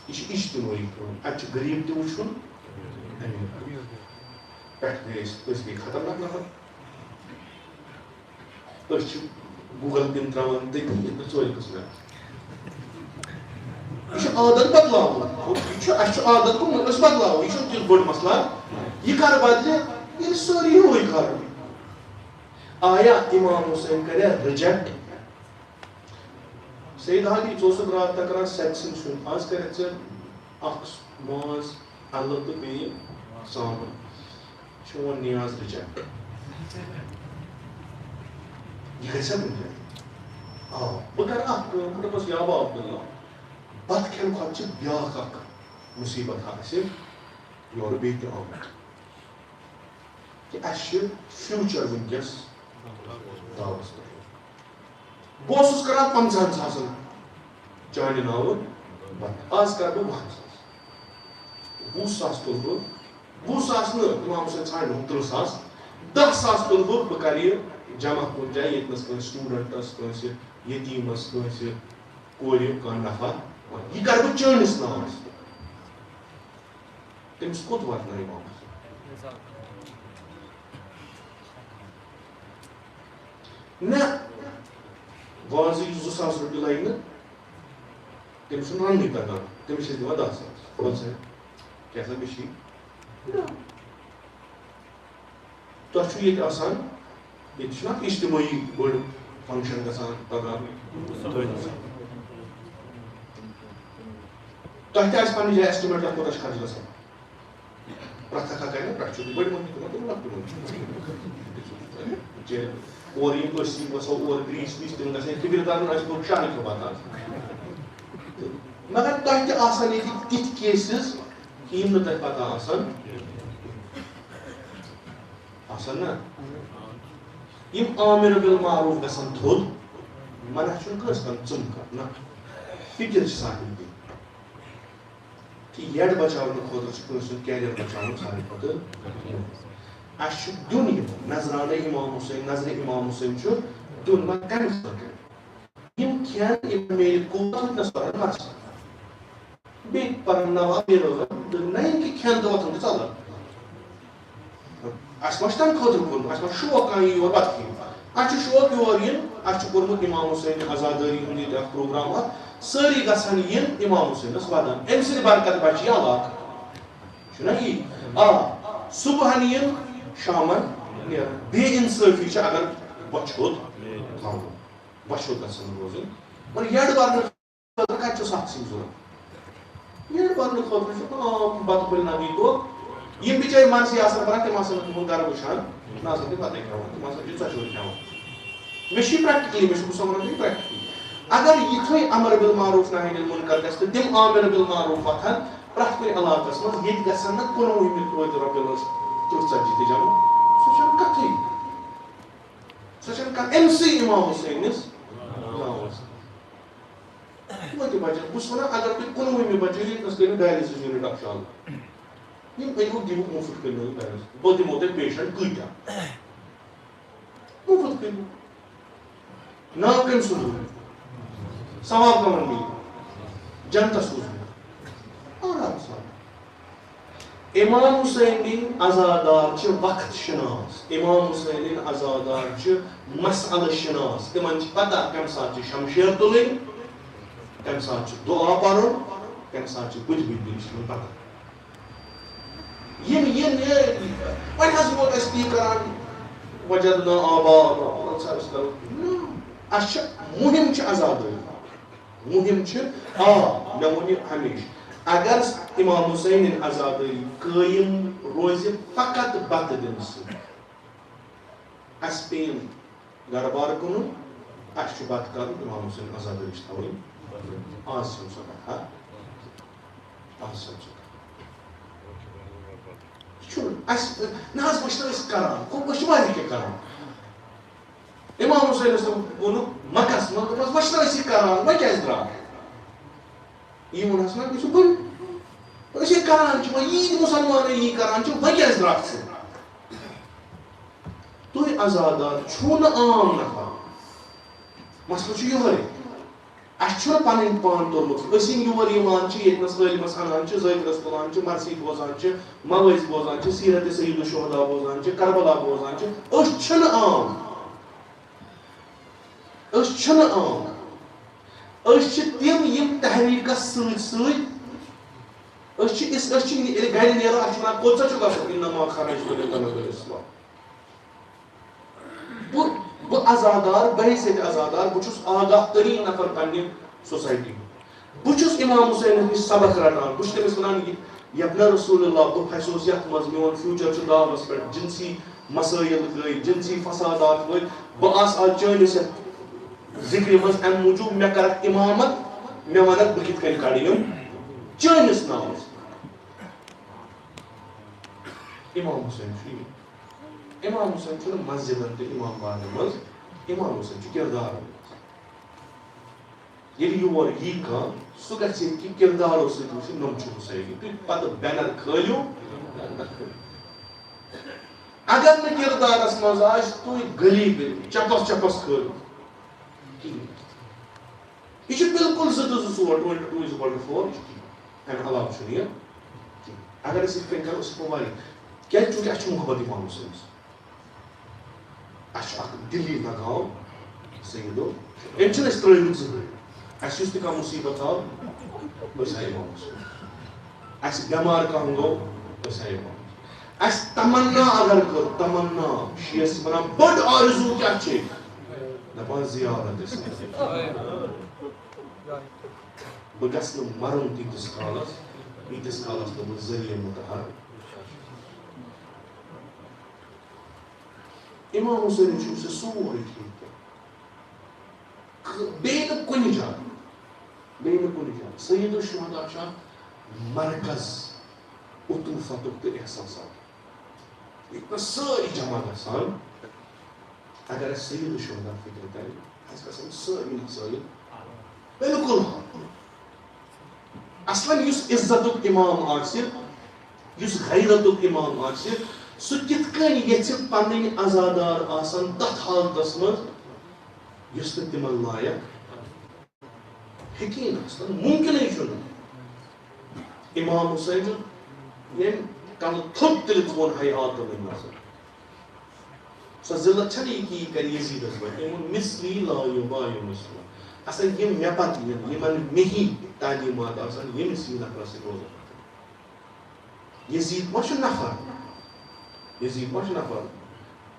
یہِ چھُ اجتمٲعی کٲم۔ اَتہِ چھُ غریٖب تہِ وٕچھُن، أمیٖر تہِ۔ پٮ۪ٹھٕ گٔے أسۍ، أسۍ گٔے خطرناک نفر۔ أسۍ چھِ Google Pin ترٛاوان تٔتی، ییٚتہِ نہٕ ژورِ قٕسمہٕ۔ یہِ چھُ عادت بدلاوُن۔ یہِ چھُ، اَسہِ چھُ عادت گوٚمُت، أسۍ بدلاوو۔ یہِ چھُنہٕ تیُتھ بوٚڑ مسلہٕ۔ یہِ کَر بدلہِ؟ ییٚلہِ سٲری ہیوٗوٕے کَرَن۔ آیا امام حسین کَرِ reject؟ سید ہادی، ژٕ اوسُکھ راتھ تَکران سَتہِ سِنۍ سیُن، آز کَرٮ۪تھ ژےٚ اَکھ ماز، اَلہٕ تہٕ بیٚیہِ ژامَن۔ چون نیاز reject۔ یہِ گژھِ ہا کُنہِ جایہِ؟ آ، بہٕ کَرٕ اَکھ کٲم، بہٕ دَپَس، یا با عبداللہ، بَتہٕ کھٮ۪نہٕ کھۄتہٕ چھِ بیٛاکھ اَکھ مُصیٖبت اَکھ اَسہِ یورٕ بیٚیہِ تہِ آمُت۔ کہِ اَسہِ چھِ future وٕنکیٚس داوَس پٮ۪ٹھ۔ بہٕ اوسُس کران پنٛژاہَن ساسَن چانہِ ناوٕ بَتہٕ۔ آز کرٕ بہٕ وُہَن ساس۔ وُہ ساس تُلہٕ بہٕ، وُہ ساس نہٕ، اِمام حُسین ژھانٛڈِ نہٕ تٕرٛہ ساس، دَہ ساس تُلہٕ بہٕ، بہٕ کرٕ یہِ جمع کُنہِ جایہِ، ییٚتہِ نَس کٲنٛسہِ studentس، کٲنٛسہِ یتیٖمَس، کٲنٛسہِ کورِ کانٛہہ نفر، یہِ کرٕ بہٕ چٲنِس ناوَس پٮ۪ٹھ۔ تٔمِس کوٚت واتناوِ امام حسین؟ نہ، وازٕکۍ زٕ ساس رۄپیہِ لگہِ نہٕ، تٔمِس چھُنہٕ رَننُے تَگان، تٔمِس چھِ أسۍ دِوان دَہ ساس۔ وَن سا، کیٛاہ سا مےٚ چھِ یہِ؟ نہ۔ تۄہہِ چھُو ییٚتہِ آسان، ییٚتہِ چھُنہ اجتمٲعی بٔڑ function گژھان پگاہ۔ تۄہہِ تہِ آسہِ پننہِ جایہِ estimate، تۄہہِ کوٗتاہ چھُ خرچ گژھان؟ پرٛٮ۪تھ اکھ ہا کرِ نہ، پرٛٮ۪تھ چھُ بٔڑۍ مٔنٛدۍ تِمن تِم لۄکٹہِ مٔنٛدۍ۔ چیرِ اورٕ یِم أسۍ یِم گژھو اورٕ گرٛیٖس ویٖس، تِم گژھن فِکرِ ترُن، اَسہِ گوٚو شہرٕکۍ کھۄتہٕ بَکار۔ مگر تۄہہِ تہِ آسان ییٚتہِ تِتھۍ cases، یِم نہٕ تۄہہِ پتہ آسان۔ آسان نا؟ یِم آمر بالمعروف گژھن تھوٚد، منع چھُنہٕ کٲنٛسہِ کران، ژٕم کر نہ۔ فکر چھِ سانہِ دِنۍ۔ تہٕ یَڈ بچاونہٕ خٲطرٕ چھُ کٲنٛسہِ ہُنٛد career بچاوُن ساروی کھۄتہٕ۔ اَسہِ چھُ دیُن یہِ نذرانہٕ امام حسین، نذرِ امام حسین چھُ دیُن، مگر کَمہِ خٲطرٕ؟ یِم کھٮ۪ن، یِم میلہِ قوت وٕنکیٚنَس پَرَن مَس۔ بیٚیہِ پَرَن نواب بیٚیہِ روزَن، تہٕ نہ یِم کہِ کھٮ۪ن تہٕ وۄتھُن تہٕ ژَلَن۔ اَسہِ ما چھُ تَمہِ خٲطرٕ کوٚرمُت، اَسہِ ما چھُ شوق کانٛہہ یی یور بَتہٕ کھیٚنہِ؟ اَسہِ چھُ شوق یور یُن، اَسہِ چھُ کوٚرمُت اِمام حُسین عزادٲری ہُنٛد ییٚتہِ اَکھ پروگرام اَکھ، سٲری گژھن یِن اِمام حُسینَس وَدَن، اَمہِ سۭتۍ برکت بَچہِ یہِ علاقہٕ۔ چھُنہ یی؟ آ، صُبحَن یِن، شامَن نیرَن۔ بے اِنصٲفی چھِ اگر بۄچھِ ہوٚت تھاوُن، بۄچھِ ہوٚت گژھن روزٕنۍ۔ اور یَڈ بَرنہٕ خٲطرٕ کَتہِ چھُ سَتھ سِنۍ ضوٚرَتھ؟ یَڈ بَرنہٕ خٲطرٕ چھُ عام بَتہٕ پھٔلۍ نَدٕے توٚت۔ یِم بِچٲرۍ مَرضی آسَن کَران، تِم آسَن نہٕ تِہُنٛد گَرٕ وٕچھان، نہ آسَن تِم بَتَے کھٮ۪وان، تِم آسَن چھِ ژۄچہِ وٲلۍ کھٮ۪وان۔ مےٚ چھُ یہِ practically، مےٚ چھُ، بہٕ چھُس وَنان تۄہہِ practically۔ اگر یِتھُے امر بالمعروف نہی عن المنکر گژھِ تہٕ تِم آمر بالمعروف وۄتھن پرٛٮ۪تھ کُنہِ علاقس منٛز، ییٚتہِ گژھن نہٕ کُنوُہمہِ توتہِ رۄپیہِ لٲنٛس تٕرٛہ ژتجی تہِ جمع۔ سُہ چھُنہٕ کتھٕے۔ سُہ چھُنہٕ کانٛہہ أمۍ سٕے امام حسینس ناوس۔ توتہِ بچن، بہٕ چھُس ونان، اگر تُہۍ کُنوُہمہِ بچٲیِو، ییٚتہِ نس کٔرِو dialysis unit اکھ چالو۔ یِم أنِو، دِیِو مُفت کٔرِو dialysis۔ بہٕ دِمو تۄہہِ patient کۭتیاہ۔ مُفت کٔرِو۔ ناو کٔمۍ سُنٛد؟ ثواب کمن میلہِ؟ جنتس منٛز میلہِ۔ آرام سان۔ امام حسینٕنۍ عزادار چھِ وقت شناس، امام حسینٕنۍ عزادار چھِ مسئلہٕ شناس، تِمن چھِ پتہ کمہِ ساتہٕ چھِ شمشیر تُلٕنۍ، کمہِ ساتہٕ چھُ دعا پرُن، کمہِ ساتہٕ چھِ بُتھِ بُتھِ دِنۍ، چھِ تِمن پتہ۔ یِم یِم یہِ، وۄنۍ حظ ووت اَسہِ تی کران، وجدنا آباءنا، وَلہٕ سا أسۍ کرو۔ نہ، اَسہِ چھِ مُہِم چھِ عزادٲری۔ مُہِم چھِ، آ، مےٚ ووٚن یہِ ہمیشہِ، اگر امام حسینٕنۍ عزادٲری قٲیِم روزِ فقط بتہٕ دِنہٕ سۭتۍ، اَسہِ پیٚیہِ گرٕ بار کٕنُن، اَسہِ چھُ بَتہٕ کَرُن، اِمام حُسین عزادٲری چھِ تھاوٕنۍ۔ آز چھَنہٕ سۄ کَتھا، آز چھَنہٕ سۄ کَتھا۔ یہِ چھُنہٕ اَسہِ، نہ حظ، وۄنۍ چھِنہٕ أسۍ کَران، گوٚو، أسۍ چھِ واریاہ کینٛہہ کَران۔ اِمام حُسینَس ووٚنُکھ مَکَس منٛز، دوٚپمَس، وۄنۍ چھِنہٕ أسۍ یہِ کَران، وۄنۍ کیٛازِ درٛاو؟ یہِ ووٚن حسنن، یہِ چھُ بٔلۍ۔ أسۍ ہے کران چھِ، وۄنۍ ییٖتۍ مُسلمان یی کران چھِ، وۄنۍ کیٛازِ درٛاکھ ژٕ؟ تُہۍ عزادار چھِو نہٕ عام نفر۔ مسلہٕ چھُ یِہوٚے۔ اَسہِ چھُنہٕ پَنٕنۍ پان توٚرمُت۔ أسۍ یِم یور یِوان چھِ، ییٚتہِ نَس عٲلمَس اَنان چھِ، ذٲکرَس تُلان چھِ، مرثی بوزان چھِ، موٲعظ بوزان چھِ، سیرت سید الشہداء بوزان چھِ، کربلا بوزان چھِ۔ أسۍ چھِنہٕ عام۔ أسۍ چھِنہٕ عام۔ أسۍ چھِ تِم یِم تحریٖکَس سۭتۍ سۭتۍ، أسۍ چھِ اس-، أسۍ چھِ ییٚلہِ گَرِ نیرو، اَسہِ چھِ وَنان، "کوٚت سا چھُ گژھُن؟" "انما خرجت لطلب الاسلام۔" بہٕ، بہٕ عزادار، بحیثیت عزادار، بہٕ چھُس آگاہ تریٖن نفر پننہِ society ہُنٛد۔ بہٕ چھُس امام حسینَس نِش سبق رٹان، بہٕ چھُس تٔمِس وَنان، "یہِ، یہِ ابن رسول اللہ، بہٕ پھسیوس یَتھ منٛز، میون future چھُ داوَس پٮ۪ٹھ، جنسی مسٲیل گٔے، جنسی فسادات گٔے، بہٕ آسہٕ آز چٲنِس یَتھ ذِکرِ منٛز اَمہِ موٗجوٗب، مےٚ کَرَکھ اِمامت، مےٚ وَنَکھ بہٕ کِتھ کٔنۍ کَڑٕ یِم چٲنِس ناوَس۔" اِمام حُسین چھُ یہِ۔ اِمام حُسین چھُنہٕ مسجدن تہٕ اِمام باغن منٛز، اِمام حُسین چھُ کِردارن منٛز۔ ییٚلہِ یور یی کانٛہہ، سُہ گژھِ ییٚتہِ کہِ کِردارو سۭتۍ وٕچھُن، نۄم چھِ حُسینی۔ تُہۍ پتہٕ banner کھٲلِو۔ اگر نہٕ کِردارس منٛز آسہِ، تُہۍ گلی گلی، چپس چپس کھٲلِو۔ کِہیٖنۍ۔ یہِ چھُ بِلکُل زٕ تہٕ زٕ ژور، twenty two is equal to four، یہِ چھُ کِہیٖنۍ۔ اَمہِ علاوٕ چھُنہٕ یہِ کِہیٖنۍ۔ اگر أسۍ یِتھ کٔنۍ کرو، أسۍ ہٮ۪کو واریاہ، کیٛازِ؟ چوٗنٛکہِ اَسہِ چھُ محبت اِمام حُسینَس۔ اَسہِ چھُ اکھ دِلی لگاو، سیدو، أمۍ چھِنہٕ أسۍ ترٛٲومٕتۍ زٕہٕنۍ۔ اَسہِ یُس تہِ کانٛہہ مُصیٖبت آو، أسۍ آیہِ امام حسین۔ اَسہِ بٮ۪مار کانٛہہ گوٚو، أسۍ آیہِ امام حسین۔ اَسہِ تمنا اگر کٔر، تمنا، شیعہ چھِ وَنان بٔڑ آرزوٗ کیٛاہ چھِ؟ دَپان زیارت أسۍ کَرو۔ بہٕ گژھٕ نہٕ مَرُن تیٖتِس کالَس، ییٖتِس کالَس نہٕ بہٕ ذٔریعہٕ مُطہر۔ امام حسین چھُ سُہ سورُے کینٛہہ۔ بیٚیہِ نہٕ کُنہِ جایہِ، بیٚیہِ نہٕ کُنہِ جایہِ۔ سید الشہدا چھُ اکھ مرکز عطوفتُک تہٕ احساسات۔ ییٚتہِ پٮ۪ٹھ سٲری جمع گژھان، اگر اَسہِ سید الشہدا فکر کرِ، اَسہِ گژھن سٲری مسٲیل بالکل حل۔ اصلاً یُس عزتُک امام آسہِ، یُس غیرتُک امام آسہِ، سُہ کِتھ کٔنۍ یژھِ پنٕنۍ عزادار آسن تتھ حالتس منٛز یُس نہٕ تِمن لایق ہیٚکی نہٕ آسُن، مُمکِنٕے چھُنہٕ۔ امام حسین چھُ ییٚمۍ کلہٕ تھوٚد تُلِتھ ووٚن، "حیات من نظر۔" سۄ ذلت چھنہٕ یہِ کہِ یہِ کرِ یزیدس پٮ۪ٹھ۔ تٔمۍ ووٚن، "مثلی لا یباع مثلہ۔" اصل یِم مےٚ پتہٕ یِن، یِمن مےٚ ہی تعلیمات آسن، ییٚمِس ہی نفرس سۭتۍ روزو۔ یزید ما چھُ نفر؟ یزید ما چھُ نفر؟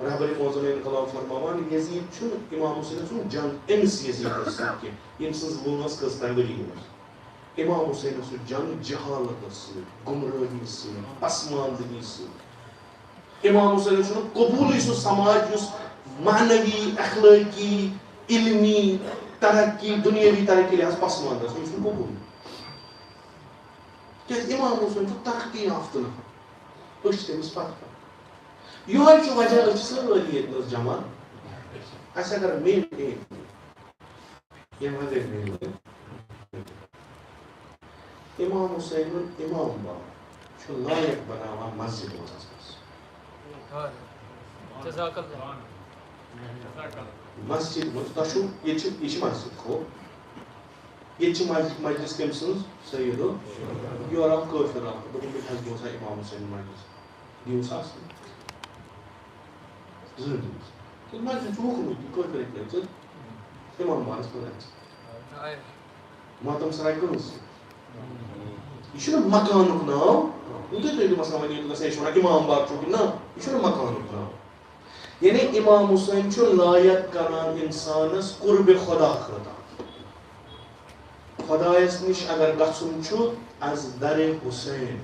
رہبر معظم انقلاب فرماوان، یزید چھُنہٕ امام حسین سُنٛد جنگ أمِس یزیدس سۭتۍ کینٛہہ، ییٚمۍ سٕنٛز وٲنٛس کٔژتام ؤری اوس۔ امام حسین سُنٛد جنگ جہالتس سۭتۍ، گمرٲہی سۭتۍ، پسماندگی سۭتۍ۔ امام حسین چھُنہٕ قبوٗلٕے سُہ سماج یُس معنوی، اخلٲقی، علمی ترقی، دُنیٲوی ترقی لحاظ پسماندٕ آسہِ، یہِ چھُنہٕ قبوٗل۔ کیازِ امام حسین چھُ ترقی یافتہٕ نفر، أسۍ چھِ تٔمِس پتہٕ پتہٕ۔ یِہوٚے چھُ وجہ، أسۍ چھِ سٲری ییٚتہِ نَس جمع۔ اَسہِ اگر مین ایم ییٚمہِ وَغٲر میلہِ نہٕ۔ امام حسینُن امام باو چھُ لایق بناوان مسجد منٛز اژنَس۔ جزاک اللہ۔ مسجد منٛز تۄہہِ چھُو، ییٚتہِ چھِ، یہِ چھِ مسجد، ہو۔ ییٚتہِ چھِ مسجد، مجلس کٔمۍ سٕنٛز؟ سیدو۔ یورٕ آو کٲفِر اکھ، دوٚپُن، "بہٕ تہِ حظ گوٚژھ ہا امام حسین مجلس۔" دِیِو ساس۔ زٕ دِیِو۔ تہٕ مسجد چھُ حُکمٕے، یہِ کٲفِر ہیٚکہِ نہٕ ژٕ امام بارس منٛز اَژِ۔ ماتم سرائے کٕہٕنٛز؟ یہِ چھُنہٕ مکانُک ناو۔ وۄنۍ کِتھ پٲٹھۍ دِمس ناو وۄنۍ ییٚتہِ گژھِ، یہِ چھُ وَنان امام بار چھُ کِنہٕ نہ؟ یہِ چھُنہٕ مکانُک ناو۔ یعنی امام حسین چھُ لایق کران انسانس قرب خدا خٲطرٕ۔ خدایس نِش اگر گژھُن چھُ، از در حسین۔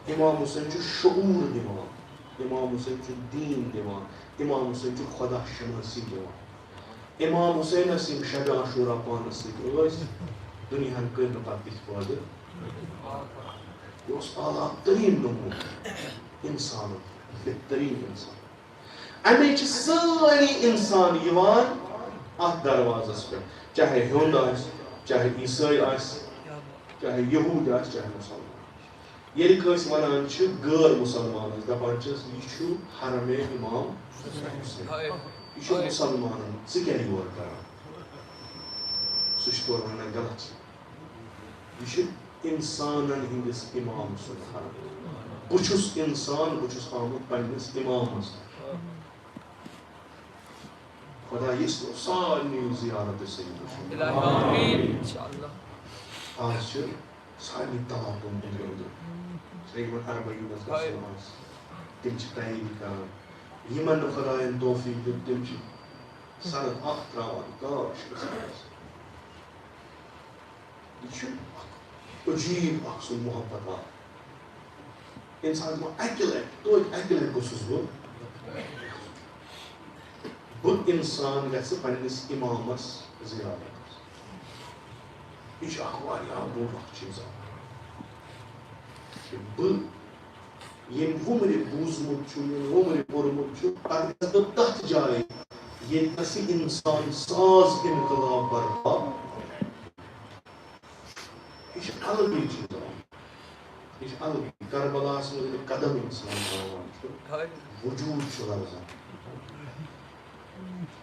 امام حسین چھُ شعور دِوان، امام حسین چھُ دیٖن دِوان، امام حسین چھُ خدا شناسی دِوان۔ امام حسینس یِم شبِ عاشورہ پانس سۭتۍ ٲسۍ، دُنیاہن کٔرۍ نہٕ پتہٕ تِتھۍ پٲدٕ۔ یہِ اوس اعلیٰ تریٖن نموٗنہٕ انسانُک، بہتریٖن انسان۔ اَمے چھِ سٲری انسان یِوان اتھ دروازس پٮ۪ٹھ، چاہے ہیوٚنٛد آسہِ، چاہے عیسٲے آسہِ، چاہے یہوٗدۍ آسہِ، چاہے مُسلمان۔ ییٚلہِ کٲنٛسہِ وَنان چھِ غٲر مُسلمانَس، دَپان چھِس، "یہِ چھُ حرمِ امام حسین۔ یہِ چھُ مُسلمانَن، ژٕ کیٛاہ یور کران؟" سُہ چھُ تورٕ وَنان غلط۔ یہِ چھُ اِنسانَن ہٕنٛدِس امام سُنٛد حرم۔ بہٕ چھُس اِنسان، بہٕ چھُس آمُت پنٛنِس امامَس۔ خۄداہ یِژھ سارنٕے زیارت سید حسین۔ الٰہی آمین۔ انشاءاللہ۔ آز چھِ سارنٕے طواف گوٚمُت أنٛدرٕ أنٛدرٕ۔ چھِ یِمن اربعینس گژھُن آز۔ تِم چھِ تیٲری کران۔ یِمن نہٕ خۄداین توفیق دیُت، تِم چھِ سند اکھ تراوان، کاش گژھِ آز۔ یہِ چھُ اکھ عجیٖب اکھ سُہ محبت اکھ۔ اِنسان دَپان، اَکہِ لَٹہِ، توتہِ اَکہِ لَٹہِ گوٚژھُس بہٕ، بہٕ اِنسان گژھِ پنٛنِس اِمامَس زِیارت۔ یہِ چھُ اَکھ واریاہ بوٚڑ اَکھ چیٖز اَکھ۔ کہِ بہٕ ییٚمۍ وُمرِ بوٗزمُت چھُ، ییٚمۍ وُمرِ پوٚرمُت چھُ، پَتہٕ گژھٕ بہٕ تَتھ جایہِ، ییٚتہِ گژھِ اِنسان ساز اِنقلاب برپا۔ یہِ چھِ الگٕے چیٖز اَکھ۔ یہِ چھِ الگٕے۔ کربلاہَس منٛز ییٚلہِ قدم اِنسان ترٛاوان چھُ، وجوٗد چھُ لرزان۔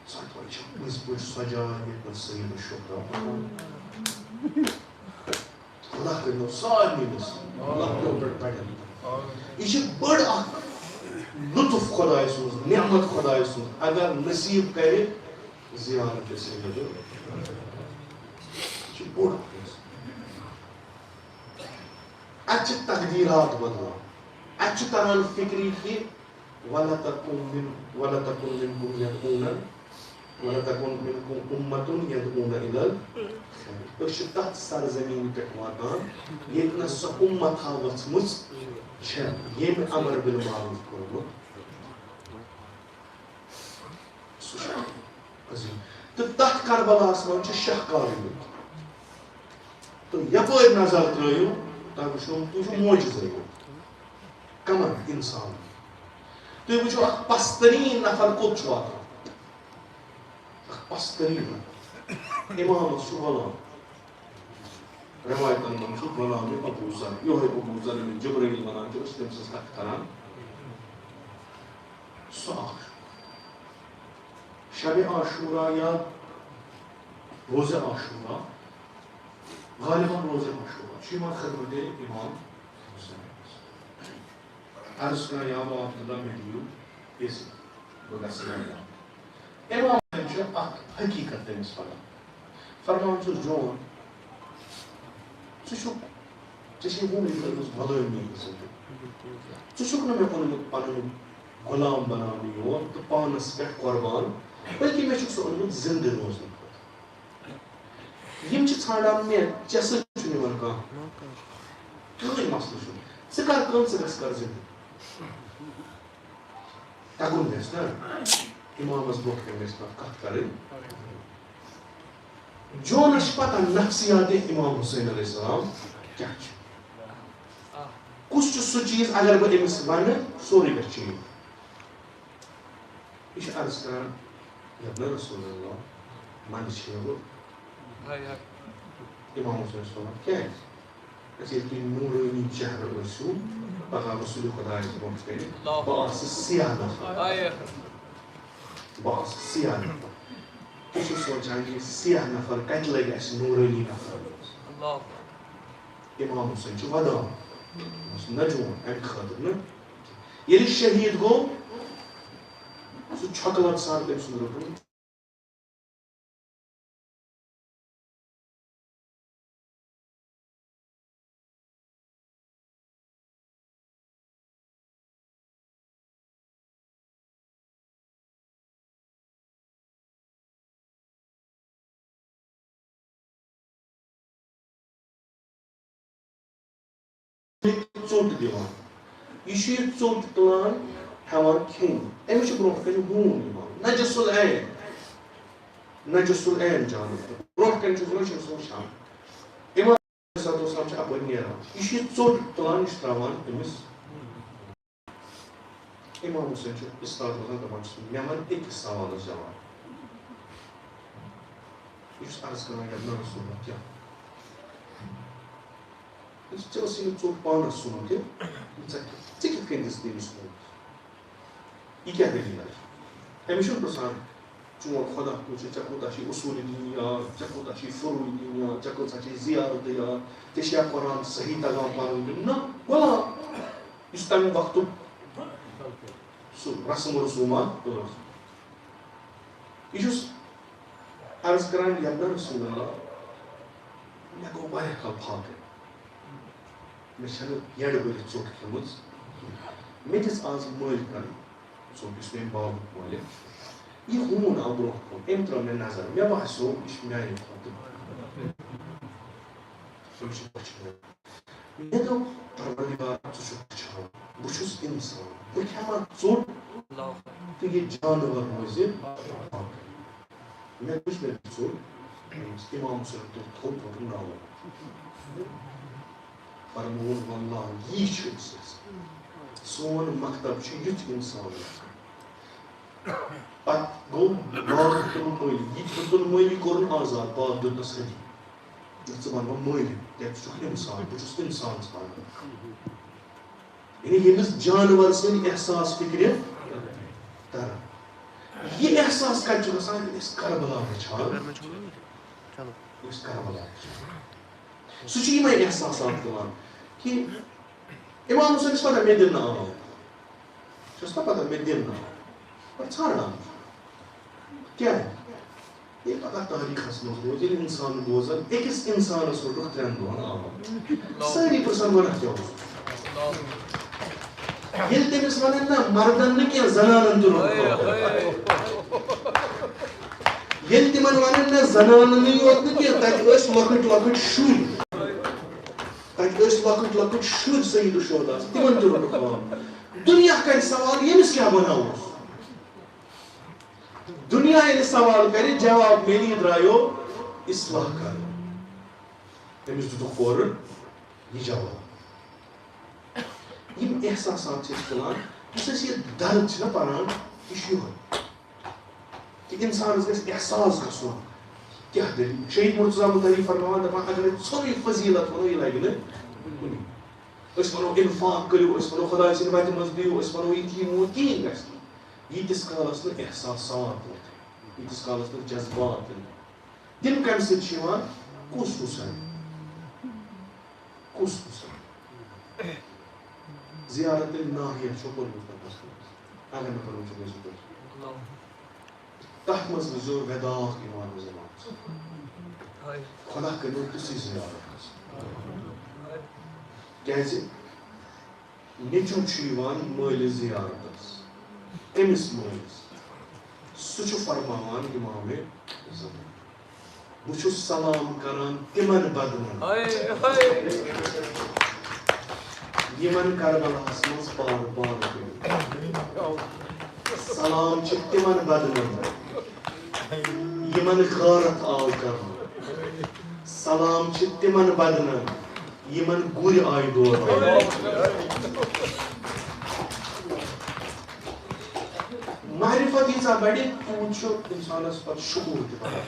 سۄ تہِ چھِ پٔزۍ پٲٹھۍ سۄ جاے، ییٚتہِ نہٕ سید الشہدا پَکان۔ اللہ کٔرِنو سارنٕے نصیٖب۔ اللہ کٔرِنو پٮ۪ٹھ بَڑٮ۪ن۔ یہِ چھِ بٔڑ اَکھ لطف خۄداے سُنٛد، نعمت خۄداے سُنٛد، اگر نصیٖب کرِ زیارت سید۔ یہِ چھُ بوٚڑ اکھ۔ اَتہِ چھِ تقدیٖرات بدلان۔ اَتہِ چھُ تران فِکرِ کہِ وَلَتَکُن مِن-، وَلَتَکُن مِنکُم یَدْعُونَ، وَلَتَکُن مِنکُم اُمَّتٌ یَدْعُونَ اِلَل خَیْرِ۔ أسۍ چھِ تَتھ سرزمینہِ پٮ۪ٹھ واتان، ییٚتہِ نَس سۄ اُمَتھا ؤژھمٕژ چھےٚ، ییٚمۍ اَمر بالمعروف کوٚرمُت۔ سُہ چھُ عظیٖم۔ تہٕ تَتھ کربلاہَس منٛز چھُ شاہ کاویُک۔ تہٕ یَپٲرۍ نظر ترٲیِو، تۄہہِ وٕچھو، تُہۍ وٕچھِو معجزَے یوت۔ کمن اِنسان۔ تُہۍ وٕچھِو، اکھ پستریٖن نفر کوٚت چھُ واتان۔ اکھ پستریٖن نفر۔ اِمامَس چھُ غلام۔ رٮ۪وایتَن منٛز چھُ غلام ابو ذر، یِہوٚے ابو ذر ییٚمِس جبرائیل وَنان چھُ، أسۍ چھِ تٔمۍ سٕنٛز کَتھ کران۔ سُہ اکھ۔ شب عاشورا یا روز عاشورا، غالباً روز عاشورا، چھُ یِوان خدمت امام حسین۔ عرض کران، یا ابا عبداللہ، مےٚ دِیِو اِذن، بہٕ گژھٕ نایا۔ امام حسین چھُ اکھ حقیقت تٔمِس پَتہ۔ فرمان چھُس، جون، ژٕ چھُکھ، ژےٚ چھے وُنہِ کٔرمٕژ غلٲمی زندگی۔ ژٕ چھُکھ نہٕ مےٚ اوٚنمُت پَنُن غلام بناونہٕ یور تہٕ پانَس پٮ۪ٹھ قربان، بلکہِ مےٚ چھُکھ ژٕ اوٚنمُت زِندٕ روزنہٕ خٲطرٕ۔ یِم چھِ ژھانڈان مےٚ، ژےٚ سۭتۍ چھُنہٕ یِوان کانٛہہ۔ کٕہٕنۍ مسلہٕ چھُنہٕ۔ ژٕ کر کٲم، ژٕ گژھ کر زِندٕ۔ تَگُن گژھِ نا اِمامَس برونٛہہ کَنہِ گژھِ پَتہٕ کَتھ کَرٕنۍ۔ جونَس چھِ پَتہ نفسیات اِمام حسین علیہ السلام کیٛاہ چھِ۔ کُس چھُ سُہ چیٖز اگر بہٕ أمِس وَنہٕ، سورُے گژھِ چینج۔ یہِ چھُ عرض کران، یَبنَ رسول اللہ، منٛدٕ چھِ یِوان۔ ہاے ہاے۔ اِمام حسین صٲب، کیٛازِ؟ اَسہِ ییٚلہِ تُہۍ نوٗرٲنی چہرٕ ٲسِو، پگاہ رسول خۄدایَس برونٛٹھ کَنہِ، اللہ۔ بہٕ آسہٕ سیاہ نفر۔ ہاے۔ بہٕ آسہٕ سیاہ نفر۔ تُہۍ چھِو سونٛچان، یہِ سیاہ نفر کَتہِ لَگہِ اَسہِ نوٗرٲنی نفرَن منٛز؟ اللہ۔ اِمام حسین چھُ وَدان۔ دوٚپمَس، نہ جون، اَمہِ خٲطرٕ نہٕ۔ ییٚلہِ شہیٖد گوٚو، سُہ چھۄکہٕ لَد سان تٔمۍ سُنٛد رُکُن۔ ژوٚٹ دِوان۔ یہِ چھُ یہِ ژوٚٹ تُلان، ہٮ۪وان کھیوٚن۔ أمِس چھُ برونٛہہ کَنہِ ہوٗن یِوان، نجس العین، نجس العین جانور۔ برونٛہہ کَنہِ چھُ برونٛہہ چھُ سُہ وٕچھان۔ اِمام علیہ الصلوۃ والسلام چھُ اَپٲرۍ نیران۔ یہِ چھُ یہِ ژوٚٹ تُلان، یہِ چھُ ترٛاوان أمِس۔ اِمام حسین چھُ اُستاد روزان، دَپان چھُس، مےٚ وَن أکِس سوالَس جواب۔ یہِ چھُس عرض کران، یَبنَ رسول اللہ، کیٛاہ؟ یُس ژےٚ اوس یہِ ژوٚٹ پانَس سُمُت، یہِ ژےٚ، ژےٚ کِتھ کٔنۍ دِژ تٔمِس سُمُت؟ یہِ کیٛاہ دٔلیٖل چھِ؟ أمِس چھُنہٕ پرٛژھان، چون خۄدا کُس چھُ، ژےٚ کوٗتاہ چھُے اصوٗلِ دیٖن یاد، ژےٚ کوٗتاہ چھُے فروٗعِ دیٖن یاد، ژےٚ کۭژاہ چھے زیارتہٕ یاد، ژےٚ چھےٚ قرآن صحیح تگان پَرُن کِنہٕ نہ؟ غلام، یُس تَمہِ وقتُک سُہ رسم و رسومات ٲس۔ یہِ چھُس عرض کران، یَبنَ رسول اللہ، مےٚ گوٚو واریاہ کال فاقے۔ مےٚ چھَنہٕ یَڈٕ بٔرِتھ ژوٚٹ کھیٚمٕژ۔ مےٚ دِژ آز مٲلکَن ژوٚٹ، یُس مےٚ بابُک مٲلِک۔ یہِ ہوٗن آو برونٛہہ کُن، أمۍ ترٛٲو مےٚ نظر، مےٚ باسیو، یہِ چھُ میٛانہِ کھۄتہٕ۔ أمِس چھِ بۄچھِ نیران۔ مےٚ دوٚپ، پروردگار، ژٕ چھُکھ وٕچھان، بہٕ چھُس اِنسان، بہٕ کھٮ۪مہٕ ژوٚٹ تہٕ یہِ جانور روزِ پاک۔ مےٚ تُج، مےٚ دِژ ژوٚٹ، اِمام حسین تُل تھوٚد، تھوٚد ناوُن۔ فرمووُن، واللہ، یی چھُ أسۍ یژھان۔ سون مکتب چھُ یُتھ اِنسان۔ پتہٕ گوٚو باغ دیُتُن مٲلِک، یہِ دیُتُن مٲلِک، کوٚرُن آزاد، باغ دیُتنَس ہدی۔ یَتھ ژٕ وَنہٕ بہٕ مٲلِک، کیٛازِ ژٕ چھُکھ اِنسان، بہٕ چھُس اِنسان ژھانٛڈان۔ یعنی ییٚمِس جانور سٕنٛدۍ احساس فِکرِ تَران۔ یہِ احساس کَتہِ چھُ گژھان؟ ییٚلہِ أسۍ کربلا وٕچھان، ییٚلہِ أسۍ کربلا وٕچھان، سُہ چھُ یِمَے احساسات تُلان کہِ اِمام حسینَس پَتہ مےٚ دِنہٕ آو۔ چھُس نا پتہ، مےٚ دِن نہٕ۔ مگر ژھانٛڈان چھُ۔ کیٛاہ؟ ییٚلہِ پگاہ تٲریٖخس منٛز روزِ، ییٚلہِ اِنسان بوزن، أکِس اِنسانس روٚٹُکھ ترٛٮ۪ن دۄہن آب۔ سٲری پرٛژھن، وَنکھ کیٛاہ اوس؟ ییٚلہِ تٔمِس وَنن، نہ، مردن نہٕ کینٛہہ، زنانن تہِ روٚٹُکھ آب۔ ییٚلہِ تِمن وَنن، نہ، زناننٕے یوت نہٕ کینٛہہ، تَتہِ ٲسۍ لۄکٕٹۍ لۄکٕٹۍ شُرۍ۔ تَتہِ ٲسۍ لۄکٕٹۍ لۄکٕٹۍ شُرۍ سید الشہداہس، تِمن تہِ روٚٹُکھ آب۔ دُنیا کرِ سوال، ییٚمِس کیٛاہ گۄناہ اوس؟ دُنیا ییٚلہِ سوال کرِ، جواب میلہِ، یہِ درٛایو اصلاح کرنہٕ۔ تٔمِس دِتُکھ فوراً یہِ جواب۔ یِم احساسات چھِ أسۍ تُلان، یُس أسۍ یہِ درد چھِنہ پران، یہِ چھُ یِہوٚے۔ کہِ اِنسانَس گژھِ احساس گژھُن، کیٛاہ دٔلیٖل؟ شہید مرتضیٰ مُطہری فرماوان، دَپان، اگر أسۍ ژھوٚرُے فضیلت وَنو، یہِ لَگہِ نہٕ کُنہِ۔ أسۍ وَنو، اِنفاق کٔرِو، أسۍ وَنو، خۄداے سٕنٛدِ وَتہِ منٛز دِیِو، أسۍ وَنو، یہِ کِہیٖنۍ ووت، کِہیٖنۍ گژھِ نہٕ۔ ییٖتِس کالَس نہٕ احساسات وۄتھن، ییٖتِس کالَس نہٕ جذبات یِن۔ تِم کَمہِ سۭتۍ چھِ یِوان؟ کُس حُسن؟ کُس حُسن؟ زیارت ناحیہ چھو پوٚرمُت کانٛہہ؟ اگر نہٕ پوٚرمُت چھُ، گٔژھِو تُہۍ۔ تَتھ منٛز وٕچھزیو وداع یِوان زِوان۔ خۄدا کٔرِو تِژھٕے زیارت۔ کیٛازِ؟ نیٚچوٗ چھُ یِوان مٲلِس زیارتس، أمِس مٲلِس۔ سُہ چھُ فرماوان اِمام زمان، بہٕ چھُس سلام کران تِمن بدنن، ہاے، ہاے۔ یِمن کربلاہس منٛز پارٕ پارٕ پیوٚو۔ سلام چھِ تِمن بدنن، یِمن غارت آو کرنہٕ۔ سلام چھِ تِمن بدنن، یِمن گُرۍ آیہِ دورٕ۔ معرفت ییٖژاہ بڑِ، تیوٗت چھُ اِنسانس پتہٕ شعوٗر تہِ بڑان۔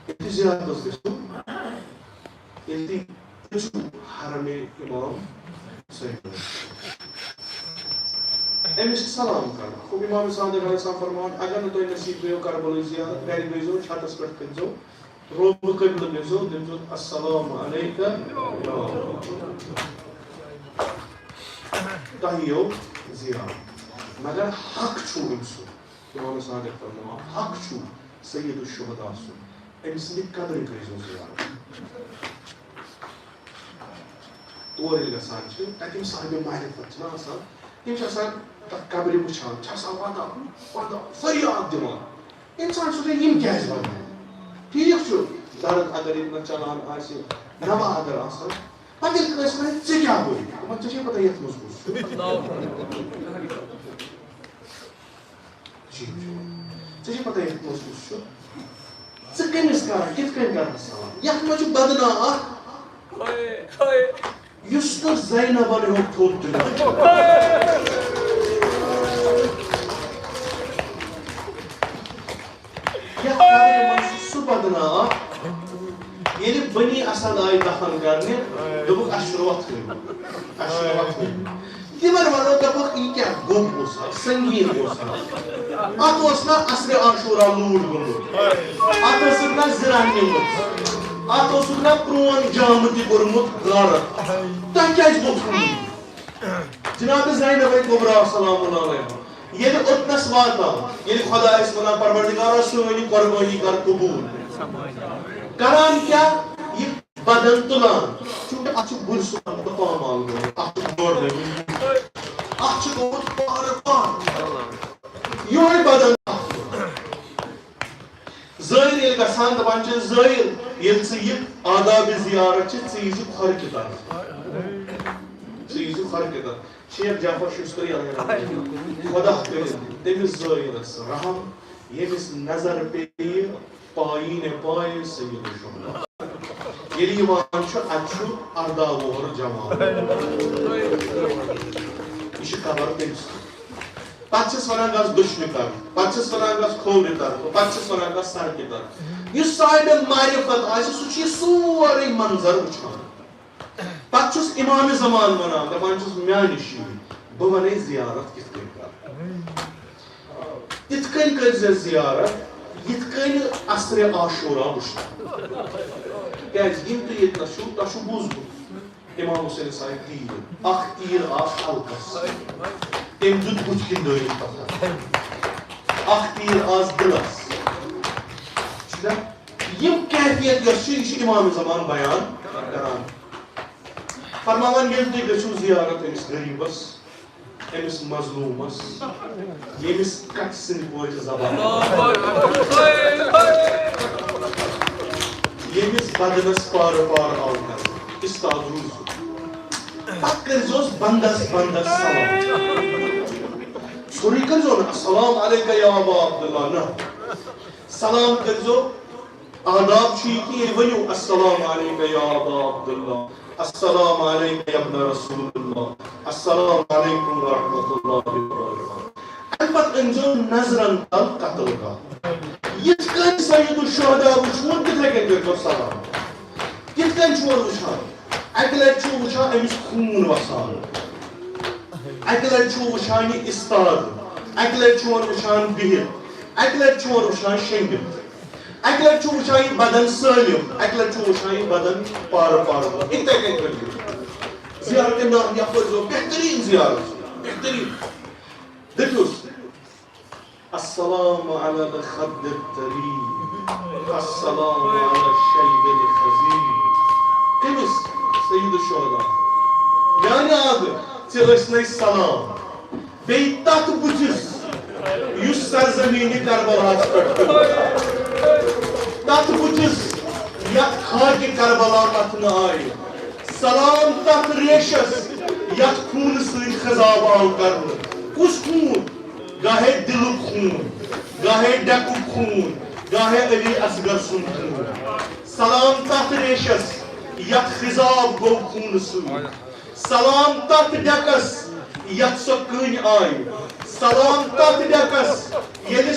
ییٚلہِ زیارتس گژھو، ییٚلہِ تُہۍ گٔژھِو حرمِ امام حسین، أمِس چھِ سلام کران۔ خوب امام صادق علیہ السلام فرماوان، اگر نہٕ تۄہہِ نصیب پیٚیو کربلٕچ زیارت، گرِ گٔژھۍزیو، چھتس پٮ۪ٹھ کٔرۍزیو، روبہٕ قبلہٕ گٔژھۍزیو، دٔپۍزیو، السلام علیکم، تۄہہِ یِیو زیارت۔ مگر حق چھُو أمۍ سُنٛد۔ امام صادق فرماوان، حق چھُ سید الشہداء سُنٛد، أمۍ سٕنٛدِ قبرِ کٔرۍزیو زیارت۔ تور ییٚلہِ گژھان چھِ، تَتہِ یِم صاحبِ معرفت چھِنہ آسان، تِم چھِ آسان تَتھ قبرِ وٕچھان، چھِ آسان وَدان، وَدان، فریاد دِوان۔ اِنسان چھُ دَپان، یِم کیٛازِ وَدان؟ ٹھیٖک چھُ، درد اگر ییٚتہِ نَس چَلان آسہِ، نَوَ اگر آسَن، پَتہٕ ییٚلہِ کٲنٛسہِ وَنہِ، "ژےٚ کیٛاہ گوٚو؟" دَپان، "ژےٚ چھے پَتہ یَتھ منٛز کُس چھُ؟" ٹھیٖک چھُ۔ ژےٚ چھے پتہ یتھ منٛز کُس چھُ؟ ژٕ کٔمِس کران، کِتھ کٔنۍ کران سلام؟ یتھ منٛز چھُ بدنام اکھ، یُس نہٕ زینبن ہیوٚک تھوٚد تُلِتھ۔ یتھ قبرِ منٛز چھُ سُہ بدنام اکھ، ییٚلہِ بنی اسد آیہِ دفن کرنہِ، دوٚپُکھ، "اسہِ چھُنہٕ وۄتھنٕے، اسہِ چھُنہٕ وۄتھنٕے۔" تِمن ونو، دپکھ، یہِ کیٛاہ گوٚب اوس ہا، سنگیٖن اوس ہا؟ اتھ اوس نا عصرِ عاشورا لوٗٹھ گوٚمُت؟ اتھ ٲسٕکھ نا زِرہ نِمٕژ؟ اتھ اوسُکھ نا پرٛون جامہٕ تہِ کوٚرمُت غارت؟ تۄہہِ کیٛازِ ووٚتھوٕ نہٕ یہِ؟ جناب زینب کبریٰ سلام اللہ علیہا ییٚلہِ اوٚتنس واتان، ییٚلہِ خۄدایس ونان، "پروردگارا، سٲنۍ یہِ قربٲنی کر قبوٗل"، کران کیٛاہ؟ یہِ بدن تُلان، چونکہ اتھ چھُ گُرۍ سُنٛد پامال گوٚمُت، اتھ چھُ گۄڈ لٔگمٕتۍ، اتھ چھُ گوٚمُت پارٕ پارٕ۔ یِہوٚے بدن اتھ۔ زٲیِر ییٚلہِ گژھان، دپان چھِ، "زٲیِر، ییٚلہِ ژٕ یہِ آدابِ زیارت چھِ، ژٕ یی زِ کھۄرٕ کہِ طرفہٕ۔ ژٕ یی زِ کھۄرٕ کہِ طرفہٕ۔" شیخ جعفر ششتری علیہ رحمۃ اللہ، خۄدا کٔرِن تٔمِس زٲیِرس رحم، ییٚمِس نظر پیٚیہِ پاییٖنہِ پایہِ سید الشہداء۔ ییٚلہِ یِوان چھُ، اَتہِ چھُ اَرداہ وُہُر جوان۔ یہِ چھُ قبر تٔمۍ سُنٛد۔ پتہٕ چھِس وَنان، "گژھ دٔچھنہِ طرفہٕ"، پتہٕ چھِس وَنان، "گژھ کھوورِ طرفہٕ"، پتہٕ چھِس وَنان، "گژھ سرکہِ طرفہٕ"۔ یُس صاحبِ معرفت آسہِ، سُہ چھُ یہِ سورُے منظر وٕچھان۔ پتہٕ چھُس امام زمان ونان، دپان چھُس، "میانہِ شیٖرۍ، بہٕ ونے زیارت کِتھ کٔنۍ کرٕ۔ تِتھ کٔنۍ کٔرۍ زِ زیارت، یِتھ کٔنۍ عصرِ عاشورا وٕچھتھ۔ کیازِ یِم تُہۍ ییٚتہِ نس چھِو، تۄہہِ چھُو بوٗزمُت، امام حسینس آیہِ تیٖر، اکھ تیٖر آس حلقس، تٔمۍ دیُت بُتھِ کِنۍ دٲرِتھ پتھر، اکھ تیٖر آس دِلس۔ چھُنہ؟ یِم کیفیت یۄس چھِ، یہِ چھُ امام زمان بیان کران۔ فرماوان، ییٚلہِ تُہۍ گٔژھِو زیارت أمِس غریٖبس، أمِس مظلوٗمس، ییٚمِس کٹھٕ سٕنٛدۍ پٲٹھۍ زبان، ییٚمِس بدنس پارٕ پارٕ آو کرنہٕ، استاد روٗزِو۔ پتہٕ کٔرۍزِہوس بندس بندس سلام۔ سورُے کٔرۍزیو نہٕ السلام علیک یا ابا عبداللہ، نہ۔ سلام کٔرۍزیو۔ آداب چھُ یہِ کہِ ییٚلہِ ؤنِو، السلام علیک یا ابا عبداللہ، السلام علیک یا ابن رسول اللہ، السلام علیکم ورحمۃ اللہ وبرکاتہ۔ اَمہِ پتہٕ أنۍزیو نظرن تل قتل گاہ۔ یِتھ کٔنۍ سید الشہداء وٕچھوُن، تِتھَے کٔنۍ کٔرۍزیو سلام۔ کِتھ کٔنۍ چھُ وۄنۍ وٕچھان؟ اَکہِ لَٹہِ چھُ وٕچھان أمِس خوٗن وَسان، اَکہِ لَٹہِ چھُ وٕچھان یہِ اِستاد، اَکہِ لَٹہِ چھُ وۄنۍ وٕچھان بِہِتھ، اَکہِ لَٹہِ چھُ وۄنۍ وٕچھان شیٚنٛگِتھ، اَکہِ لَٹہِ چھُ وٕچھان یہِ بدن سٲلِم، اَکہِ لَٹہِ چھُ وٕچھان یہِ بدن پارٕ پارٕ۔ یِتھَے کٔنۍ کٔرِو۔ زیارت ناحیہ پٔرۍزیو، بہتریٖن زیارت، بہتریٖن۔ دٔپِوس، السلام علی الخد الطری، السلام علی الشیب الخزی۔ کٔمِس؟ سید الشہداء۔ میانہِ آدٕ، ژےٚ ٲسۍ نَے سلام۔ بیٚیہِ تَتھ بُتھِس، یُس سرزمین کربلاہَس پٮ۪ٹھ پیوٚو۔ تَتھ بُتھِس، یَتھ خاکہِ کربلا مَتھنہٕ آیہِ۔ سلام تَتھ ریشَس، یَتھ خوٗنہٕ سۭتۍ خضاب آو کرنہٕ۔ کُس خوٗن؟ گاہے دِلُک خوٗن، گاہے ڈیکُک خوٗن، گاہے علی اصغر سُنٛد خوٗن۔ سلام تَتھ ریشَس، یَتھ خضاب گوٚو خوٗنہٕ سۭتۍ۔ سلام تَتھ ڈیکَس، یَتھ سۄ کٔنۍ آیہِ۔ سلام تَتھ ڈیکَس، ییٚلہِ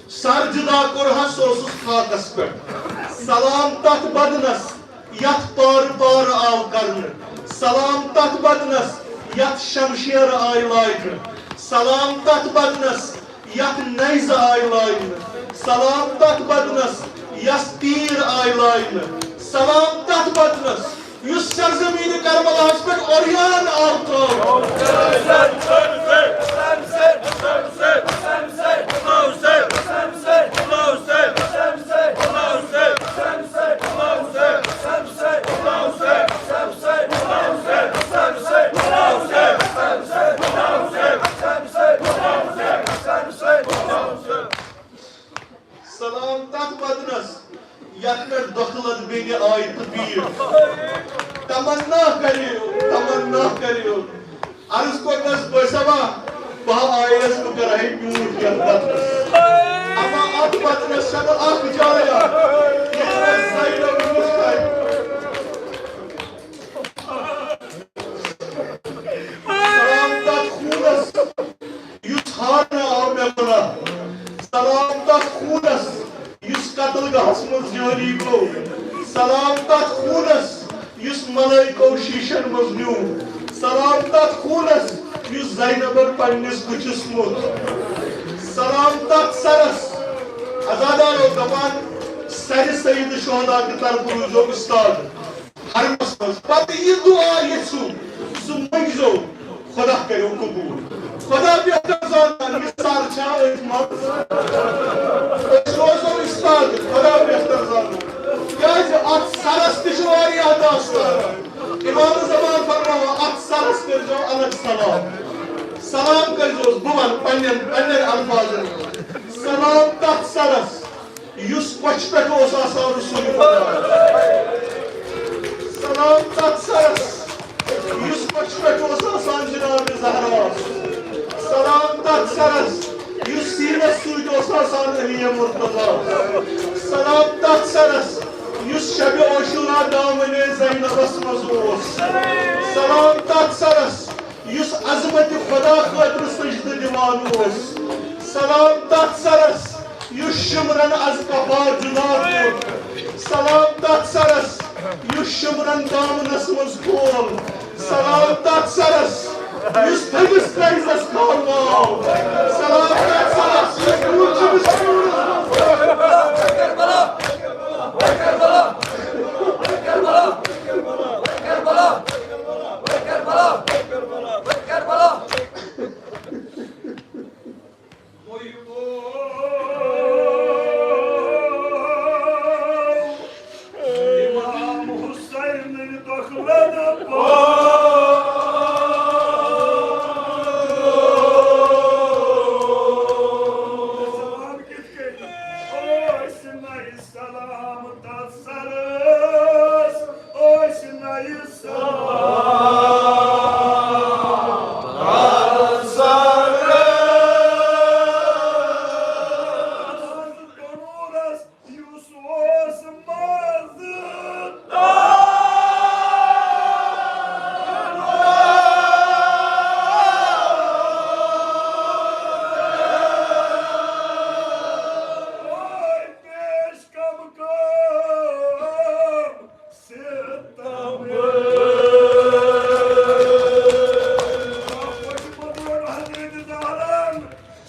سر جُدا کوٚرہَس، سُہ اوسُس خاکَس پٮ۪ٹھ۔ سلام تَتھ بدنَس، یَتھ پارٕ پارٕ آو کرنہٕ۔ سلام تَتھ بدنَس، یَتھ شمشیر آیہِ لاگنہٕ۔ سلام تَتھ بدنَس، یَتھ نیزٕ آیہِ لاگنہٕ۔ سلام تَتھ بدنَس، یَس تیٖر آیہِ لاگنہٕ۔ سلام تَتھ بدنَس، یُس سرزمین کربلاہَس پٮ۪ٹھ عریان آو ترٛاونہٕ۔ سلام تَتھ بدنَس، یَتھ پٮ۪ٹھ دۄکھٕ لد بیٚنہِ آیہِ تہٕ بیٖٹھ۔ تمنا کٔرِو، تمنا کٔرِو۔ عرض کوٚرنَس، بٲے صٲبا، بہٕ آیس، بہٕ کرٕ ہے میوٗٹھ یَتھ بدنَس۔ اما اَتھ بدنَس چھَنہٕ اَکھ جایا، ییٚتہِ مےٚ زینب وٕچھ تَتہِ۔ سلام تَتھ خوٗنَس، یُس ہارنہٕ آو مےٚ گۄناہ۔ سلام تَتھ خوٗنَس، یُس قتل گاہَس منٛز جٲری گوٚو۔ سلام تَتھ خوٗنَس، یُس ملٲیکو شیٖشَن منٛز نیوٗ۔ سلام تَتھ خوٗنَس، یُس زینبَن پنٛنِس بٕتھِس موٚتھ۔ سلام تَتھ سَرَس، عزادارو دَپان، سَرِ سید شہدا کہِ طرفہٕ روٗزیو اُستاد۔ حرمس منٛز۔ پتہٕ یہِ دُعا یژھِو، سُہ مٔنگزیو، خدا کٔرِو قبوٗل۔ خدا بہتر زانان، یہِ سر چھا أتھۍ منٛز۔ أسۍ روزو اُستاد، خدا بہتر زانان۔ کیازِ اتھ سرس تہِ چھِ واریاہ داستان۔ امام زمان فرماوان، اتھ سرس کٔرۍزیو الگ سلام۔ سلام کٔرۍزیوس، بہٕ ونہٕ پننٮ۪ن، پننٮ۪ن الفاظن منٛز۔ سلام تتھ سرس، یُس کۄچھِ پٮ۪ٹھ اوس آسان رسول خدا۔ سلام تتھ سرس، یُس کۄچھِ پٮ۪ٹھ اوس آسان جناب زہرا۔ سلام تتھ سرس، یُس سیٖنس سۭتۍ اوس آسان علی مرتضی۔ سلام تتھ سرس، یُس شبِ عاشورا دامنِ زینبس منٛز اوس۔ سلام تتھ سرس، یُس عظمت خدا خٲطرٕ سجدٕ دِوان اوس۔ سلام تتھ سرس، یُس شمرن از قفا جدا کوٚر۔ سلام تتھ سرس، یُس شمرن دامنس منٛز کھول۔ سلام تتھ سرس، یُس تھٔدِس ترٛزس کھالنہٕ آو۔ سلام تتھ سرس، یُس موٗجِب شمرن۔ سلام تتھ سرس، أسۍ نَیہِ سلام تتھ سرس۔ کمورس یُس اوس مزٕ پیش کم کم ستم۔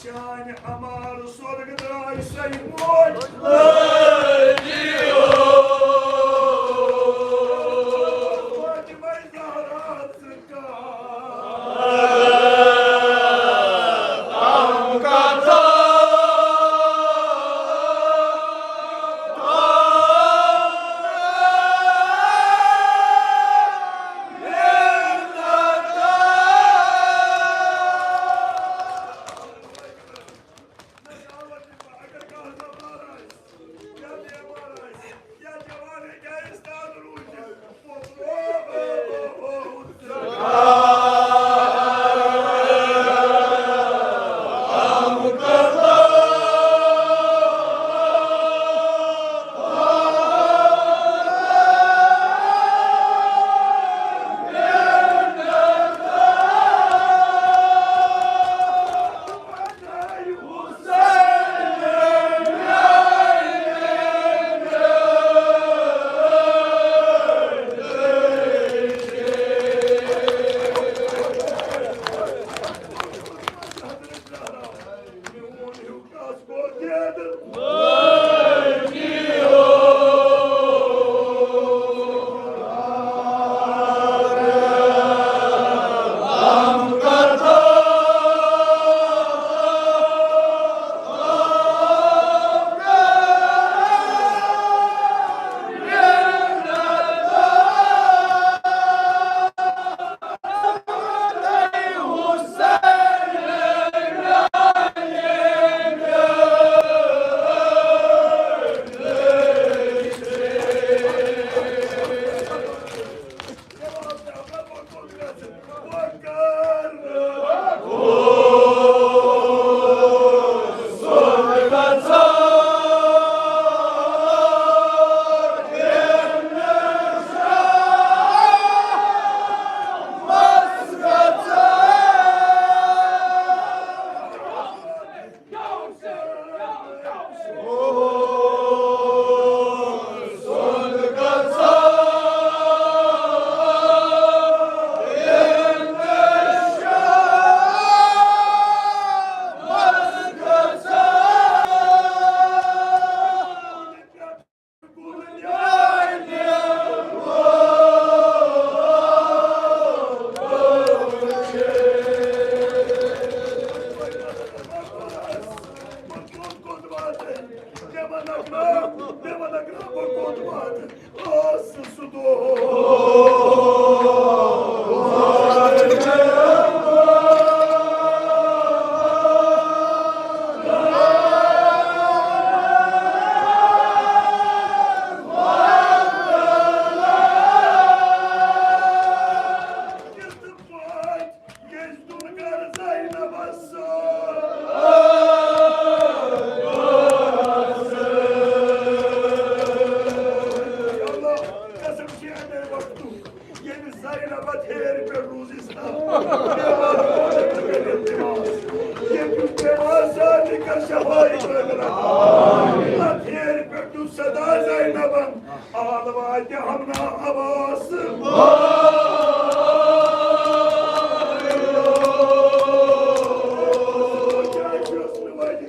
چانہِ ہمار سۄرگ درٛاے سَے موج۔ فاطمہ زہرا ژٕ کر ییٚلہِ زینبَس ہیرِ پٮ۪ٹھ روٗزِس نا، ییٚمہِ پٮ۪ٹھ سارنٕے کر شفاعی خٲطرٕ۔ اَتھ ہیرِ پٮ۪ٹھ دیُت صدا زینبَن، آل واتہِ ہمنا عباس۔ کیٛاہ چھُس نہٕ وۄنۍ